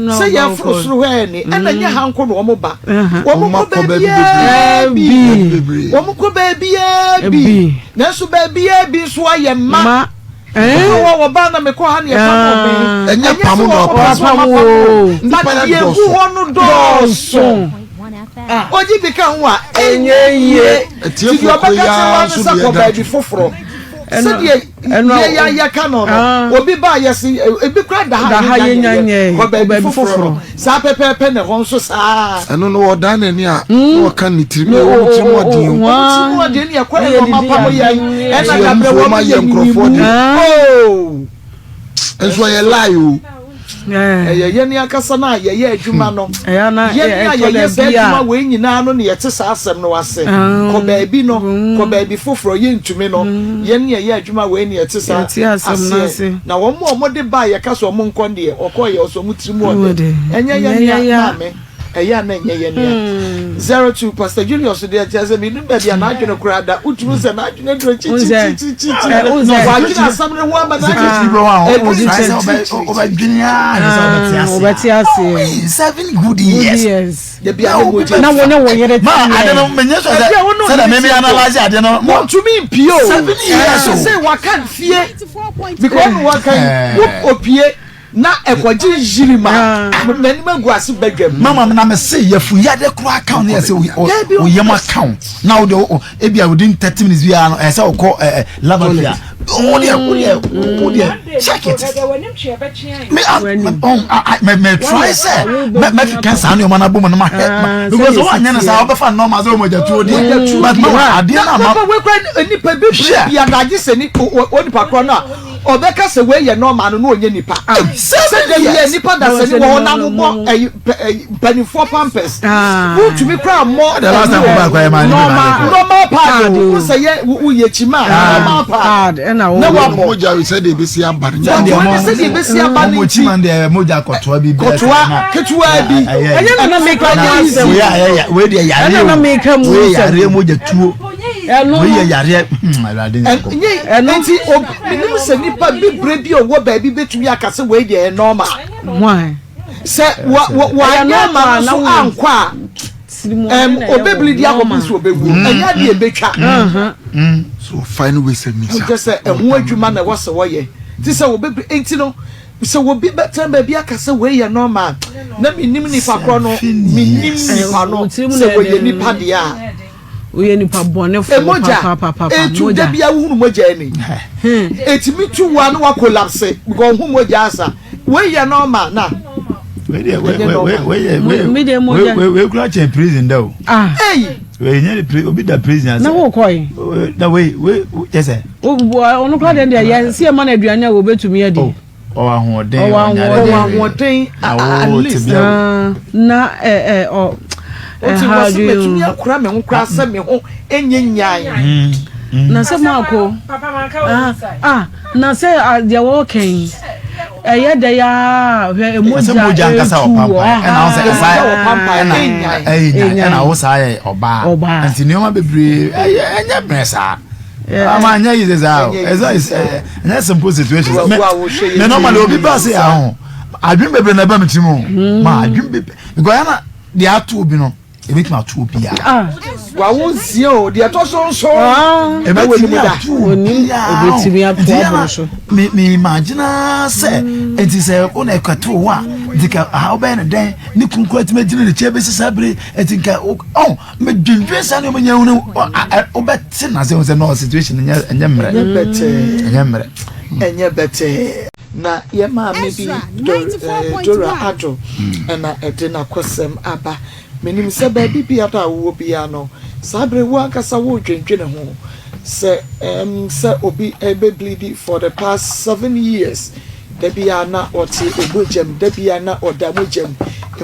sɛ yɛforo soro hɔ ɛni ɛna nyɛ ha nko na wɔn ba wɔn kɔ baabiara bi wɔn kɔ baabiara bi nanso baabiara bi nso ayɛ mma wɔ wɔ ba na mekɔ ha ne ɛfa no ɔbɛn ɛnyɛ pam na ɔpam o but yɛgu hɔ no dɔɔso ogye bi ka ho a ɛnyɛ yie ti deɛ ɔbɛka kyerɛ wa no sɛ kɔ baabi foforɔ sɛdeɛ yɛyɛ yɛka no no obi ba yɛse ebi kora da ha yɛ nyɛ kɔ baabi foforɔ no saa pɛpɛɛpɛ na ɛhɔ nso saa. Ɛno no ɔdan n'ani a na ɔka ne tirim na wɔn tirim ɔden o. Wɔn tirim ɔden ne ɛkɔ yɛ wɔn apam yɛn ɛna dabrɛ wɔn yɛ nkurɔfoɔ de. Ooo. Nso ɛyɛ lie o. Ɛyɛ yɛn ankasa no a yɛyɛ adwuma no. Yɛn a yɛyɛ saa adwuma wei nyinaa no na yɛte saa asɛm no ase. Kɔ baabi no, kɔ baabi foforɔ, yɛntumi no. Yɛn a yɛyɛ adwuma wei na yɛte saa aseɛ. Na wɔn a wɔde ba a yɛka sɛ wɔn nkɔ deɛ, wɔkɔeɛ ɔsɛ wɔn tirim ɔdɛ. Ɛnyɛ yɛn nea, maame. Ɛyɛ a na ɛnyɛ yɛn nea. 02 Pastor Julius deɛ kyerɛ sɛ medu baabi a n'adwene koraa da wotumi sɛ n'adwene aduru akyirikyirikyirikyiri wadwene asɛm no ho ama n'adwene wobɛdwene a ne sɛ wobɛte aseɛ 7 good years dabi a wo na wo ne wo yere ma ade no menyɛ sɛ sɛ sɛ meme analyse ade no wɔntumi mpie o 7 years o sɛ waka fie because waka yi wo opie na ɛkɔgye yiri ma n'anim agu ase badwam. Mama na me se yɛfu yade koraa ka ne yɛsɛ wo yam aka wo na wo de ebi a within 30 minutes biara no ɛsɛ wokɔ ɛ lavatory a wo deɛ wo deɛ wo deɛ check it me a me me try sɛ mɛ mɛ keka saa nneɛma no abɔ mu no ma hwɛ because wɔn anyɛ no saa wɔbɛfa nneɛma sɛ wɔn agya tuo deɛ but mama adeɛ no ama nipa bi bi adagye sɛ ni o nipa korɔ no a. Ɔbɛka sɛ wei yɛ normal no na ɔnyɛ nipa. Sɛ da bi a nipa dasani wɔ hɔ na wobɔ ɛyi ɛyi mpanimfoɔ pampers. Wontumi koraa mmɔ ɛyi normal normal pad o. Wo sɛ yɛ woyɛ kyima a normal pad na wabɔ. Mogya sɛdeɛ ebesi aba no. Wɔn sɛdeɛ ebesi aba no nti. Wɔn kyima deɛ mogya kɔtoa bi. Kɔtoa ketewa bi. Ɛnyɛ na na meka mu asɛm. Wei deɛ yareɛ o. Wei yareɛ mogya tuo. Wei yɛ yareɛ Awurade Nyankopɔn. Ɛno nti menim sɛ nipa bibire bi a ɔwɔ baabi bɛtumi aka sɛ wei deɛ ɛyɛ normal. Sɛ wanyɛ ama no so ankɔ a ɔbɛbili di akɔpem sɛ ɔbɛwu. Ɛnyɛ adeɛ ɛbɛtwa. So find ways and means. Kyɛ sɛ ɛho adwuma na ɛwɔ sɛ wɔyɛ. Nti sɛ wɔbɛbili nti no sɛ obi bɛtena baabi aka sɛ wei yɛ normal na menim nipa korɔ no menim nipa no sɛ wɔyɛ nipa deɛ a. Woyɛ nipa bɔnefoɔ Mogya papapapa. etu da bia wohunu mogya ani. Etumi tu wa na wa collapse because ohun mogya asa. Wei yɛ normal na. Wei deɛ wei wei wei yɛ wei wei wei kura kyɛn prison da o. Ah. Eyi. Wei nyɛ de obi da prison ase. Na wo kɔ yi. Na wei wei kyɛ sɛ. Ɔno kura deɛ deɛ yɛ si ɛma na aduane a wɔbɛtumi adi. Oh. Ɔwɔ ahoɔden. Ɔwɔ ahoɔden. Ɔwɔ ahoɔden at least. Na ɛ ɛ ɔ. Oti wɔ sɛ mɛtumi akura me ho koraa sɛ me ho nyɛ nyan. Na sɛ mo akɔ. Ah na sɛ deɛ wɔɔka yi ɛyɛ dɛ ya hwɛ emogya ankasa wɔ pampan ɛna wo sɛ ɛsa ɛna ɛyɛ ɛna wo saa yɛ ɔbaa nti nneɛma bebree ɛyɛ ɛnyɛ mmerɛ saa. Ama anyɛ yize saa o. Ɛsɛ ɛnyɛ simple situation. Me me normally obi ba se aho. Adwene bebree na ɛba me tirim o. Hmm. Ma adwene bebree because yana deɛ ato obi no ebetumi ato obi a. Ah. Wa wo nsia o deɛ ɛtɔ so nso. Ah. Ebetumi ato obi a. Ebetumi ato aboro so. Me me imagine sɛ hmm. nti sɛ o na ɛkɔto wo a nti ka aha wobɛyɛ ne dɛn ne kunkun atumi agyina ne kyɛ bɛsi saa bere nti nka ɔn. Medwendwen saa nneɛma nyinaa ho no, wobɛte n'ase ho sɛ no situation nyɛ ɛnyɛ mmerɛ. Ɛnyɛ bɛtɛɛ. Ɛnyɛ mmerɛ. Ɛnyɛ bɛtɛɛ. Na yɛ maame bi Dora Addo na ɛde n'akosɛm aba. Menim sɛ baabi biara a wowɔ biara no, saa bere wo ankasa woredwendwene ho sɛ ɛɛm sɛ obi rebɛblidi for the past 7 years. Da biara na ɔte mogya mu, da biara na ɔda mogya mu.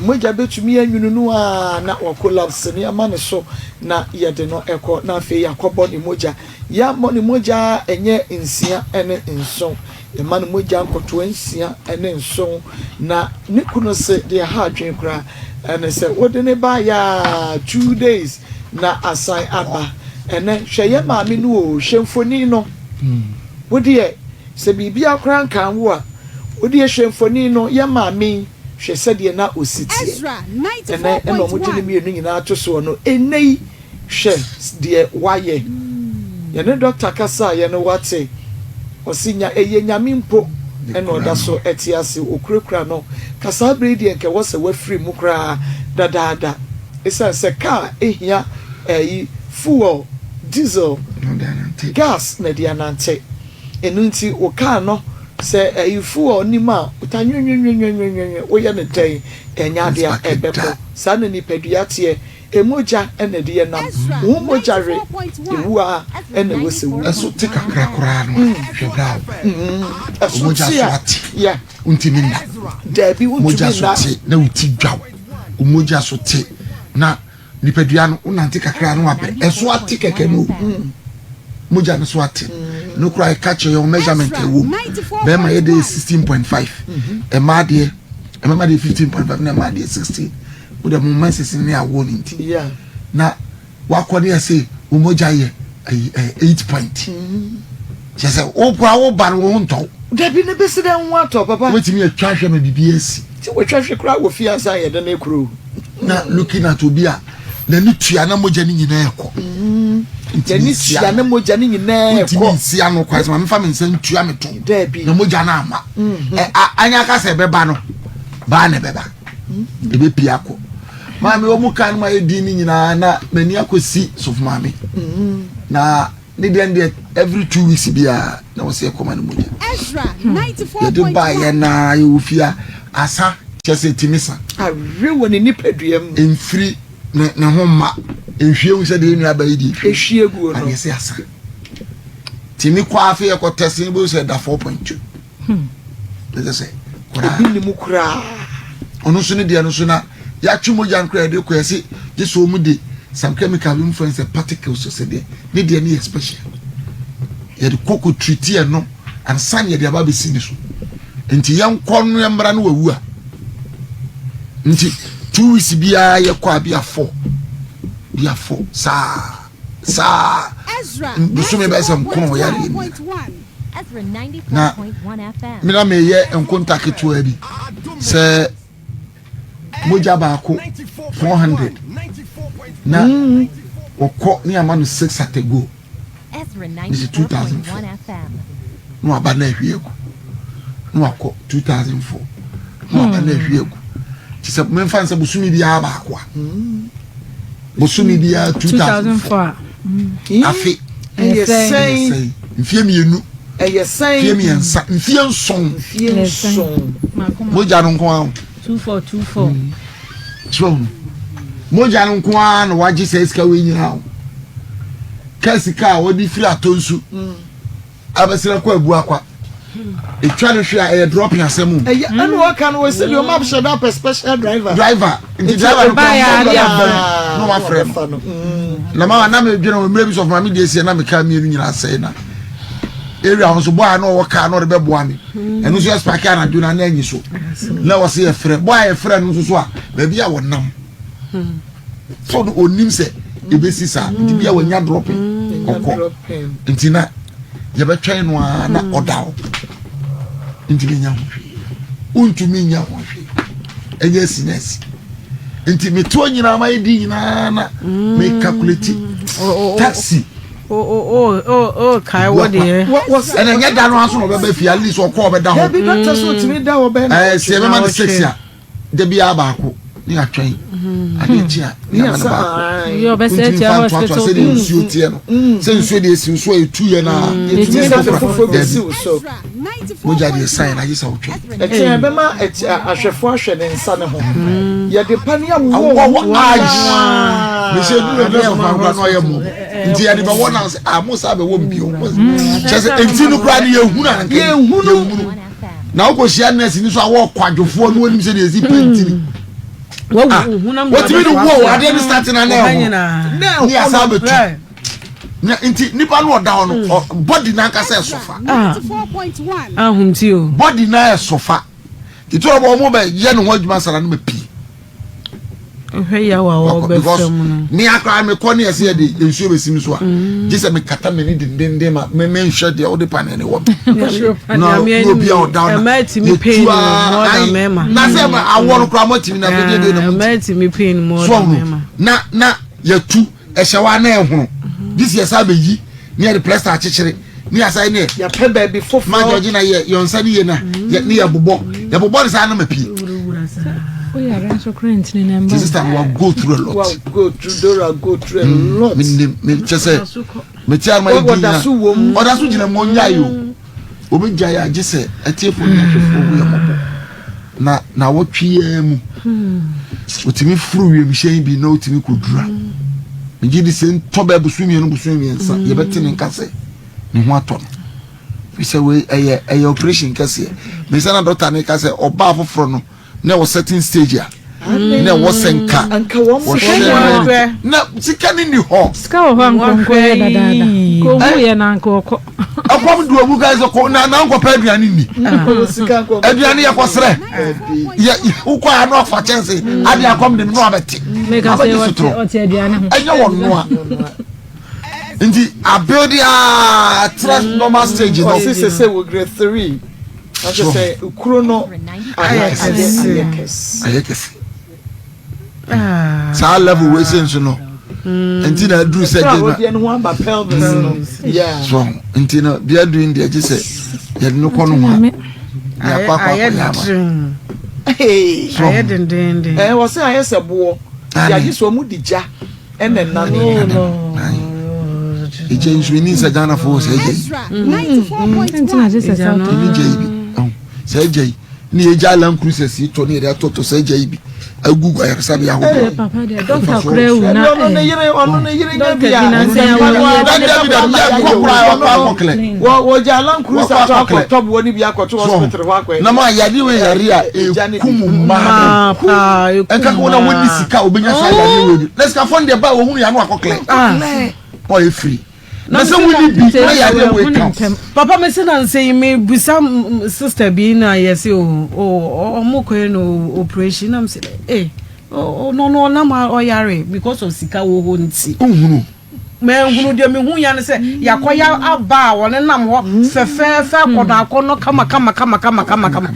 Mogya bɛtumi anwunu no ara na wakolapse ne ama ne so na yɛde no kɔ na afei yɛakɔbɔ ne mogya. Yɛammɔ ne mogya a ɛnyɛ 6 ne 7. Yɛma no mogya nkɔtoa 6 ne 7. Na ne kunu se deɛ ɛha adwene koraa ne sɛ wode no baeɛ a 2 days na asan aba. Ɛnnɛ hwɛ yɛn maame no o, hwɛ mfonin no. Wo deɛ Sɛ biribiara koraa nkaa wo a, wo deɛ hwɛ mfonin no, yɛn maame yi, hwɛ sɛdeɛ na ɔsi teɛ. Ɛnnɛ na wɔde ne mmienu nyinaa ato soɔ no, ɛnnɛ yi, hwɛ deɛ wayɛ. Yɛne dɔkta kasaeɛ no, woate? Ɔse nya, ɛyɛ Nyame mpo na ɔda so te ase, ɔkurakura no. Ka saa berɛ yi deɛ nka ɛwɔ sɛ wafiri mu koraa dadaada. Ɛsiane sɛ kaa hia ɛyi, fuel, diesel, gas na ɛde anante. Ɛno nti wo kaa no sɛ ɛyi fuel nnim a, wota nwenwenwenwenwenwen, woyɛ no dɛn, ɛnyɛ adeɛ a ɛbɛkɔ. Saa na nipadua teɛ, mogya na ɛde yɛ nam. Wo mogya we, ɛwu ara na ɛwɔ sɛ wuwu. Ɛso te kakra koraa no a, hwɛ bra o. Ɛso Mogya te so a, ate. yeah. Wontumi nna. Daabi, wontumi Mogya so nna. te na wo ti dwa wo. Wo mogya so te na nipadua no wonante kakra no wabɛ. Ɛso ate kɛkɛ no o. Mogya no so ate. No koraa ɛka kyerɛ yɛn measurement a ɛwɔ mu. Bɛrima yɛ deɛ 16.5. Mmaa deɛ, mmarima deɛ 15.5 na mmaa deɛ 16. Wo deɛ mo menses ne awoɔ no nti. Yeah. Na wakɔ ne ɛsɛ wo mogya yɛ ɛyi ɛ 8 point. Kyerɛ sɛ wo koraa wo ba no wo ho ntɔ wo. Dabi ne besi dɛn ho atɔ papa. Wobɛtumi atwa ahwɛ ma biribi asi. Ti wɔtwa hwe koraa wɔ fie ansa yɛde no kuro. Na looking at obi a n'ani tua na mogya no nyinaa ɛkɔ. N'ani tua na mogya no nyinaa ɛkɔ. Ntumi nsi ano kwan sɛ maame fa me nsa ntua me to. Dabi. Na mogya no ama. Ɛ anya aka sɛ ɛbɛba no baa na ɛbɛba. Ɛbɛpie akɔ. Maame wɔn kan no ma yɛ din no nyinaa na m'ani akɔsi sɔfo maame. Na ne deɛ deɛ every 2 weeks biara na wɔsɛ ɛkɔma no mogya. Yɛde baa yɛ naa yɛwɔ fie asa kyɛ sɛ ɛtumi sa. Awe wɔ ne nipadua mu. Mfiri ne ne ho mma nhwie hu sɛ deɛ nua bɛyi deɛ ehwie guo no. Adeɛ sɛ asa. Nti me kɔ afei yɛkɔ test no bɛhu sɛ ɛda 4.2. Hmm. Ɛsɛ sɛ koraa. Ebi nim koraa. Ɔno nso ne deɛ no nso na yɛatwe mogya no koraa yɛde kɔ yɛse gye sɛ wɔn de some chemical bi mu fɛn sɛ particles sɛ deɛ ne deɛ no yɛ special. Yɛde kɔ kɔ treat ɛno ansa na yɛde aba abɛsi ne so. Nti yɛnkɔ no yɛmmra no wawu a. Nti 2 weeks biara yɛkɔ a bi a 4 bi a 4 saa. Saa bosome bɛyɛ sɛ nkono wɔ yareɛ mu na me na meyɛ nkonta ketewa bi sɛ mogya baako 400 na wɔkɔ ne ama no 6 at a go ne sɛ 2004 na waba na ahwie agu na wakɔ 2004 na waba na ahwie agu te sɛ memfa nsɛ bosome biara baako a bosome biara 2004 afe ɛyɛ sɛn mfie mmienu ɛyɛ sɛn mfie mmiɛnsa mfie nson mfie nson mogya no nko ara 2424 kyerɛ ho mogya no nko ara na wagye sɛ sika wei nyinaa o ka sika a wɔde firi atɔ nsu mm. Abɛsena kɔ abu akwa. Etwa no hwe a ɛyɛ dropping asɛm o. Ɛyɛ ɛna ɔka no wɔsi deɛ ɔmo ahyɛ da pɛ special driver. Driver nti driver no kɔ ɔmo bɛ bɛm na wafrɛ no. Na ma na me dwene mmerɛ bi sɔfo maame deɛ esia na me kaa mmienu nyinaa sɛe na area ho so bɔ a na ɔwɔ kaa na ɔde bɛboa me ɛno nso yɛ spark anadwo na na anyi so na wɔsi yɛ frɛ bɔ a yɛ frɛ no nso so a baabi a wɔnam. So no onim sɛ ebesi saa nti bi a wanya dropping ɔkɔ nti na yɛbɛtwɛn no ara na ɔda hɔ ntumi nya ho hwee wontumi nya ho hwee ɛnyɛ asi na asi nti metoɔ nyinaa ma yɛdi nyinaa na me calculate taxi kae wɔ deɛ ɛna ɛnyɛ da no aso na ɔbɛba fie at least ɔkɔ ɔbɛda hɔ ɛɛ sɛ ɛbɛma no six a da biara baako ne yɛatwɛn mhm. adeɛ kyi a ne yɛama no baako wontumi mfa ntoatoa sɛdeɛ nsuo teɛ no mm. sɛ nsuo deɛ ɛsi nsuo a ɛtu yɛ no a mm. dabi mogya deɛ san na agye sɛ wotwɛn ɛkyɛn ɛbɛma ahwɛfoɔ ahwɛ ne nsa ne ho mm. yɛde pa ne awowɔ awowɔ ayi mesɛ duru ɛdɛ sɔfo ankora na ɔyɛ mo nti yɛde bɛwɔ na sɛ ah mo saa bɛwɔ mbio kyɛ sɛ nti no koraa no yɛhunu anka yɛhunu Na wokɔhyia nurse ni so a wɔɔ kwadwofoɔ no wɔnim sɛdeɛ ɛsi pɛntini ah, wɔtumi de wɔ adeɛ no start na na ɛho ne yɛasa bɛtu na nti nipa no ɔda hɔ no hmm. body n'ankasa ɛsɔfa ah. body na ɛsɔfa nti ɔbɔ ɔmo bɛ yɛ ne ho adwuma sara no ma pii Wohwɛ yaw a wɔbɛfa mu no. Me akora mekɔ ne ɛsɛ yɛde nsuo bɛsi mi so a mm. gye sɛ mekata m'ani dendenden ma menhwɛ deɛ wode pane ne wɔ me na obi a ɔda na yɛtua na sɛ awɔ no koraa moatumi na afei deɛ na so na na yɛtu ɛhyɛ wa na ɛhono gye sɛ yɛsa bɛyi ne yɛde plɛsta akyekyere ne yɛasa ne yɛpɛ baabi foforɔ ma gyɔgye na yɛ yɛn nsa ne yɛ na yɛ ne yɛ bobɔ yɛ bobɔ ne saa na ma pie ti sista no wa go through a lot wa go through Dora go through a mm, lot me nim me kyɛ sɛ me ti aroma yi di nyina ɔda so gyina mu ɔnya yi o obi gya yɛ agye sɛ ɛtiefo ne ahwɛfoɔ hu yɛ mɔbɔ na na wɔtwe yɛn mu otumi furu wiemhyɛn bi na otumi kɔdura megye di sɛ ntɔ bɛɛ bosom mmienu bosom mmiɛnsa mm. yɛbɛte ne nka sɛ ne ho atɔ no fi sɛ wei ɛyɛ ɛyɛ operation kɛseɛ mesɛ na dɔkta ne ka sɛ ɔbaa foforɔ no na ɛwɔ certain stage a na ɛwɔ sɛ nka wɔhwɛ na sika ne ni hɔ. sika wɔ hɔ a nkonko yɛ dadaada nkonko yɛ na nka ɔkɔ. ɛkɔm du omu ka sɛ kɔ na na nkɔpɛ aduane ni aduane yɛ kɔsrɛ yɛ wokɔ a na ɔfa kyɛnse mm. ade akɔm de no na wabɛte abɛgye sotoro ɛnyɛ wɔn noa nti abuild a trust normal stage no. ɔsi sese wɔ grade 3 na kyerɛ sɛ kuro no ayɛ kɛse. Ayɛ kɛse. Ah. Saa level wei sɛ nso no. Mm. Nti na aduru sɛ gye na. Ɛfra no ho aba pelvis no. Mm. So nti na bia aduru deɛ gye sɛ yɛde no kɔ no ho a. Yɛakɔ akɔ akɔ yɛ ama. Ayɛ dendenden. Ɛɛ wɔ sɛ ayɛ sɛ boɔ. Yɛagye sɛ ɔmo di gya. ɛna ɛna ne ɛgya nso ɛni sɛ ghanafoɔ sɛ ɛgya yi ɛni gya yi bi sɛ ɛgya yi ne yɛgya land cruisers yi tɔ ne yɛde atɔtɔ sɛ ɛgya yi bi agu ayaresabea ahodoɔ. Papa deɛ dɔkta koraa awu na ɔno ne yere ɔno ne yere nya bi a wɔgya alan cruiser atɔ akɔtɔ boɔ no bi akɔto hospital hɔ akɔyɛ. Na ma yadeɛ wei yare a ɛkum mmaa no ɛnka wɔn a wɔnni sika a wɔbɛnya saa yadeɛ wei bi na sikafoɔ no deɛ ba a wɔhunu yɛ ano akɔklɛ ɔyɛ firi. Na sɛ wonni bi na yareɛ wei ka wo. Papa me se nansa yi me bisa sister bi na yɛ se o o ɔmo kɔyɛ no operation na me se eh ɔno no ɔnam ɔyare because of sika wɔ hɔ nti. Nhunu. Mɛnhunu deɛ mehu ya ne sɛ yakɔya aba a wɔne nam hɔ fɛfɛɛfɛ akɔnɔ akɔnɔ kama kama kama kama kama kama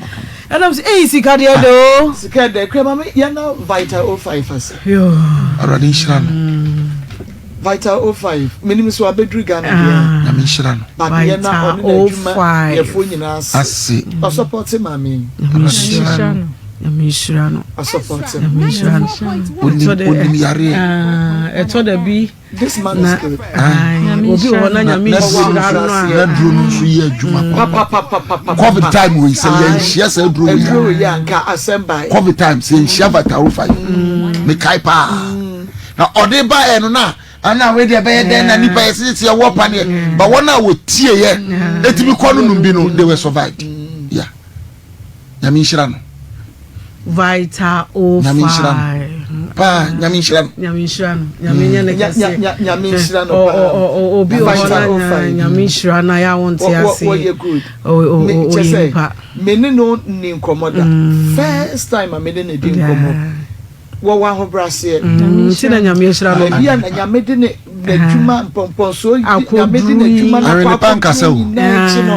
ɛna me se eyi sika deɛ de o. Sika dɛ kura maame yɛn na vital 05 ase. Awurade nhyira no. Vital 05 menim sɛ wabɛduru Ghana deɛ ah. Nyame nhyira no but yɛ na ɔne n'adwuma yɛfoɔ nyinaa ase ɔsɔpɔte maame Nyame nhyira no Nyame nhyira no ɔsɔpɔte Nyame nhyira no onim yareɛ ah, ɛtɔ da bi this man is good ah, obi wɔ hɔ na Nyame nhyira no a na duro no nso yɛ adwuma mm. covid time wei sɛ yɛnhyia sɛ aduro wei a nka asɛm bae covid time sɛ yɛnhyia vital 05 mm. mekae paa mm. Na ɔde baeɛ no na ana wei deɛ ɛbɛyɛ dɛn na nipa yɛ sisi ɛwɔ paneɛ ba wɔn a wɔtie yɛ etimi kɔ no nom bi no they were survived yeah nyame nhyira no. Vital o nyame nhyira no paa nyame nhyira no. Nyame nhyira no nyame nyɛ ne kɛse nyame nhyira no paa obi wɔ hɔ na nyame nhyira no ayɛ a wɔnte ase wɔyɛ good ɔyɛ nipa. Me ne no ni nkɔmɔ da first time a me ne no di nkɔmɔ. Wɔwɔ ahobrɛaseɛ. Nti na Nyame ahyira no. Baabi a na Nyame de ne n'adwuma mpɔmpɔnsoɔ Nyame de n'adwuma no akɔ akɔduru nyinaa akyi no,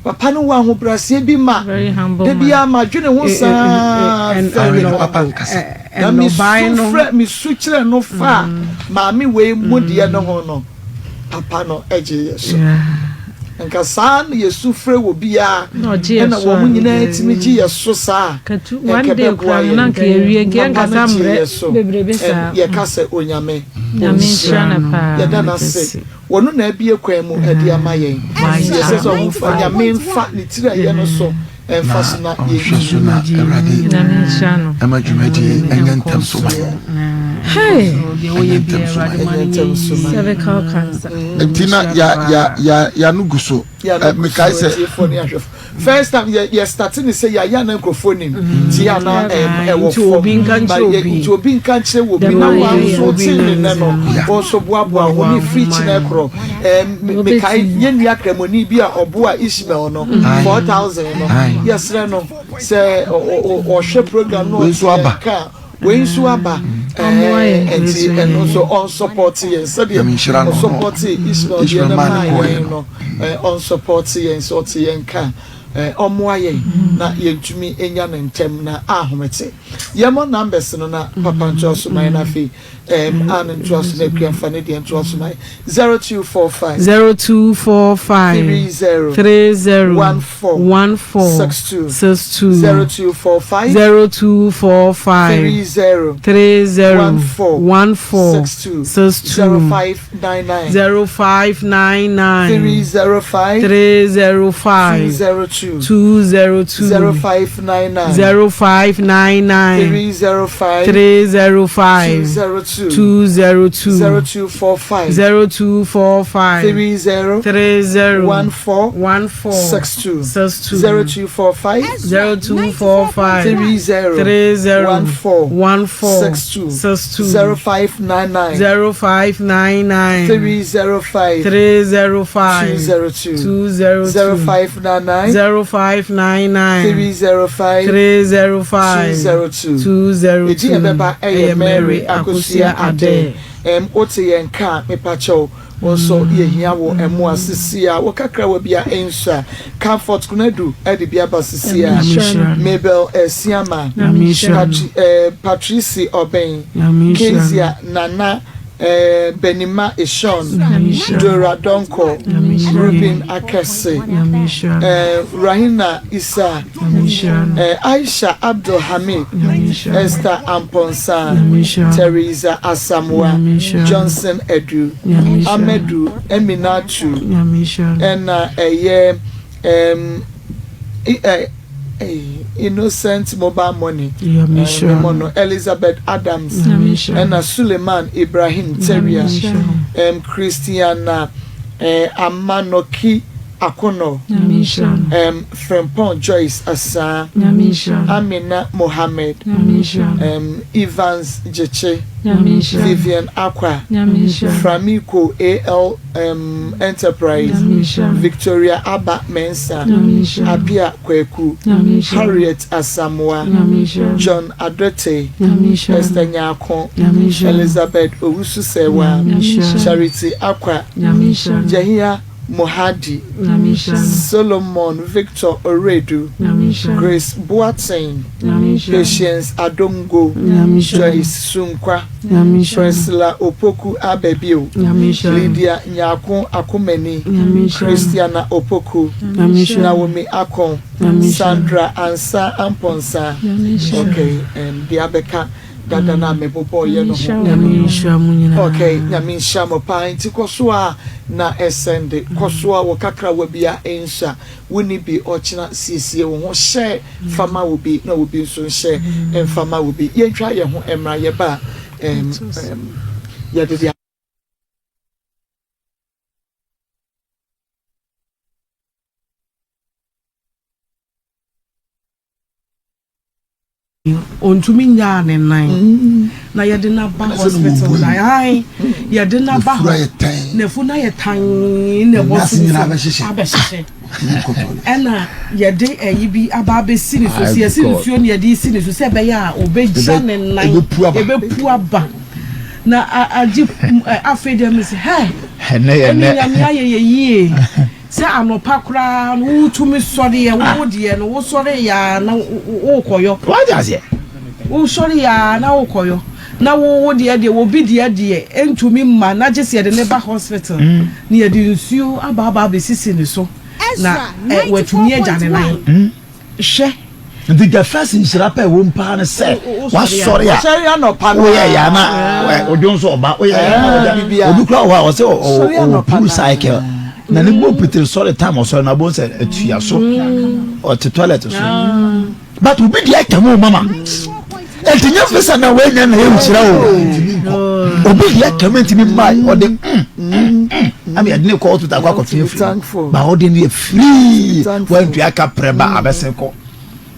papa no wɔ ahobrɛaseɛ bi ma da biara madwene ho saa fɛre no. Na mesu frɛ mesu kyerɛ no fa maame wei mu deɛ no ho no. Papa no gye yɛ so. Nka saa na yɛsu frɛ wɔ biara ɛna wɔn nyinaa tumi gye yɛ so saa nka ɛbɛboa yɛn. Papa no gye yɛ so. Yɛka sɛ Onyame ɔnhyira no. Yɛda no ase. Wɔno na abue kwan mu de ama yɛn. Nti yɛsɛ sɛ Onyame mfa ne tiri a ɛyɛ no so na ɔnhwɛ so na Awurade ɛma dwumadie ɛnyɛ ntɛm so ma yɛn. Ɛnyɛ ntɛm so ma yɛn. Cervical cancer. Nti na ya ya ya ya no gu so. Mekae sɛ. First time yɛ yɛ start ne sɛ yɛ ayɛ na nkurɔfoɔ nim ti yɛ ana ɛwɔ fam nti obi nka nkyerɛ wɔ bi na wɔn nso te ne nɛ no wɔn nso boaboa wɔn ne firi kyinɛ korɔ. Mekae yɛn nua Kramoni bi a ɔboa Ishmael no, 4000 no, yɛsrɛ no sɛ ɔhwɛ program no nso aba. Ka wei nso aba. Nti ɛno nso ɔnsɔpɔte yɛn sɛdeɛ ɔsɔpɔte Ishmael deɛ no maa yɛn no, ɔnsɔpɔte yɛn sɛ ɔte yɛn ka, ɔmmoa yɛn na yɛntumi nya no ntɛm na ahomete. Yɛmmɔ numbers no na papa ntoa so ma yɛn afei. Um, a ne ntoaso na akua mfa ne deɛ ntoaso ma 0245 0245 30 30 14 14 62 62 0245 0245 30 30 14 14 62 62 0599 0599 305 305 202 202 0599 0599 305 305 202 202 0245 0245 30 30 14 14 62 62 0245 0245 30 30 14 14 62 62 0599 0599 305 305 202 202 0599 0599 305 305 202 202 Edin a ɛbɛba yɛ Mary Akosua Adeh. Ɛm, wote yɛn nka a, mepakyɛw, wo nso yɛhia wo mmoa sisi a. Wo kakrawa bi a ɛnsua. Comfort Konadu de bi aba sisi a. Mabel Asiamah, Patri, eh, Patrice Obeng, Kezia Nana, eh, Benima Eshon, Dora Donkor, Reuben Akese, eh, Rahina Issa, Eh, Aisha Abdul Hamid, Esther Amponsah, Teresa Asamoah, Johnson Adu, Amadu Aminatu, ɛna ɛyɛ um, eh, Hey, Innocent Mobile Money, eh, no, Elizabeth Adams, ɛna Suleiman Ibrahim Teria, um, Christiana eh, Amanoki Akono, um, Frempong Joyce Asaa, Amina Mohammed, um, Evans Gyekye, Vivian Akwa, Framiko AL um, Enterprise, Victoria Abba Mensah, Apia Kwaku, Harriet Asamoah, John Adotey, Esther Nyarko, Elizabeth Owusu Serwaa, Charity Akwa, Jahia Mohadi, Solomon Victor Oredu, Grace Boateng, Patience Adongo, Joyce Sunkwa, Priscilla Opoku Ababio, Lydia Nyarko Akomani, Christiana Opoku, Naomi Akon, Sandra Ansah Amponsah. Okay, um, deɛ abɛka dada no a mebobɔɔyɛ no ho. Okay, Nyame nhyira mo paa. Nti kɔ so a na ɛsɛnde. Kɔ so a wɔ kakrawa bi a ɛnsua. Wonni bi ɔkyena siesie wo ho hyɛ fa ma obi na obi nso nhyɛ mfa ma obi. Yɛntwa yɛn ho mmra yɛba a um, um, yɛde deɛ Ɔntumi nyaa ne nan na yɛde no aba hospital na ae yɛde no aba hɔ n'afu no ayɛ tan na ɛbɔ so nso abɛhyehyɛ ɛna yɛde ɛyi bi aba abɛsi ne so sɛ yɛsi nsuo na yɛde si ne so sɛ ɛbɛyɛ a ɔbɛgya ne nan ɛbɛpu aba na agye afei deɛ mesi hɛ ɛne nyame ayɛ yɛ yie. Sɛ anɔpa koraa no wotumi sɔre ɛ, wo deɛ no wosɔre yɛ ara na wokɔyɔ. Wate aseɛ? Wosɔre yɛ ara na wokɔyɔ. Na wo wo deɛ deɛ obi deɛ deɛ ɛntumi mma na gye sɛ yɛde no ba hospital na yɛde nsuo aba aba abɛsisi ne so na ɛ watumi agya ne nan. Hwɛ. Nti the first nhyira pɛ ɛwɔ mu paa ne sɛ wasɔre a woyɛ yɛ ana odwo nso ɔba woyɛ yɛ ana obi kura wɔ hɔ a ɔsɛ ɔwɔ pool cycle na ne bɔ pitiri sɔre time ɔsɔre na abɔ sɛ atua so ɔte toilet so but obi deɛ atwa mu mama ɛnti nyɛ fisa na wɔanya na ɛnhyira o obi deɛ atwa mu ntumi mma ɔde ɛna yɛde ne kɔ hospital akɔ akɔtwe afiri ba ɔde no yɛ free wantua ka prɛ ba abɛsen kɔ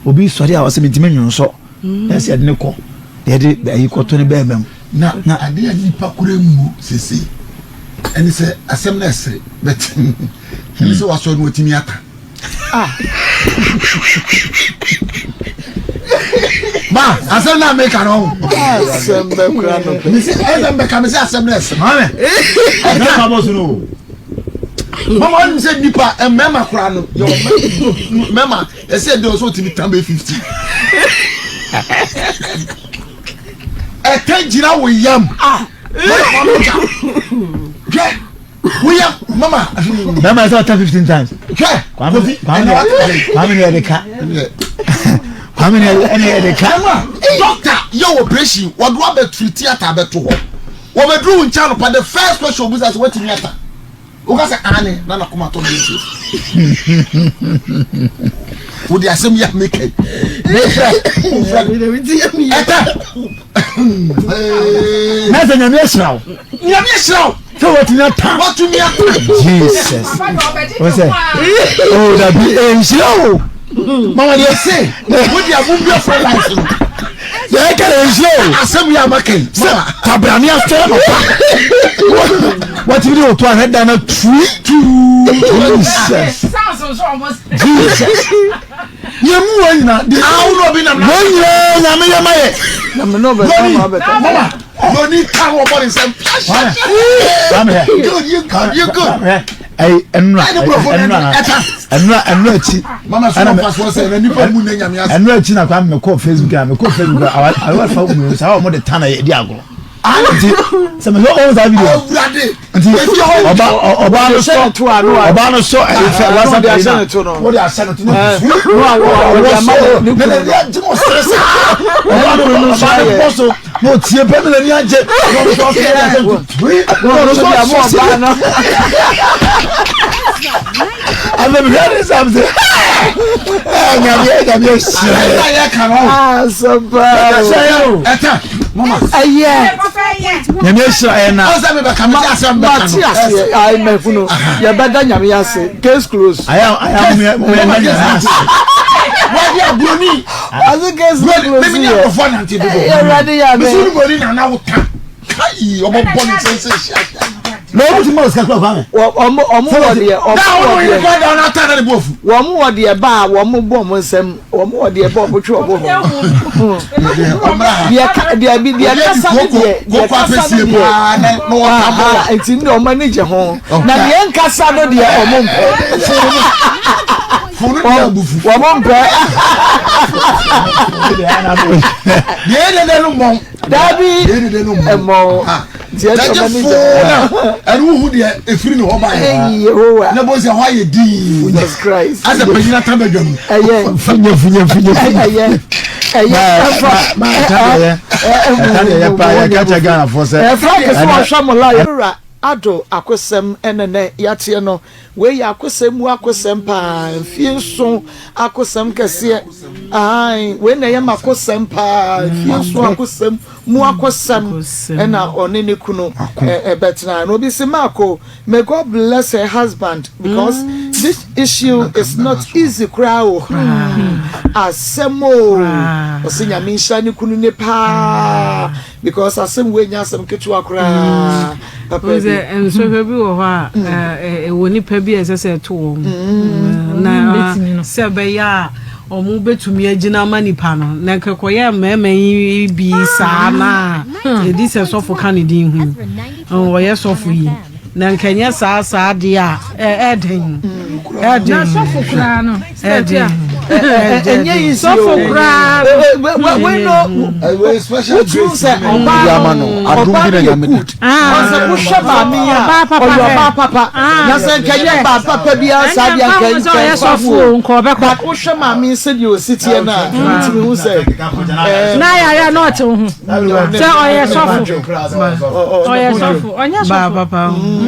obi sɔre a ɔsɛ mentumi nwonsɔ na ɛsɛ yɛde ne kɔ yɛde ayi kɔto ne bɛɛma mu na na adeɛ a nipa kura mu sese ɛne sɛ asɛm no ɛsere bɛt ɛne sɛ wasɔre no watumi ata Ah. Ma, asɛm na meka no. Asɛm bɛkura no pɛ. Mesi ɛsɛm bɛka mesi asɛm na ɛsɛm. Maame. Ɛka ma bɔ so no. Mama wɔn sɛ nipa mmarima kora no yɛ mmarima ɛsɛ ɛdi ɔsɛ ɔtumi tan bɛ 50. Ɛtɛ gyina wɔ yam. Ah. Mama wɔn gya. Hwɛ. Woyɛ mama. Bɛrima sɛ ɔtɛ 15 times. Hwɛ kofi ɛna wa Kwame ne yɛde ka. Kwame ne ɛna yɛde ka. Doctor yɛ operation wɔde wa bɛ firi theatre bɛto hɔ. Wɔbɛduru wo nkyɛn anɔpa the first question obusa sɛ watumi ata. Woka sɛ aane na nakoma tɔ ne nsuo. Wode asɛm yi a meka yi. Mefrɛ wofrɛ ɛtɛ. Na sɛ nyame ahyira wo. Nyame ahyira wo. Sɛ watumi ata. Watumi ata. Jesus. Wọ́n sɛ, oh dabi, nhyira o. Mama deɛ se, wo deɛ mo mbie phone lines no. Deɛ ɛka na nhyira o. Asɛm yi a maka yi. Sɛ kwabrane asɔre nɔpa. Watumi de otu ahwɛ dan na tui. Jesus. Jesus. Yɛn mu wɔn nyinaa. Awo na obi nam na. Wɔn nyinaa nyame yɛ ma yɛ. Lɔni mama lɔni kan wɔ bɔ ne nsam. Good you good you good. Ayi ɛnura ɛnura ɛnura ɛnura akyi. Mama so wɔn fa so sɛ ɛna nipa mu ne nyame ase. Ɛnura akyi na kwa mɛ kɔ Facebook a mɛ kɔ Facebook a awa fa mu saa wɔn de tan na yɛ di agorɔ. Nti sɛ mɛ sɛ ɔwɔ saa video. Nti ɔba ɔbaa no sɔ ɔbaa no sɔ ɛyi fɛ wasa ɛyi na wɔde ahyɛ no to na ɔwɔ so ne na ni agye na ɔsere saa ɔbaa no ɔbaa no bɔ so na ɔtie pɛ ne na ni agye na ɔno nso ɔsere de ahyɛ no to na ɔno nso ɔsere. Afei mehwɛ ne sɛ sɛ nyame nyame ahyira yɛ ka no asɛmpa ɛta mama ɛyɛ nyame ahyira yɛ na ɔsɛ mebɛka mete asɛm bɛka mate aseɛ ayi mɛfunu yɛbɛda nyame ase case close ayɛ ayɛ mo yɛ nyame ase wadi aburoni ase case close mímí ní yɛ akɔfɔ nante dodo yɛwurade yɛ abɛ mesi ní buroni nana wo ta kayi ɔbɔ bɔ ne nsɛnsɛ hyia hyia na ɔmo ti ma osika kura kwame. Ɔmo ɔmo wɔ deɛ ɔmo wɔ deɛ. Na ɔmo ata na ne bu afu. Wɔn wɔ deɛ ba a wɔn bɔ ɔmo nsam wɔn wɔ deɛ ba ɔmo twe ɔmo ho. Deɛ ka deɛ bi deɛ kasa ne deɛ deɛ kasa ne deɛ aha nti ne ɔmo ani gye ho na deɛ nkasa no deɛ ɔmo mpɛ. Wɔn mpɛ. Deɛ yɛ dɛ no mɔn. Dabi ɛmɔ tiɛ tɛ ɔmɔ ni jɛ na ɛnu hu deɛ efiri ni hɔ ba yɛ Yehowa ne bɔ sɛ hɔ ayɛ dii Jesus Christ asɛ panyin ata bɛ dwa mu ɛyɛ funyɛ funyɛ funyɛ ɛyɛ ɛyɛ ɛfa ɛta deɛ yɛ pa yɛ kakyɛ Ghana fɔ sɛ ɛfa kɛse ɔhwɛ mo la yɛwura ado akosɛm ɛnɛnɛ yateɛ no wei yɛ akosɛm mu akosɛm paa mfie nson akosɛm kɛseɛ ae wei na ɛyɛ makosɛm paa mfie nson akosɛm mu akosɛm ɛna ɔne ne kunu ɛbɛtena na obi si maako may God bless her husband because mm. this issue is not easy koraa o asɛm o ɔsɛ nyame nhyira ne kunu ne paa because asɛm wei nyɛ asɛm ketewa koraa papa bi. Sɛ nsɔhwɛ bi wɔ hɔ a ɛwɔ nipa bi a ɛsɛ sɛ ɛto wɔn na sɛ ɛbɛyɛ a wɔn bɛtumi agyina ama nipa no na nkɛkɔyɛ mmarima yi bi saa na ɛdi sɛ sɔfo ka ne din ho ɔyɛ sɔfo yi na nkɛnyɛ saa saa deɛ a ɛɛden ɛɛden na sɔfo koraa no ɛɛden ɛnyɛ yi si o sɔfo koraa wei no wotumi sɛ ɔbaa no ɔbaa no yɛ good ɔsɛ wohwɛ maame yi a ɔyɛ ɔbaa papa na sɛ nkɛnyɛ baa papa biara saa deɛ nkɛ nkɛ nfa ho but wohwɛ maame yi sɛdeɛ osi teɛ no a wotumi hu sɛ na yare na ɔte wo ho sɛ ɔyɛ sɔfo ɔyɛ sɔfo ɔnyɛ sɔfo.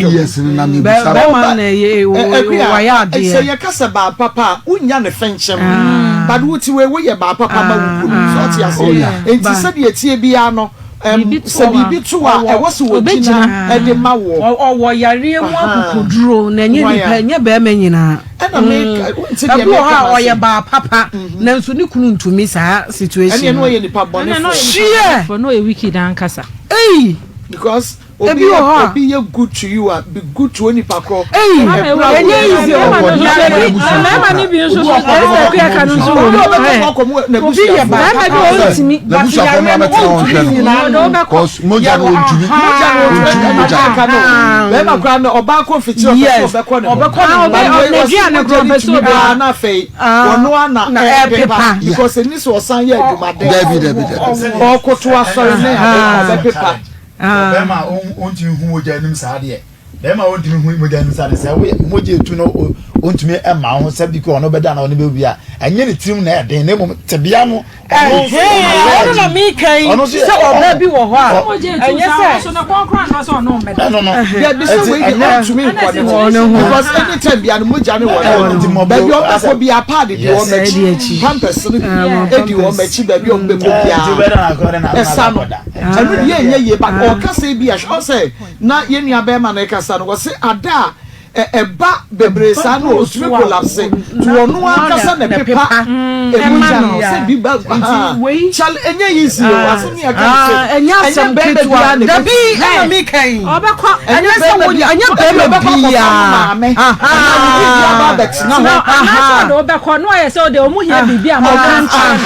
Bɛrima na ɛyɛ wayɛ adeɛ. Sɛ yɛka sɛ baa papa a wonya ne fɛnkyɛm but wote wei woyɛ baa papa ma wo kunu sɛ ɔte aseɛ nti sɛdeɛ ɛteɛ biara no sɛ biribi to a ɛwɔ sɛ wɔgyina ɛde ma woɔ. Ɔwɔ yareɛ mu akokoduro na ɛnyɛ nipa ɛnyɛ bɛrima nyinaa. Ɛna meka wonte deɛ Ebi wɔ hɔ meka a no ɔyɛ ase. baa papa nanso ne kunu ntumi saa situation Ɛneɛ na no. ɔyɛ nipa bɔnefoɔ. Hyeɛ! Na ɔyɛ wicked ankasa. Ei! Because obi Ebi wɔ hɔ yɛ a. obi yɛ good to you a be good to onipa korɔ. Ei! Ɛbrɛ a Ɛnyɛ woyɛ easy o. Mmarima no nso ebi mmarima no bi nso so ɛsɛ kuya ka no nso wɔ Obi mu. a ɔbɛkɔ akɔ mu Obi yɛ n'abusuafoɔ. baa Mmarima bi wɔ papa. ntumi. But N'abusuafoɔ no yareɛ no abɛtena hɔ ɔntumi nhwɛ no. nyina ano. Ɔde wobɛkɔ. Cause mogya no ɔntumi. Mogya no Ɔntumi ɔntumi mogya. ɛna ka no bɛrima koraa no ɔbaa kɔ mfikyire ɔpɛ sɛ Yes. ɔbɛkɔ ne ho. Ɔbɛkɔ ne Ah, ho. ɔbɛ But wei ɔbɛ ɔsi aduane mogya koraa no ɔpɛ sɛ tumi ɔbɛdi. paa na afei ɔno ara na Na ɛpepa ɛpepa. because ɛni sɛ ɔsan yɛ adwumaden. Dabi dabi dabi. Ɔkoto asɔre ne ade ɔbɛpepa. Bɛrima a ɔntumi hu mogya anim saa deɛ bɛrima a ɔntumi hu mogya anim saa deɛ sɛ woyɛ mogya etu no ɔntumi ɛma ho sɛ bi kɔ ɔno bɛda na ɔno bɛwi a ɛnyɛ ne tirim na ɛden na mmom tebea no ɔno nso Ɛno na meka yi ɔno nso yɛ sɛ ɔbaa bi wɔ hɔ a Mogya etu ɛnyɛ saa sɛ ɔno so ne kɔn koraa na ɔsɛ ɔno mmɛda. ɛno no Dabi sɛ wei deɛ ɔntumi nkɔ ne Wɔ ne ho ho. because anytime bia no mogya ne wɔ ne ho baabi a ɔbɛkɔ bia paadi di wɔn akyi pampers no bi edi wɔn akyi baabi a ɔbɛkɔ bia ɛsa no ɛno deɛ ɛnyɛ yie but ɔkasa bi a hwɛ ɔsɛ na yɛn nua bɛrima no ɛkasa no wɔsi ada a ɛba bebree saa no ɔtumi collapse to ɔno ankasa na ɛpepa ɛmu no sɛ bi ba kyale ɛnyɛ easy o asɛm yɛ ka sɛ ɛnyɛ asɛm ketewa dabi ɛna mi ka yi ɔbɛkɔ ɛnyɛ sɛ wo ɛnyɛ bɛrima biara maame anaa wo bibi aba abɛtena hɔ anaasɛ ɔde wobɛkɔ na ɔyɛ sɛ ɔde ɔmo hia biribi a mɔka nkyɛn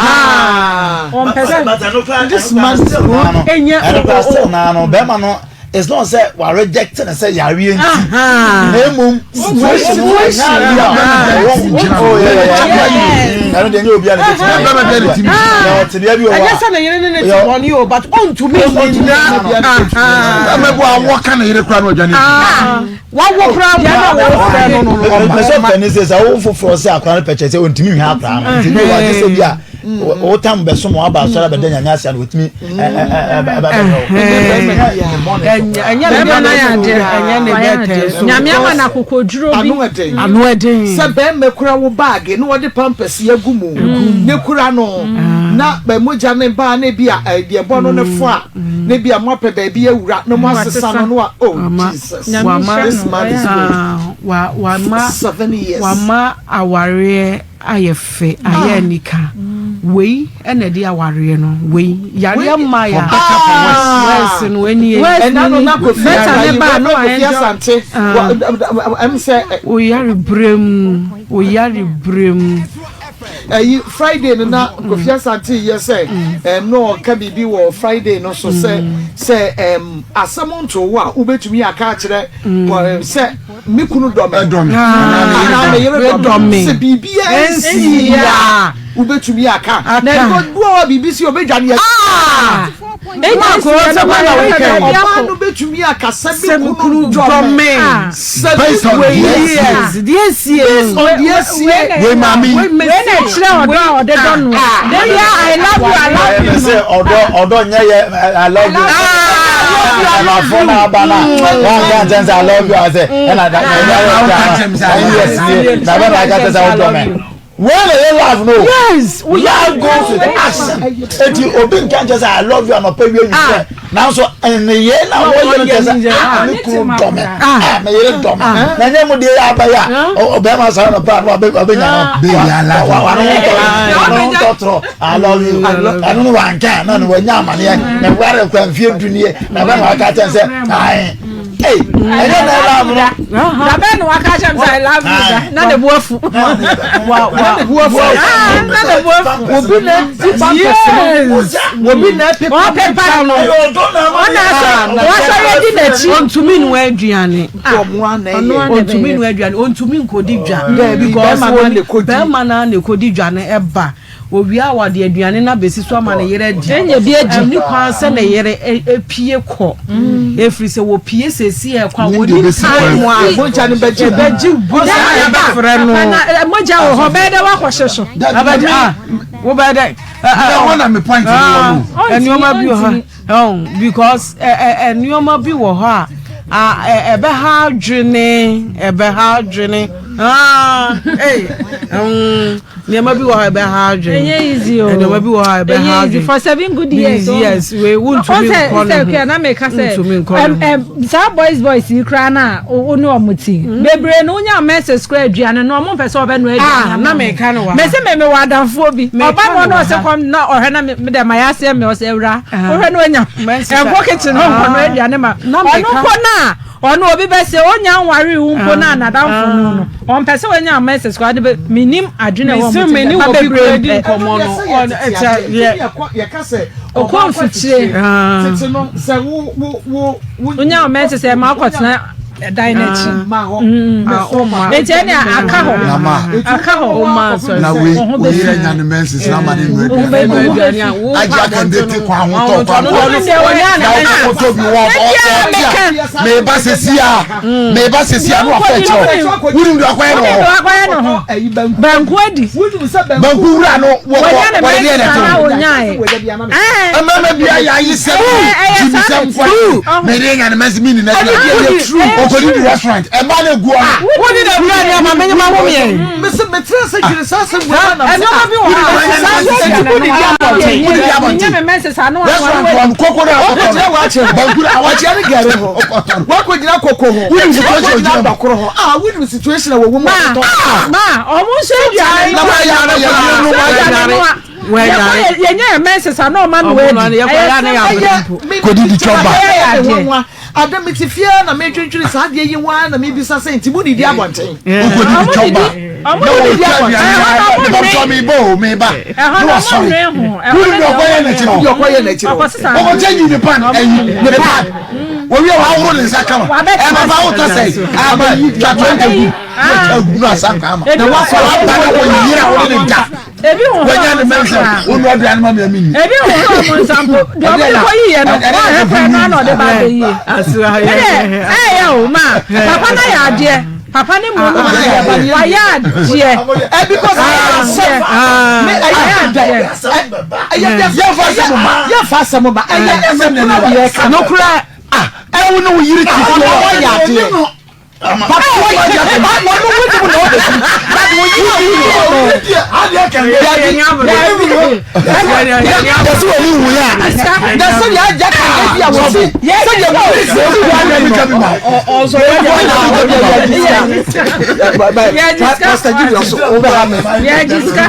ɔmpɛ sɛ this man is good ɛnyɛ ɛno kora still naa no bɛrima no it's not sɛ wa reject ne sɛ yareɛ nti na mmom situation no ɛnyɛ adeɛ a ɛwɔ ɛno deɛ ɛnyɛ obiara na ɛbɛtumi ayɛ Bɛrima biara na ɛtumi. na ɔte bea bi wɔ hɔ ɛnyɛ a sɛ ne yere ne ne te bɔne o but ɔntumi nyina Bɛrima bi wɔ a awɔ ka ne yere koraa na ɔdwane afi. wawo koraa mpo na wɔfrɛ no no no mɛ sɛ ɔpɛ ne sɛ sɛ wo foforɔ sɛ akora no pɛkyɛ sɛ ɔntumi nhwɛ akora no nti bi wɔ agye sɛ bi a Wo tam bɛso ma waba asɔre abɛda Nyame ase a na watumi Nyame ama no akokoduro bi. Ano ɛden. Sɛ bɛrima kura wo baage na wɔde pampers agu mu ne kura no na mogya ne baa na ebi a deɛ ɛbɔ no ne fo a na ebi a moapɛ baabi awura na moasesa no no a oh Jesus this man is good. 7 years. Wama awareɛ ayɛ fɛ, ayɛ anika. Wei na ɛde awareɛ no, wei yareɛ mma ya. Worse no ɛnie. Ɛna no na Kofi Better ne ba no Kofi Asante ɛm sɛ. Oyare brɛ mu, oyare brɛ mu. Ɛyi Friday no na Kofi Asante yɛ sɛ ɛm na ɔka biribi wɔ Friday no so sɛ sɛ ɛm asɛm nto wo a wobɛtumi aka akyerɛ sɛ me kunu dɔ me anaa me yere dɔ me sɛ biribiara nsi a wobɛtumi aka na ɛbɛdu a biribi si ɔbɛdwane yɛ ɔbaa no bɛtumi aka sɛ me kunu dɔ me sɛ deɛ sie based on deɛ sie wei maame wei na ɛkyerɛ ɔdɔ a ɔde dɔ no debia I love you I love you sɛ ɔdɔ ɔdɔ nyɛ yɛ I love you ɛmafo na aba na wɔn ka nkyɛn sɛ I love you asɛ ɛna da na ɛna yɛ da na yes nie na bɛ na aka kyerɛ sɛ ɔdɔ mɛ wei na yɛ love no yes love goes with action eti obi nka nkyɛn sɛ I love you anɔpɛ wie nwummerɛ nanso nneyɛɛ na wɔyɛ no kyerɛ sɛ ah me kunu dɔ me ah me yere dɔ me na nyɛ mo deɛ yɛ abɛyɛ a ɔbɛrima sara no paa no wabɛnya no wano ho tɔtorɔ I love you ɛno no wanka na no wanya amaneɛ na ware kora mfeɛ du nie na bɛma waka kyɛn sɛ ae Hey, ɛnyɛ na ɛlove no. Dabɛ na waka kyerɛ m sɛ I love you da na ne bo afu. Wa wa ne bo afu. Na ne bo afu. Obi na di pampers no. Obi na pepa pepa no. Ɔna asɔ wasɔre adi n'akyi. Ontumi nua aduane. Ontumi nua aduane. Ontumi nkodi dwa. Because bɛrima na na ekodi dwa no ɛba. Owie a ɔde aduane no abɛsi so ama ne yere adi. Ɛnyɛ bi adi. Ɛnni kwan sɛ ne yere pue kɔ. Ɛfiri sɛ wɔpue seesei a ɛkɔ a wɔnnim time a Mogya no bɛgye gu. Ɛbɛgye gu saa yɛbɛfrɛ no. Na mogya wɔ hɔ bɛyɛ dɛ woakɔhye so. Ɛbɛgye ah wobɛyɛ dɛ. Ɛhɔ na me point no wɔ no. Nneɛma bi wɔ hɔ because nneɛma bi wɔ hɔ a ɛbɛha adwene ɛbɛha adwene. Nneɛma bi wɔ hɔ a ɛbɛha adwene. Ɛnyɛ easy o. Nneɛma bi wɔ hɔ a ɛbɛha adwene. Ɛnyɛ easy for 7 good years. Yes, wei wuntumi nkɔ ne ho. Ɔsɛ na meka sɛ. Wuntumi nkɔ ne ho. Saa boys boys yi koraa na wo ne ɔmo ti. Bebree no wonya menses koraa aduane no ɔmo mpɛ sɛ ɔbɛnoa aduane. Ah, na meka no wɔ ha. Mese me mewɔ adamfoɔ bi. Ɔba no ɔno ɔsɛ kɔm na ɔhwɛ na me dɛ ma yɛaseɛ me ɔsɛ awura. Wohwɛ no anya. Ɛnkɔ kitchen hɔ nkɔnoa aduane ma. Ɔno mpo na Ɔno obi bɛ se onya nwaree wo mpo na nadamfo no no ɔmpɛ sɛ wanya menses koraa de bɛ menim adwene ɛwɔ mo ti mma bebree mpɛ ɔkɔ mfikyire wonya wo menses ɛma wokɔtena dan no akyi nti ɛne aka hɔ aka hɔ na wei oyere nya ne menses na ama ne nua aduane agye akande te kwan ho tɔ kwan ho na wokɔtɔ bi wɔ ɔtia meba sɛsi a meba sɛsi a na wafa akyerɛ wo wonim de wakɔyɛ ne hɔ banku adi banku wura no wɔkɔ wɔde deɛ na ɛto mmarima bi ayɛ ayi sɛm gyimi sɛm kwa mede nya ne mɛnse mini na ɔkɔdi di restaurant ɛma no gu ɔno wodi na wura ni ama menye ma wo miɛ mese metra sɛ dwene saa sɛm wura na ɛnneɛma bi wɔ hɔ a wodi di abɔnten restaurant wɔn koko na akɔtɔ banku na awɔkyɛ ne gɛre hɔ wakɔgyina koko ho wonim situation wakɔgyina abakoro hɔ ah wonim situation a wɔwɔ mu akɔtɔ ma ɔmo nso aduane na ma yɛ ara yɛ yɛ no ma yɛ ara yɛnyɛ yɛ menses a na ɔma no adi ɛyɛ kɔdi di twɔba ɛyɛ ada mi ti fie na mi twentwene saa adeɛ yi ho ara na mi bisa sɛ nti mu didi abɔnten. Wokɔdi di twɔba na wɔtwa aduane na mebɛtɔ mi ba o mi ba na wasɔre wúni ní ɔkɔyɛ n'akyi no ɔkɔyɛ n'akyi no ɔkɔkyɛ nyi ne pan ɛyi ne pan wɔwie wahoro ne nsa kama ɛbɛfa wotɔ sɛ ama twa 20 gu na gu no asa kɔ ama na wakɔ aba na wɔyere a wɔde ne da Ebi wɔ hɔ wɔnya ne mɛnsɛ wɔn aduane ma mi ami ni. Ebi wɔ hɔ ɔmo nsa mpo deɛ ɔmo de kɔ yiyɛ no wɔn ahwɛ kwan no ano ɔde ba abɛyie. Ɛdɛ ɛyɛ o ma papa na yɛ adeɛ. Papa ne mu no wayɛ adeɛ. Ɛ because ayɛ asɛm me ɛyɛ adɛ ɛyɛ dɛ yɛnfa asɛm ma yɛnfa asɛm ma ɛyɛ ɛsɛ kura deɛ ɛka nokura ah ɛwo ne wo yiri ti fie wayɛ adeɛ papa wayɛ adeɛ wɔn wo ni mu na ɔbɛ fi but wo yiri yɛsɛ wɔn hu yɛ a na sɛdeɛ agya ka ebi a wɔsi sɛdeɛ wɔsi sɛ ebi wa na bi ma Pastor Julius wo bɛ ha mi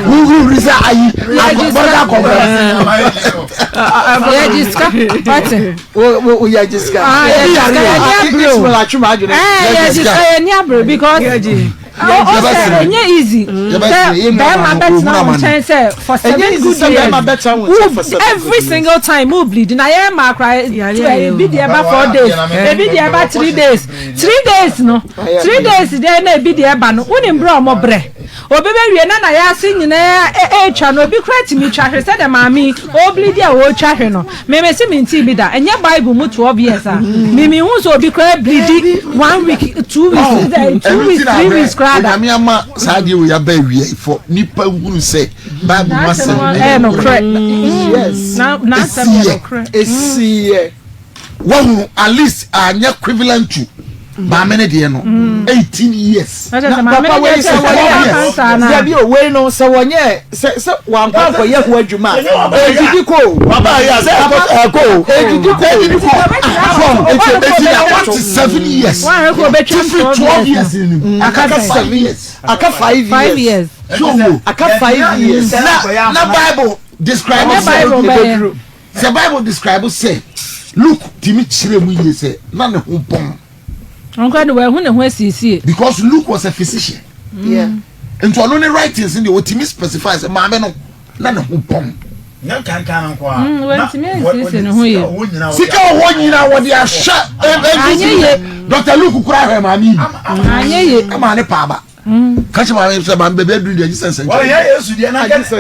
wúwúrí sɛ ayi bọ́dà kọ̀ọ̀kan. Yɛgye sika wate. Wo yɛgye sika. Yɛgye sika yɛni abere o. Ismail atwuma adwene. Yɛgye sika yɛni abere because. Ɔsɛ ɛnyɛ easy sɛ bɛrima bɛtena wo nkyɛn sɛ for seven good years every single time wo bleed na yɛn mmaa koraa ebi deɛ ɛba four days ebi deɛ ɛba 3 days 3 days no 3 days deɛ na ebi deɛ ɛba no wonim berɛ a ɔmo brɛ obi bɛwie na na yɛase nyinaa ɛretwa no obi koraa tumi twa hwɛ sɛ dɛ maame yi ɔbleed a ɔretwa hwɛ no mɛmɛ si mi nti bi da ɛnyɛ bible mu 12 years a mimi hu sɛ obi koraa bleed one week 2 weeks 2 weeks 3 weeks koraa da. Onyame ama saa adeɛ wei aba awia yi fɔ nipa hunu sɛ bible mu asɛm ɛyɛ nokorɛ. Yes. N'asɛm yɛ nokorɛ. Esiyɛ. Wahunu at least anyɛ equivalent to maame ne deɛ no 18 years. Na papa wei sɛ wɔnyɛ dabi o wei no sɛ wɔnyɛ sɛ wankɔ akɔyɛ ho adwuma a edidi ko o. Papa yɛ sɛ ɛkɔ o. Edidi ko edidi ko eti eti na wate 7 years tifiri 12 years ni mu aka 5 years. Aka 5 years. So aka 5 years. Na bible describe sɛ sɛ bible describe sɛ Luke tìmi kyerɛ mu yie sɛ na ne ho bɔn. Nkwa de wɔahu ne ho asiesie. Because Luke was a physician. Yeah. Nti ɔno ne writings ni deɛ otimi specify sɛ maame no na ne ho bɔn. Nyɛ kankan nko a. Wɔntumi ansiesie ne ho yie. Sika wɔ hɔ nyinaa wɔde ahyɛ Anyɛ yie. Dr. Luke kura ahwɛ maame yi. Anyɛ yie. Ɛmaa ne paaba. Kakyɛ maame sɛ maame baabi aduru deɛ gye sɛ nsɛnkyerɛ. Wɔyɛ Yesu deɛ na kɛ ɛnti na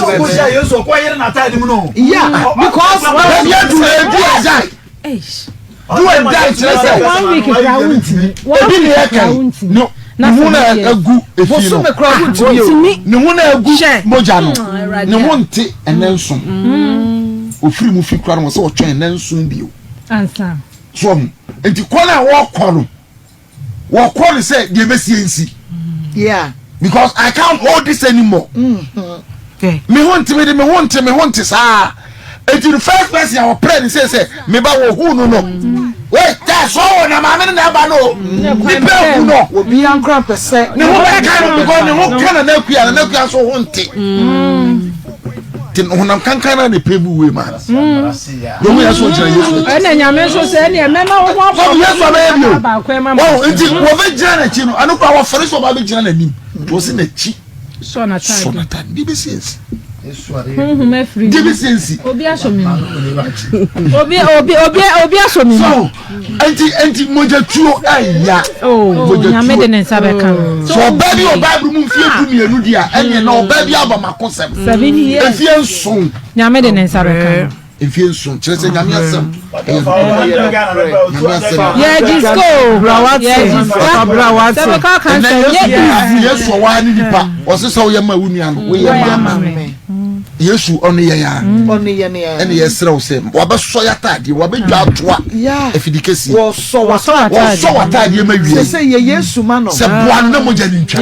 ɔkɔ hyia Yesu ɔkɔ yere n'ataade mu no. Yeah, because baabi aduru edu agyae. Do and die kyerɛ sɛ. One week kura wuntumi. Ebi ni ɛka yi ne ho na egu efi no. Bosome kura wuntumi o. Ne ho na egu mogya no. Ne ho nte ɛnɛ nson. Ofiri mu fi kura no wɔ sɛ ɔtwɛn ɛnɛ nson bio. Ansa. So ɔho nti kwan a wɔkɔ no wɔkɔ no sɛ deɛ ebesie nsi. Yeah. Because I can't hold this anymore. Me ho nte me de me ho nte me ho nte saa. Eti the first person a wɔpɛ ne sɛ sɛ me ba wɔ hu no no. Wei tɛ sɔ wɔ na maame no na ɛba no. Nipa ehu no. Obi ankora mpɛ sɛ. Ne ho bɛka no because ne ho ka na n'akua na n'akua nso ho nte. Te honam kankan na ne pave way ma. Ne ho yɛ so gyina Yesu akyi. Ɛna nyame nso sɛ ɛne ɛmɛma wo ho afɔ. Sɔfo Yesu abɛyɛ bi o. Wɔn nti wɔbɛgyina n'akyi no ɛno kora wɔfɛre sɛ ɔba bɛgyina n'anim. Wɔsi n'akyi. Sɔ n'ataade. Sɔ n'ataade. Deɛ bɛsi nsi. Honhom afiri. Deɛ bɛsi nsi. Obi asɔ mi mu. Obi obi obi obi asɔ mi mu. So nti nti mogya tuo ɛya. Oh nyame de ne nsa bɛka no. So ɔbaa bi wɔ Bible mu mfie 12 di a ɛnyɛ na ɔbaa bi aba ma ko sɛm. 7 years. Mfie 7. Nyame de ne nsa bɛka no. Mfie 7 kyerɛ sɛ nyame asɛm. Nyame asɛm. Yɛ disco. Yɛ disco. Cervical cancer nyɛ easy. Yesu ɔwaa ne nipa ɔsɛ sɛ woyɛ ma wo nua no woyɛ ma me. Yesu ɔno yɛn a ɔno yɛn a ɛna yɛsrɛ wo sɛ wabɛsɔ yɛ ataadeɛ wabɛdwa atoa afidi kɛseɛ wɔsɔ w'ataadeɛ ma wie sɛ yɛ Yesu ma no sɛ boa no na mogya ne ntwa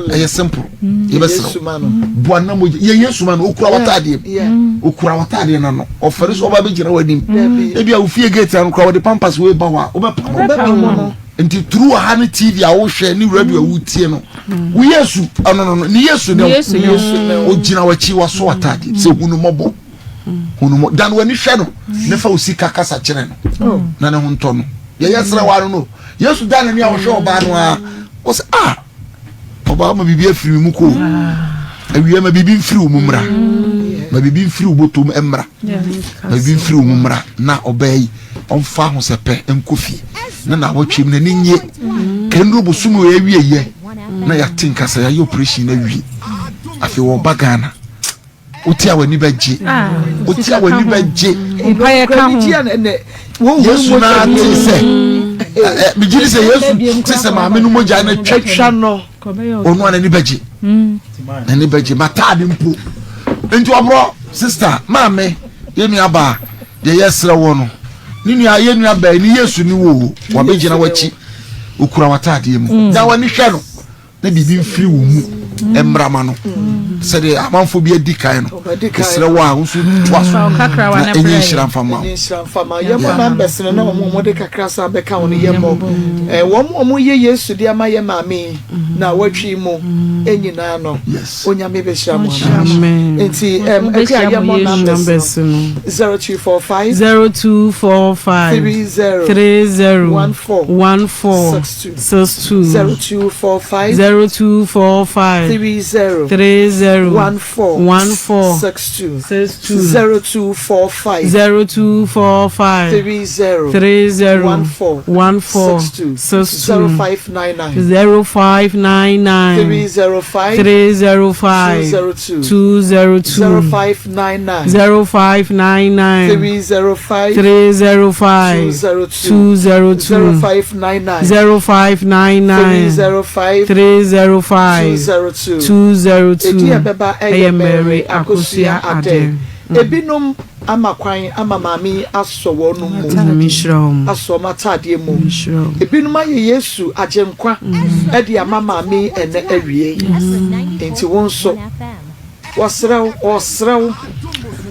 ɛyɛ simple yɛbɛsrɛ wo boa no na mogya yɛ Yesu ma no okura w'ataadeɛ mu okura w'ataadeɛ no ano ɔfɛre sɛ ɔba bɛgyina w'anim ebi a wofie gate ano kora wɔde pampas wei ba hɔ a wobɛpam no nti turu wɔ ha ne TV a wohwɛ ne radio a wotie no wo Yesu ɔno no no ne Yesu ne wo ogyina w'akyi wasɔ w'ataadeɛ sɛ hunu mmɔbɔ hunu mmɔ dan w'ani hwɛ no ne fa wo sika kasa kyerɛ no na ne ho ntɔ no yɛyɛ srɛ wa no no Yesu dan n'ani a ɔhwɛ ɔbaa no a ɔsɛ ah ɔbaa ma biribi afiri mi mu kɔ awia ma biribi mfiri wo mu mmra ma biribi mfiri wo bɔtɔ mu mmra ma biribi mfiri wo mu mmra na ɔbaa yi ɔmfa ahosɛpɛ nkɔ fie na n'awɔtwe mu n'ani nye kɛnduro bosom wɔ awie yɛ na yɛate nkasa yɛayɛ operation na awie afei wɔba Ghana. Wote a w'ani bɛgye. Wote a w'ani bɛgye. Yesu naa te sɛ megye di sɛ Yesu te sɛ maame no mogya no twatwa no ɔno a n'ani bɛgye. N'ani bɛgye mataade mpo. Nti ɔborɔ sista maame yɛ nua baa deɛ yɛsrɛ wɔ no ne nua yɛ nua baa ni Yesu ni wo wabɛgyina w'akyi okura w'ataadeɛ mu. Na w'ani hwɛ no. na biribi mfiri wo mu mmra ma no sɛdeɛ amanfoɔ bi adi kan no ɛsrɛ wo a wo nso toa so na ɛnyɛ nhyira mfa ma wo yɛmmɔ numbers no na wɔn wɔde kakra san bɛka ho no yɛmmɔ wɔn wɔn yɛ Yesu de ama yɛ maame yi na wɔatwi mu nyinaa no Onyame bɛhyira mo anaa nti akua yɛmmɔ numbers no 0245 0245 30 30 14 14 62. 62. 0245. 0245. 30. 30. 14. 14. 62. 62. 0245. 0245. 30. 30. 14. 14. 62. 62. 0599. 0599. 305. 305. 202. 202. 0599. 0599. 305. 305. 202. 202. 0599. 0599. 305. 305. 202. 202. Edin a ɛbɛba Ɛyɛ yɛ Mary Mary Akosua Akosua Adeh. Adeh. Ebinom ama kwan ama maame yi asɔ wɔn mu. Nyame nhyira wɔn. Asɔ wɔn ataadeɛ mu. Nhyira wɔn. Ebinom ayɛ Yesu Agyenkwa de ama maame yi ɛnnɛ awiei. Enti wo nso, Wɔsrɛ wo, ɔresrɛ wo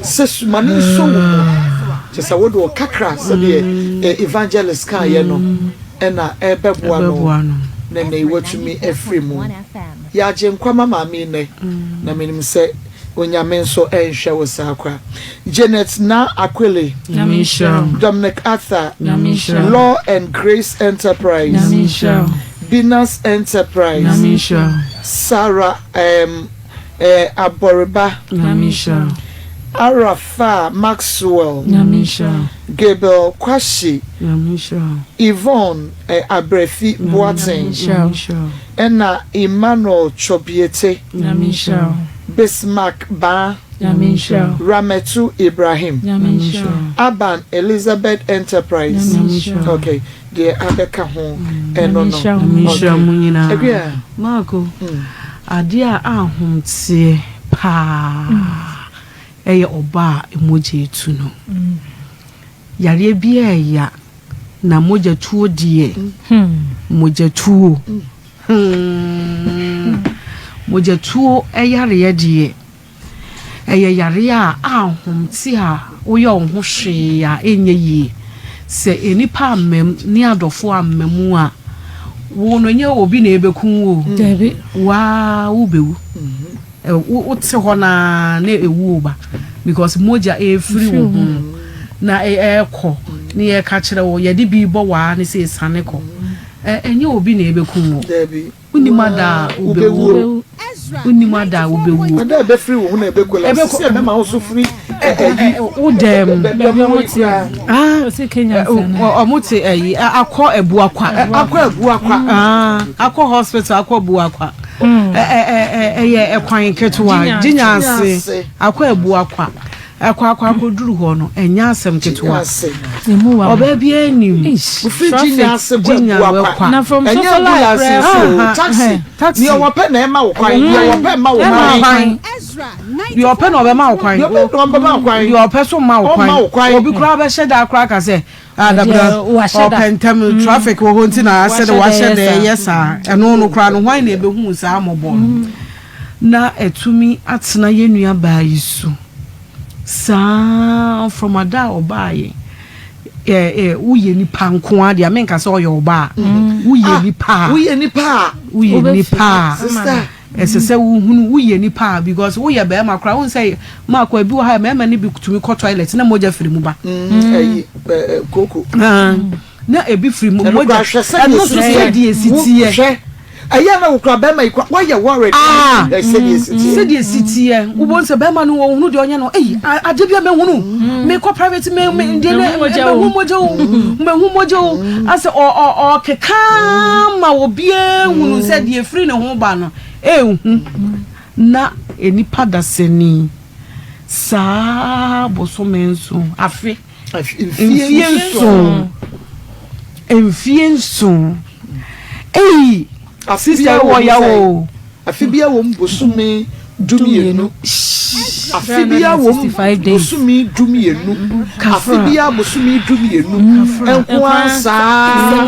sɛ su ma no nsɔ wo mu. Kyerɛ sɛ wode wo kakra sɛdeɛ evangelist kaeɛ no na ɛrebɛboa no na nnɛ yi watumi afiri mu. Yɛ agyenkwa ma maame yi nnɛ na menim sɛ Onyame nso renhwɛ wo saa kwa. Janet Naa Akwele, Dominic Arthur, Law and Grace Enterprise, Binas Enterprise, Sarah um, Eh, Abɔreba. Nyame nhyira wo. Arafah Maxwell. Nyame nhyira wo. Gabriel Kwahye. Nyame nhyira wo. Yvonne eh, Abrafi Boateng. Nyame nhyira wo. Ɛna Emmanuel Chobiete. Nyame nhyira wo. Bismarck Baa. Nyame nhyira wo. Rametu Ibrahim. Nyame nhyira wo. Aban Elizabeth Enterprise. Nyame nhyira wo. Okay, Deɛ abɛka ho ɛno no. Nyame nhyira mo nyinaa. Akua. Marko, adeɛ a ahomteɛ paa ɛyɛ ɔbaa a mogya etu no. Yareɛ biara ɛya na mogya tuo deɛ, mogya tuo, hmm, mogya tuo yareɛ deɛ. Ɛyɛ yareɛ a ahomte a woyɛ wo ho hwee a ɛnyɛ yie. Sɛ nnipa amma mu ne adɔfoɔ amma mu a, wo no ɛnyɛ obi na ɛbɛku wo o. Dabi. Wo ara wobɛwu. Wote hɔ no ara na ɛwuo ba because mogya ɛrefiri wo ho na ɛrekɔ na yɛreka kyerɛ wo, yɛde bi rebɔ wo ara ne sɛ ɛsiane kɔ. Ɛnyɛ obi na ɛbɛku wo. Dabi. Wonnim ada a wobɛwuo. Wonnim ada a wobɛwuo. Ada a ɛbɛfiri wo ho na ɛbɛ collapse. Sisi a ɛbɛma wo so firi ɛyi. Wo dan mu. Baabi a ɔmo te. Ɔmo te ɛyi akɔ Abuakwa. Akɔ Abuakwa. Akɔ hospital akɔ Abuakwa. Ɛyɛ ɛkwan ketewa. Gyinya ase akɔ Abuakwa. Ɛkɔ akɔ akɔduru hɔ no, ɛnyɛ asɛm ketewa. Ɔbaa biara nim. Wofiri Gyinya ase kɔ Abuakwa. Ɛnyɛ ambulance nso o, taxi. Deɛ wɔpɛ na ɛma wo kwan, deɛ wɔpɛ mma wo kwan. Deɛ ɔpɛ na ɔbɛma wo kwan. Deɛ ɔpɛ na ɔbɛma wo kwan. Deɛ ɔpɛ so mma wo kwan. Obi koraa bɛhyɛ da koraa ka sɛ, ah dabra, ɔpɛ ntɛm, traffic wɔ hɔ nti na asɛ dɛ wahyɛ da ɛyɛ saa. Ɛno no koraa no, hwan na ɛbɛhu saa mmɔbɔ no? Na atumi atena yɛn nua baa yi so saa from ada a ɔbaa yɛ ɛ ɛ woyɛ nipa nko ara deɛ menka sɛ ɔyɛ ɔbaa woyɛ nipa a woyɛ nipa a woyɛ nipa a ɛsɛ sɛ wohunu woyɛ nipa a because woyɛ bɛrima koraa wohu sɛ maakɔ ebi wɔ ha mmarima no bi tumi kɔ toilet na mogya firi mu ba ɛyi koko Na ebi firi mu mogya. Ɛno nso sɛdeɛ esi teɛ. Ɛyɛ na wokura bɛrima yi kura wɔyɛ worried. Ah sɛdeɛ esi teɛ. Sɛdeɛ esi teɛ. Wobɛhu sɛ bɛrima no ɔhunu deɛ ɔnyɛ no. Eyi adeɛ bi a mɛhunu. Mekɔ private me me deɛ ne mɛhu mogya o mɛhu mogya o. Asɛ ɔ ɔ ɔkeka ma obiara hunu sɛ deɛ efiri ne ho ba no ehu. Na nipa dasani. Saa bosome nson, afe, mfie nson, mfie nson. Ei, sister wɔ ya o. Afe bia wɔ mu bosome dumienu. Afe bia wɔ mu bosome dumienu. Afe bia bosome dumienu. Nko ara saa.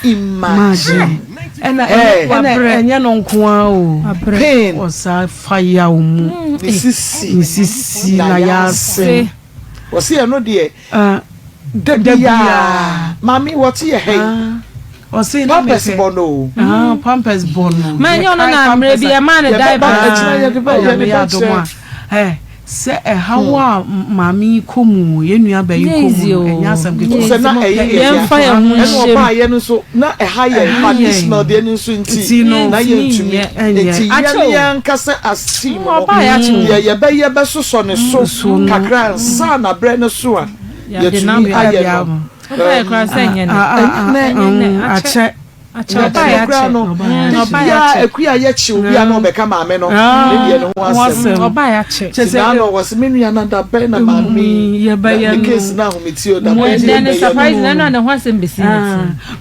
Imagine. Ɛna ɛna ɛnyɛ no nko ara o. Pain. Ɔsa fa yaw mu. Ne sisi. Ne sisi na yase. Wɔsi ɛno deɛ. Da biara. Maame wɔte yɛ ha yi. Ɔse na mepɛ. Pampers bɔ no o. Ah, pampers bɔ no. Ma ɛnyɛ ɔno na mmerɛ bi ɛmaa no diaper. Ɛkyerɛ yɛde bɛ yɛde bɛ kyerɛ. Ɛ sɛ ɛhaw a maame yi kɔ mu yɛn nua bɛ yi kɔ mu no ɛnyɛ asɛm ketewa. Sɛ na ɛyɛ yɛ ya. Yɛnfa yɛn ho Ɛna nhyɛ mu. ɔbaa yɛ no nso na ɛha yɛn but Ishmael deɛ no nso nti na yɛntumi. Nti yɛn yɛn ankasa as team no deɛ yɛbɛyɛ bɛsosɔ ne so kakra ansa na berɛ no so a yɛtumi ayɛ no. Ɔbaeɛ koraa sɛ ɛnyɛ nnɛ. Ɛnyɛ nnɛ. Akyɛ. Akyɛ ɔbaeɛ akyɛ. No, Ɔbaeɛ akyɛ. Akua yɛ kye obi a na ɔbɛka maame no ne deɛ ne ho asɛm. Ɔbaeɛ akyɛ. Ti na ano wɔ se me nua na da bɛn na maame yi ne case na ahometie o da bɛn na yɛbɛyɛ no. Surprise na ɛna ne ho asɛm bɛsi ne ti.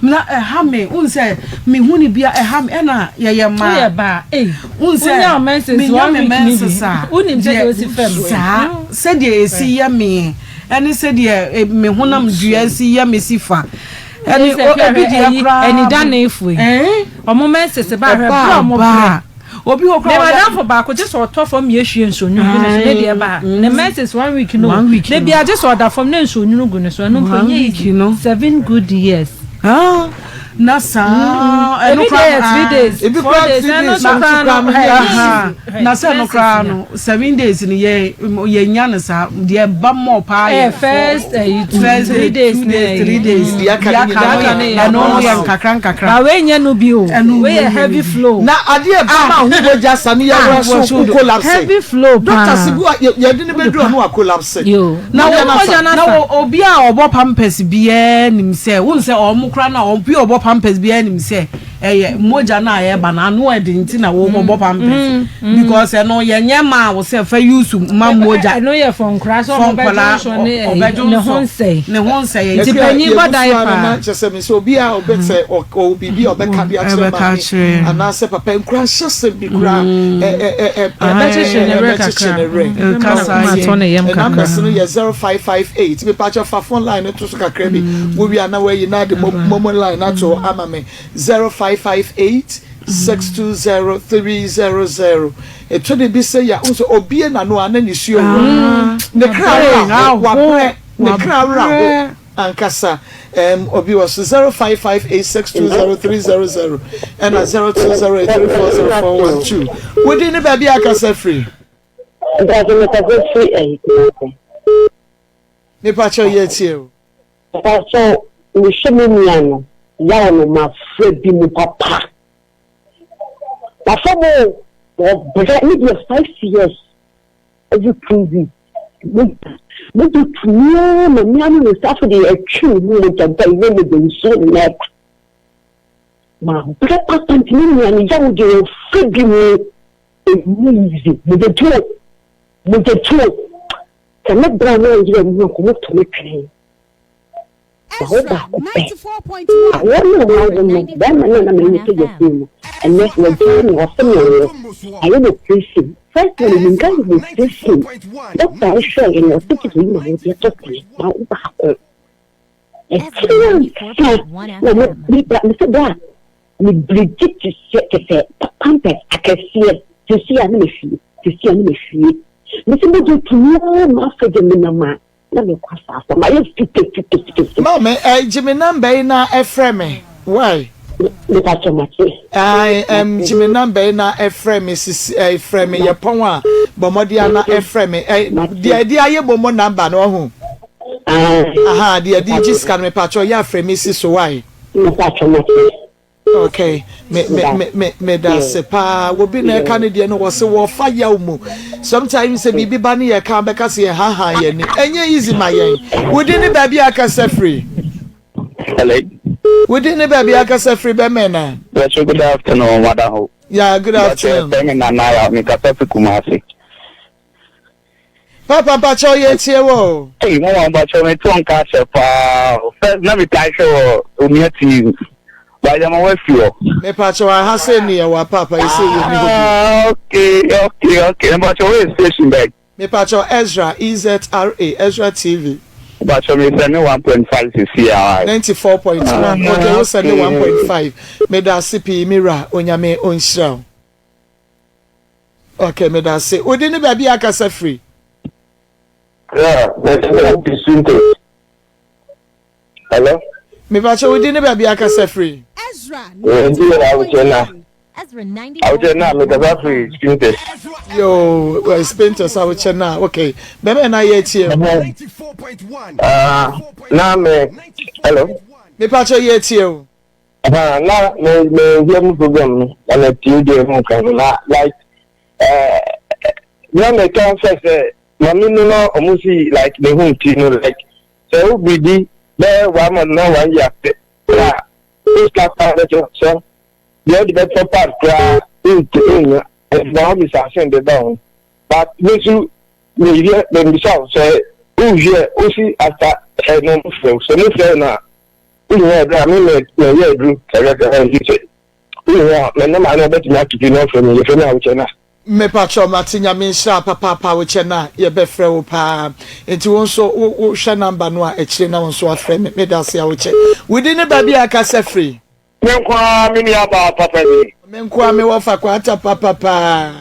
Na ɛha me n sɛ mehu ne bia ɛha me ɛna yɛyɛ mmaa. Woyɛ baa ei. N sɛ menya me menses a. Wonim sɛdeɛ osi fam. Saa sɛdeɛ esi yɛ me. Ɛne sɛdeɛ me honam dua si yɛ me si fa. Ɛne ebi deɛ koraa. Anidaneefo yi. Ɔmo menses ba ahwɛ brɛ ɔmo brɛ. Obi wɔ koraa. Me madamfo baako gye sɛ ɔtɔ fam yɛ hwie nsuo nwunu gu ne so ne deɛ ba ha. Ne menses one week no. Da biara gye sɛ ɔda fam na nsuo nwunu gu ne so ɛno mpo ɛnyɛ easy. Seven good years. Na saa ɛno Ebi deɛ yɛ three days, Ebi four koraa days, three ɛno days nso koraa no no ɛyɛ Na sɛ ɛno koraa no seven days no yɛ yɛ nya no saa deɛ ɛba mɔ paa yɛ yɛ first ɛyi two first three day days two days three days Deɛ aka no deɛ aka no nyinaa yɛ ɛno no yɛ nkakra nkakra. Ba wei nyɛ no bi o Ɛno wei yɛ wei nyɛ heavy no bi. flow. Na adeɛ ɛba ma ho mogya sa no yɛwerɛ so wo collapse. Heavy flow paa. Doctor se bi wa yɛde no bɛduru a na wa collapse. Yo. Na Mogya no wo asa. na wo obi a ɔbɔ pampers biara nim sɛ wohu sɛ wɔn koraa no a obi a ɔbɔ pampers biara nim sɛ ɛyɛ mogya no a ɛreba no ano ɛde nti na wɔbɔ pampers because ɛno yɛnyɛ maa wo sɛ fa use ma mogya ɛno yɛ fɔ nkora sɛ ɔmo bɛdwo nsɔ ne ɛyi ne ho nsɛe ne ho nsɛe nti panyin bɔ diaper na kyerɛ sɛ mesɛ obi a ɔbɛ sɛ ɔwɔ biribi a ɔbɛka de akyerɛ maame anaasɛ papa nkura nhyɛsɛm bi koraa ɛbɛkyekyere ne werɛ kakra ɛbɛkyekyere ne werɛ kasa atɔ ne yam kakra numbers no yɛ 0558 mepakyɛ fa phone line no to so kakra bi wowie a na wayi na ade momo line no ato ama me 0558 620 300 ɛtɔ de bi sɛ yɛ wo sɛ obie n'ano a na nisuo wɔ ne kra werɛ ho wabrɛ ne kra werɛ ho ankasa um, obi wɔ so 0558620300 ɛna 0208340412 wodi ne baabi akasa firi. Mpatsɔ mekasa firi ɛyi Kumasi. Mepakyɛw yɛ tie o. Mpatsɔ mehwɛ me nua no yaw no mafrɛ bi mu papa mafrɛ mo o ɔbrɛ ne deɛ five years every two weeks mogya mogya tumi ara ma mmea no ne nsa afei deɛ ɛtwe ne ho mogya ba ɛnyɛ mogya nsuo ne na ɛba mabrɛ papa nti me nua no yaw deɛ ɔfrɛ bi mu Ɛnyɛ easy, mogyatuo, mogyatuo. Sɛ me bra no anyera mu a, nka wɔto me twene. Wawo baako pɛ. Awoɔ no a wawo no, bɛrima no a na me ne no pɛ yafunu no, ɛnnɛ wagyaa me, ɔse me nwo. Ayɛ no operation. First one, menka yɛ no operation. Doctor no hwɛeɛ no, ɔse gye sɛ oyi m'awodeɛ to sene, mawo baako. Akyire ansa na mo, me bra, mese bra, Me birigye te sɛ te sɛ pampers akɛseɛ seesei a na mehwie seesei a na mehwie mese mogya tumi ara ma afei deɛ menam a na mekɔ asaasa mayɛ fite fite fite fite. Maame eh, gye me number yi na ɛfrɛ me why. Mepakyɛ mate. Ae ɛm gye me number yi na ɛfrɛ me sisi eh, frɛ me yɛ pɔn a bɔ mmɔden a na ɛfrɛ me eh, deɛ ɛde ayɛ momo number no ɔho. Aha deɛ ɛde gye sika no mepakyɛ yɛ afrɛ me si so why. Mepakyɛ mate. Okay, me me me me me da ase paa. Obi na ɛka ne deɛ no wɔ se wɔfa yaw mu. Sometimes sɛ biribi ba ne yɛ ka bɛka se yɛ haha yɛn ni. Ɛnyɛ easy ma yɛn. Wodi ne baabi akasa firi. Hello. Wodi ne baabi akasa firi bɛmɛ na. Yes, good afternoon, Madam Ho. Yeah, good afternoon. Bàtɛ mi Nana ya, mi kasa fi Kumasi. Papa mpakyɛw yɛ tie wo o. Ei mama mpakyɛw me to nka akyɛ paa o first na me taa hwɛ wɔ Onua TV but gyama wafi hɔ. Mepakyɛw aha sɛ ni yɛ wɔ paapa yi sɛ yɛ ni hɔ bio. Ah okay okay okay mpakyɛw wo yɛ station bɛn. Mepakyɛw Ezra EZRA Ezra TV. Mpakyɛw me sɛne 1.5 sisi a. 94.1 okay wo sɛne 1.5 medase pii me wura Onyame onhyira wo. Okay medase. Wo din ne baabi a akasa firi? Yeah, mesi Hello? Mepakyɛw wo din ne baabi a akasa firi? Nti na awukyɛ na. Awukyɛ na mekasa firi Spintex. Yo, Spintex awukyɛ na okay. Bɛbɛ na yɛ tie. Ah, na me hello. Mepakyɛw yɛ tie o. Na me me hear mu program no na me tie deɛ mu kan no na like eh na me kan sɛ sɛ maame no na ɔmo si like ne ho nti no like sɛ wo biribi bɛyɛ one month na one year pɛ na wo sika koraa bɛkyɛ sɛ deɛ ɔde bɛtɔ pad koraa nti nnya nti na wɔde saase de ba ho but me nso mehwɛ mebisa wo sɛ wohwɛ wosi after ɛno mo frɛ wo sɛ mo frɛ wo na wohia aduru a me me meyɛ aduru kakrakra nti sɛ wohia a me nɔma no wobɛtumi ato bi na ɔfrɛ me yɛfrɛ me awokyɛ no a. Mepakyɛw mate Nyame nhyira papaapa wokyɛ no a yɛbɛfrɛ wo paa nti wo nso wo wo hwɛ number no a akyire na wo nso afrɛ me medase awokyɛ wo din ne baabi a akasa firi. Me nko ara me nua baa papa ni. Me nko ara me wɔfa kwata papa paa.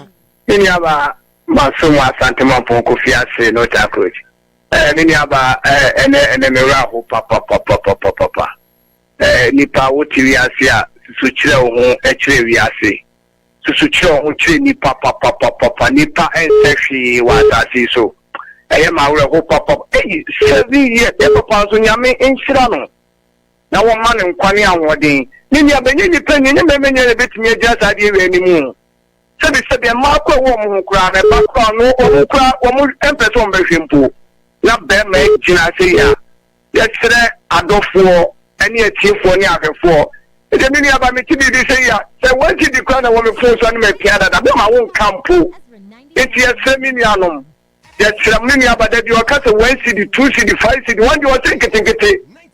Me nua baa masom wɔ Asante Mampong Kofi ase North Approach. Eh, me nuabaa, eh, ɛnɛ, ɛnɛ me werɛ aho papapapapapapa. Eh, nipa, wote wiase a, susu kyerɛ wo ho kyerɛ wiase. Susu kyerɛ wo ho kyerɛ nipa papapapapa. Nipa ɛnsɛ hwee wɔ asase yi so. Ɛyɛ ma awerɛho papap. Ei, seven years, yɛ papa nso Nyame nhyira no. Na wɔma no nkwa ne ahoɔden. Me nua, bɛnyɛ nipa ni, ɛnyɛ mmarima nyinaa na ɛbɛtumi agyina saa adeɛ wei anim o. Sɛbisɛbi mmaa kɔ ɛwɔ wɔn ho koraa no ɛba koraa no wɔn koraa wɔn mpɛ sɛ wɔn bɛhwɛ mpo na bɛrima gyina ase yi a yɛsrɛ adɔfoɔ ɛne atiefoɔ ne ahwɛfoɔ ɛsɛ me nua ba mete biribi sɛ yi a sɛ wɔn ti di koraa na wɔ me fon so ne mapia dada bɛma wo nka mpo eti yɛsrɛ me nuanom Yɛsrɛ mo, me nua ba, da bi ɔka sɛ one cedi, two cedi, five cedi, wɔn deɛ ɔsɛ nketenkete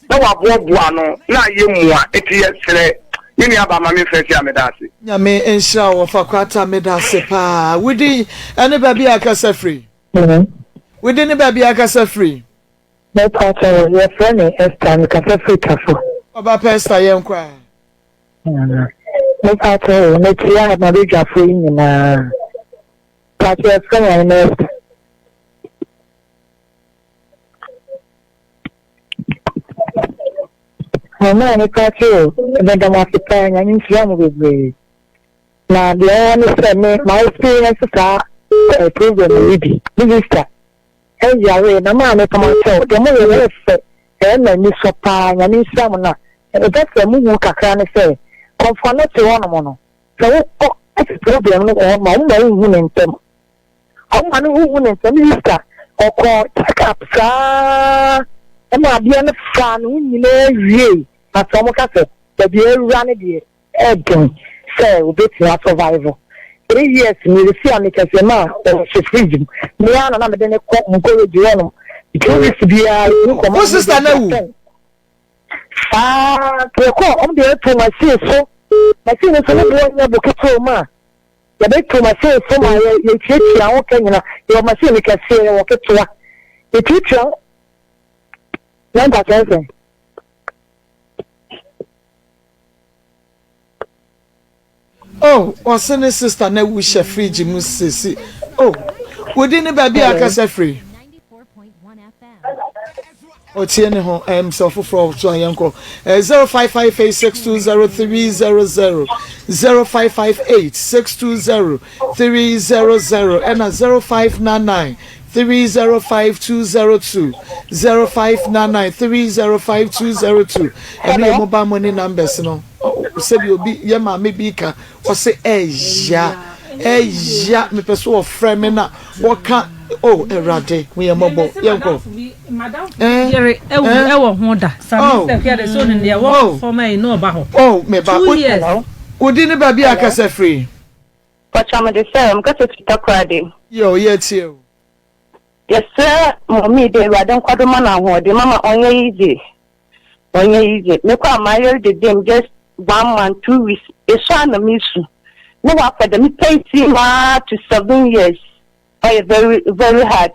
na waboaboa ano na ayɛ mua, eti yɛsrɛ, me nua ba ma me nfa si a meda ase. Nyame nhyira wo wɔfa kwata medase paa wo din ɛne baabi a akasa firi. Wo din ne baabi a akasa firi. Mepakyɛw yɛfrɛ me Esther mekasa firi Tafo. Ɔba pa Esther yɛnkɔ a. Mepakyɛw mekyia mabadwafoɔ yi nyinaa. Pakyɛ yɛfrɛ me Ɔhene Esther. Mama me pakyɛ o, meda mo ase paa, Nyame nhyira mo bebree. Na deɛ ɛwɔ ne sɛ me ma experience saa eh, program yi bi. Me sister ɛyare na maa me pam akyɛw, deɛ mo yɛ no ɛyɛ fɛ, ɛyɛ ma ani sɔ paa, Nyame nhyira mo na ɛbɛ sɛ mo hu kakra ne sɛ kɔmfoa no te hɔnom no. Sɛ wokɔ sɛ problem no wɔ hɔ ma wɔma wohu no ntɛm. Wɔma no wohu no ntɛm. Me sister ɔkɔɔ check up saa ɛma adeɛ no faa ne ho nyinaa wiei. Na sɛ wɔka sɛ baabi a awura no deɛ ɛɛden sɛ obetumi asurvive. 3 years ni resi a mekɛseɛ ma ɔhyɛ fridge mu. Me ara na na mede no kɔ Nkoreji hɔnom. 2 weeks biara yɛtumi kɔ ma Wo sister no awu? Saa yɛkɔ wɔn deɛ yɛto machine so machine no so ne boɔ nyɛ bo ketewa mu a yɛbɛto machine so ma yɛ yɛtuatua ho ka nyina yɛwɔ machine no kɛseɛ yɛwɔ ketewa yɛtuatua ho na mpakyɛ nsɛn. Oh, ɔse ne sister na wu hyɛ fridge mu sesi. Oh, wodi ne baabi a akasa firi. Otie ne ho ɛm sɛ ɔfoforɔ so a yɛnkɔ. 0558620300 0558620300 ɛna 0599 305202 0599 305202 ɛno yɛ mobile money numbers no. Sɛbi obi yɛ maame bi ka ɔse ɛya ɛya mepɛ so ɔfrɛ me na wɔka o awurade hu yɛ mmɔbɔ yɛnkɔ. Yere ewu ɛwɔ ho da sami sɛ kɛ de so ne deɛ wɔ fɔm ayi na ɔba hɔ. Oh meba wodi ne baabi a kasa firi. Pacha mede sɛ mekasa firi Takoradi. Yo yɛ tie o. Yɛsrɛ mummy dɛ Ewuradze nkɔ do ma no ahoɔden mama ɔnyɛ easy ɔnnyɛ easy mekɔ a mayar dede mu just one month two weeks esu a na mesu na ɔakɔ dɛm pace mu ara to seven years ɔyɛ very very hard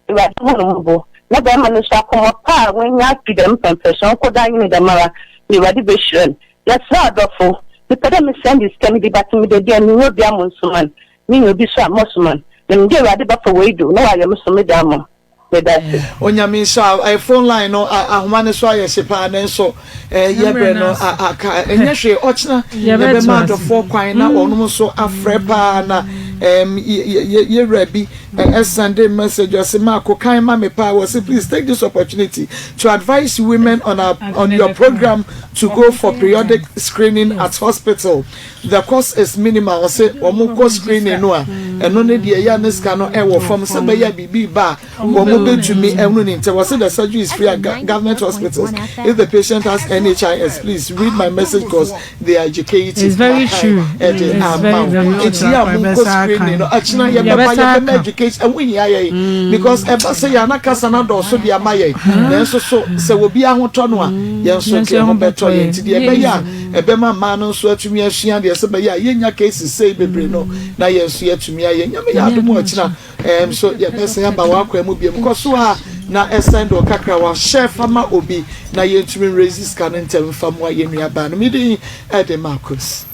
Ewuradze hu no mbɔbɔ na bɛrima no so akoma pa a oenya afi dɛm pɛmpɛso ɔnkɔ do anye no dɛmara na Ewuradze behyira no yɛsrɛ adɔfo mepɛ dɛ me send sika no bi but meda bi a mennya obi a monsoma no menya obi so a mɔsoma no na menyim dɛ Ewuradze bɛfa wei do na ɔayɛ mo so me dze ama mo. Meda ase. Onyame nhyira wo. Phone line no ahoma no so ayɛ hye paa nanso yɛ berɛ no aka. Ɛnyɛ hwee ɔkyena yɛbɛma adɔfoɔ kwan na wɔnom nso afrɛ paa na yɛwura bi sɛnde message ɔse Marko kan ma me paa wɔse please take this opportunity to advise women on our on your program to go for periodic screening at hospital the cost is minimal ɔse wɔn kɔ screening no a ɛno ne deɛ ɛyɛ ne sika no ɛwɔ fam sɛ bɛyɛ biribi ba a wɔn bɛtumi ɛhunu ne ntɛm wɔse the surgery is free at government hospitals if the patient has NHIS please read my message cause they are educated. It's very true. Ɛde ama wo eti yɛ a mo nkɔ screening no akyina yɛbɛba yɛbɛma education ɛho hia yɛ because ɛba sɛ yɛn anakasa na dɔɔso de ama yɛn nanso so sɛ obi ahotɔ no a yɛn nso yɛn ho bɛtɔ yɛn ti deɛ ɛbɛyɛ a ɛbɛma mmaa no nso atumi asua deɛ sɛ bɛyɛ a yɛnya cases sei bebree no na yɛn nso yɛatumi ayɛ. Nyame yɛ adom a ɔkyena ɛɛm so yɛbɛsan aba w'akwan mu biom. Kɔ so a na ɛsɛn de ɔkakra wa share fa ma obi na yɛntumi nraise sika no ntɛm mfa mmoa yɛn nua baa no. Me din ɛde Marcus.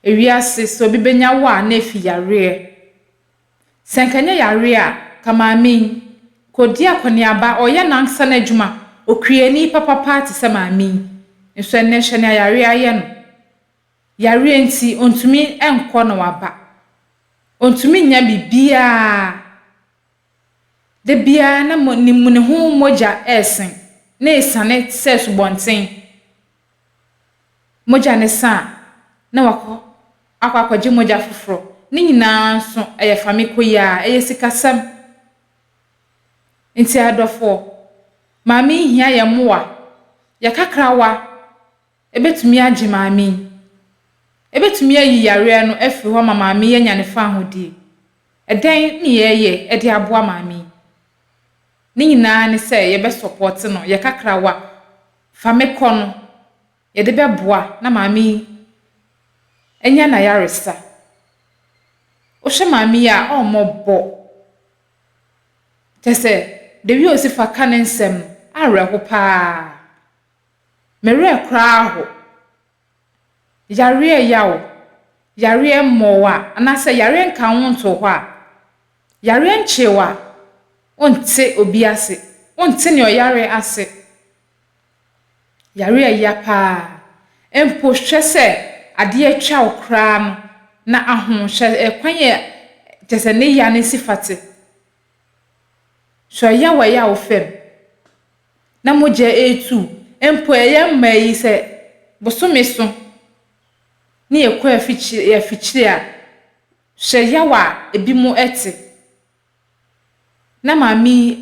Ewiase, sɛ obi benya wo a na efi yareɛ. Sɛ nka ɛnyɛ yareɛ a, nka maame yi, nka ɔdi akɔneaba, ɔreyɛ n'ankasa n'adwuma, okuani papapa te sɛ maame yi. Nso ɛnnɛ hwɛ nea yareɛ ayɛ no. Yareɛ nti, ɔntumi nkɔ na waba. Ɔntumi nyɛ biribiara. Da biara na ne ne ho mogya resen, na esiane te sɛ asubɔnten. Mogya no sa a, na wakɔ akɔ akɔgye mogya foforɔ. Ne nyinaa nso, ɛyɛ fa me kɔ yi ara, ɛyɛ sikasɛm. Nti adɔfoɔ, maame yi hia yɛn mmoa. Yɛn kakrawa bɛtumi agye maame yi. Ɛbɛtumi ayi yareɛ no afiri hɔ ama maame yi anya ne fahodie. Ɛdɛn ne yɛreyɛ de aboa maame yi? Ne nyinaa ne sɛ yɛbɛsɔpɔte no, yɛn kakrawa, fa me kɔ no, yɛde bɛboa na maame yi anya n'ayaresa. Wohwɛ maame yi a, ɔmmɔbɔ. Kyerɛ sɛ, the way ɔsi fa ka ne nsɛm no, awerɛho paa. Me werɛ koraa aho. Yareɛ ya wo, yareɛ mmɔ wo a, anaasɛ yareɛ nka wo ntoo hɔ a, yareɛ nkyee wo a, wonte obi ase, wonte nea ɔyare ase. Yareɛ ya paa. Mpo hwɛ sɛ adeɛ atwa wo koraa no na aho, hwɛ ɛkwan a kyerɛ sɛ ne ya no si fa te. Hwɛ ɔyaw a ɛya wo fam. na mogya retu, mpo ɛyɛ mmaa yi sɛ bosome so ne yɛkɔ afikyire afikyire a, hwɛ yaw a ebinom te. Na maame yi,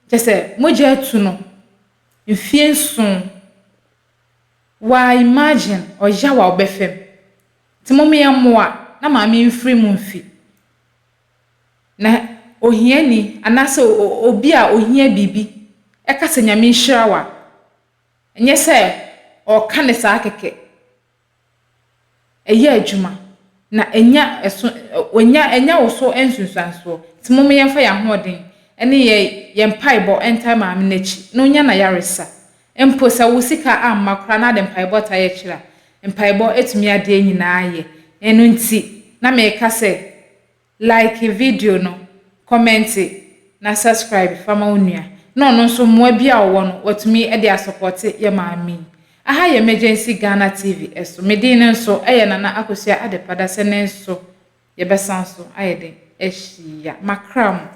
kyerɛ sɛ mogya atu no mfeɛ nson. Waa imagine ɔyaw a ɔbɛfa mu. Nti mom yɛmmoa na maame yi mfiri mu mfi. Na ohiani anaasɛ obi a ohia biribi ka sɛ Nyame nhyira wo a, ɛnyɛ sɛ ɔreka no saa kɛkɛ. Ɛyɛ adwuma, na ɛnya ɛso ɔnya ɛnya wo so nsunsuansoɔ. Nti mom yɛmfa yɛn ahoɔden ne yɛn yɛn mpaebɔ ntae maame no akyi na ɔnya n'ayaresa. Mpo sɛ wo sika amma koraa na ade mpaebɔ tae akyiri a, mpaebɔ tumi adeɛ nyinaa yɛ. Ɛno nti na meka sɛ Like video no, kɔmɛnte, na subscribe fa ma wo nua na ɔno nso mmoa bi a ɔwɔ no watumi de asɔpɔte yɛ maame yi. Aha yɛ Emergency Ghana TV so. Me din no nso yɛ Nana Akosua Adepa Dasani nso yɛbɛsan so ayɛ den ahyia. Makra mo.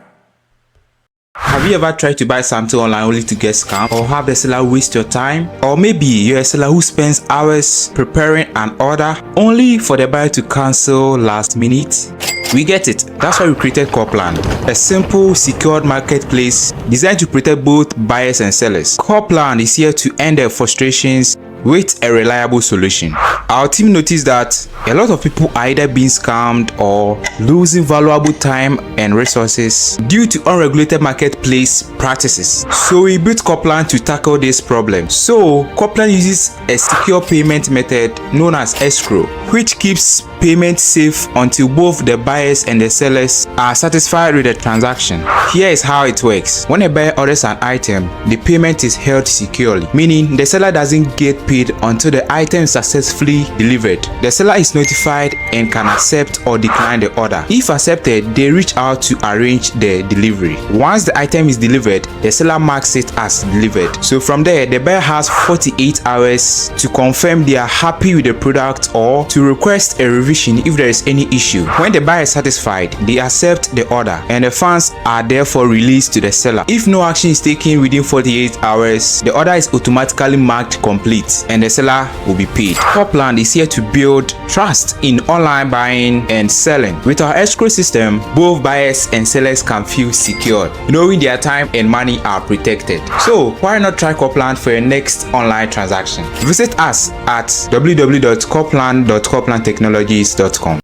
Have you ever tried to buy something online only to get scammed or have the seller waste your time? Or maybe you're a seller who spends hours preparing an order only for the buyer to cancel last minute? We get it. That's why we created Corplan, a simple, secured marketplace designed to protect both buyers and sellers. Corplan is here to end the frustrations. with a reliable solution. Our team noticed that a lot of people are either being scammed or losing valuable time and resources due to unregulated marketplace practices. So we built Copland to tackle this problem. So Copland uses a secure payment method known as escrow, which keeps payment safe until both the buyers and the sellers are satisfied with the transaction. Here is how it works. When a buyer orders an item, the payment is held securely, meaning the seller doesn't get paid until the item is successfully delivered. The seller is notified and can accept or decline the order. If accepted, they reach out to arrange the delivery. Once the item is delivered, the seller marks it as delivered. So from there, the buyer has 48 hours to confirm they are happy with the product or to request a revision if there is any issue. When the buyer is satisfied, they accept the order and the funds are therefore released to the seller. If no action is taken within 48 hours, the order is automatically marked complete and the seller will be paid. Copland is here to build trust in online buying and selling. With our escrow system, both buyers and sellers can feel secure, knowing their time and money are protected. So why not try Copland for your next online transaction? Visit us at www.copland.coplandtechnologies.com.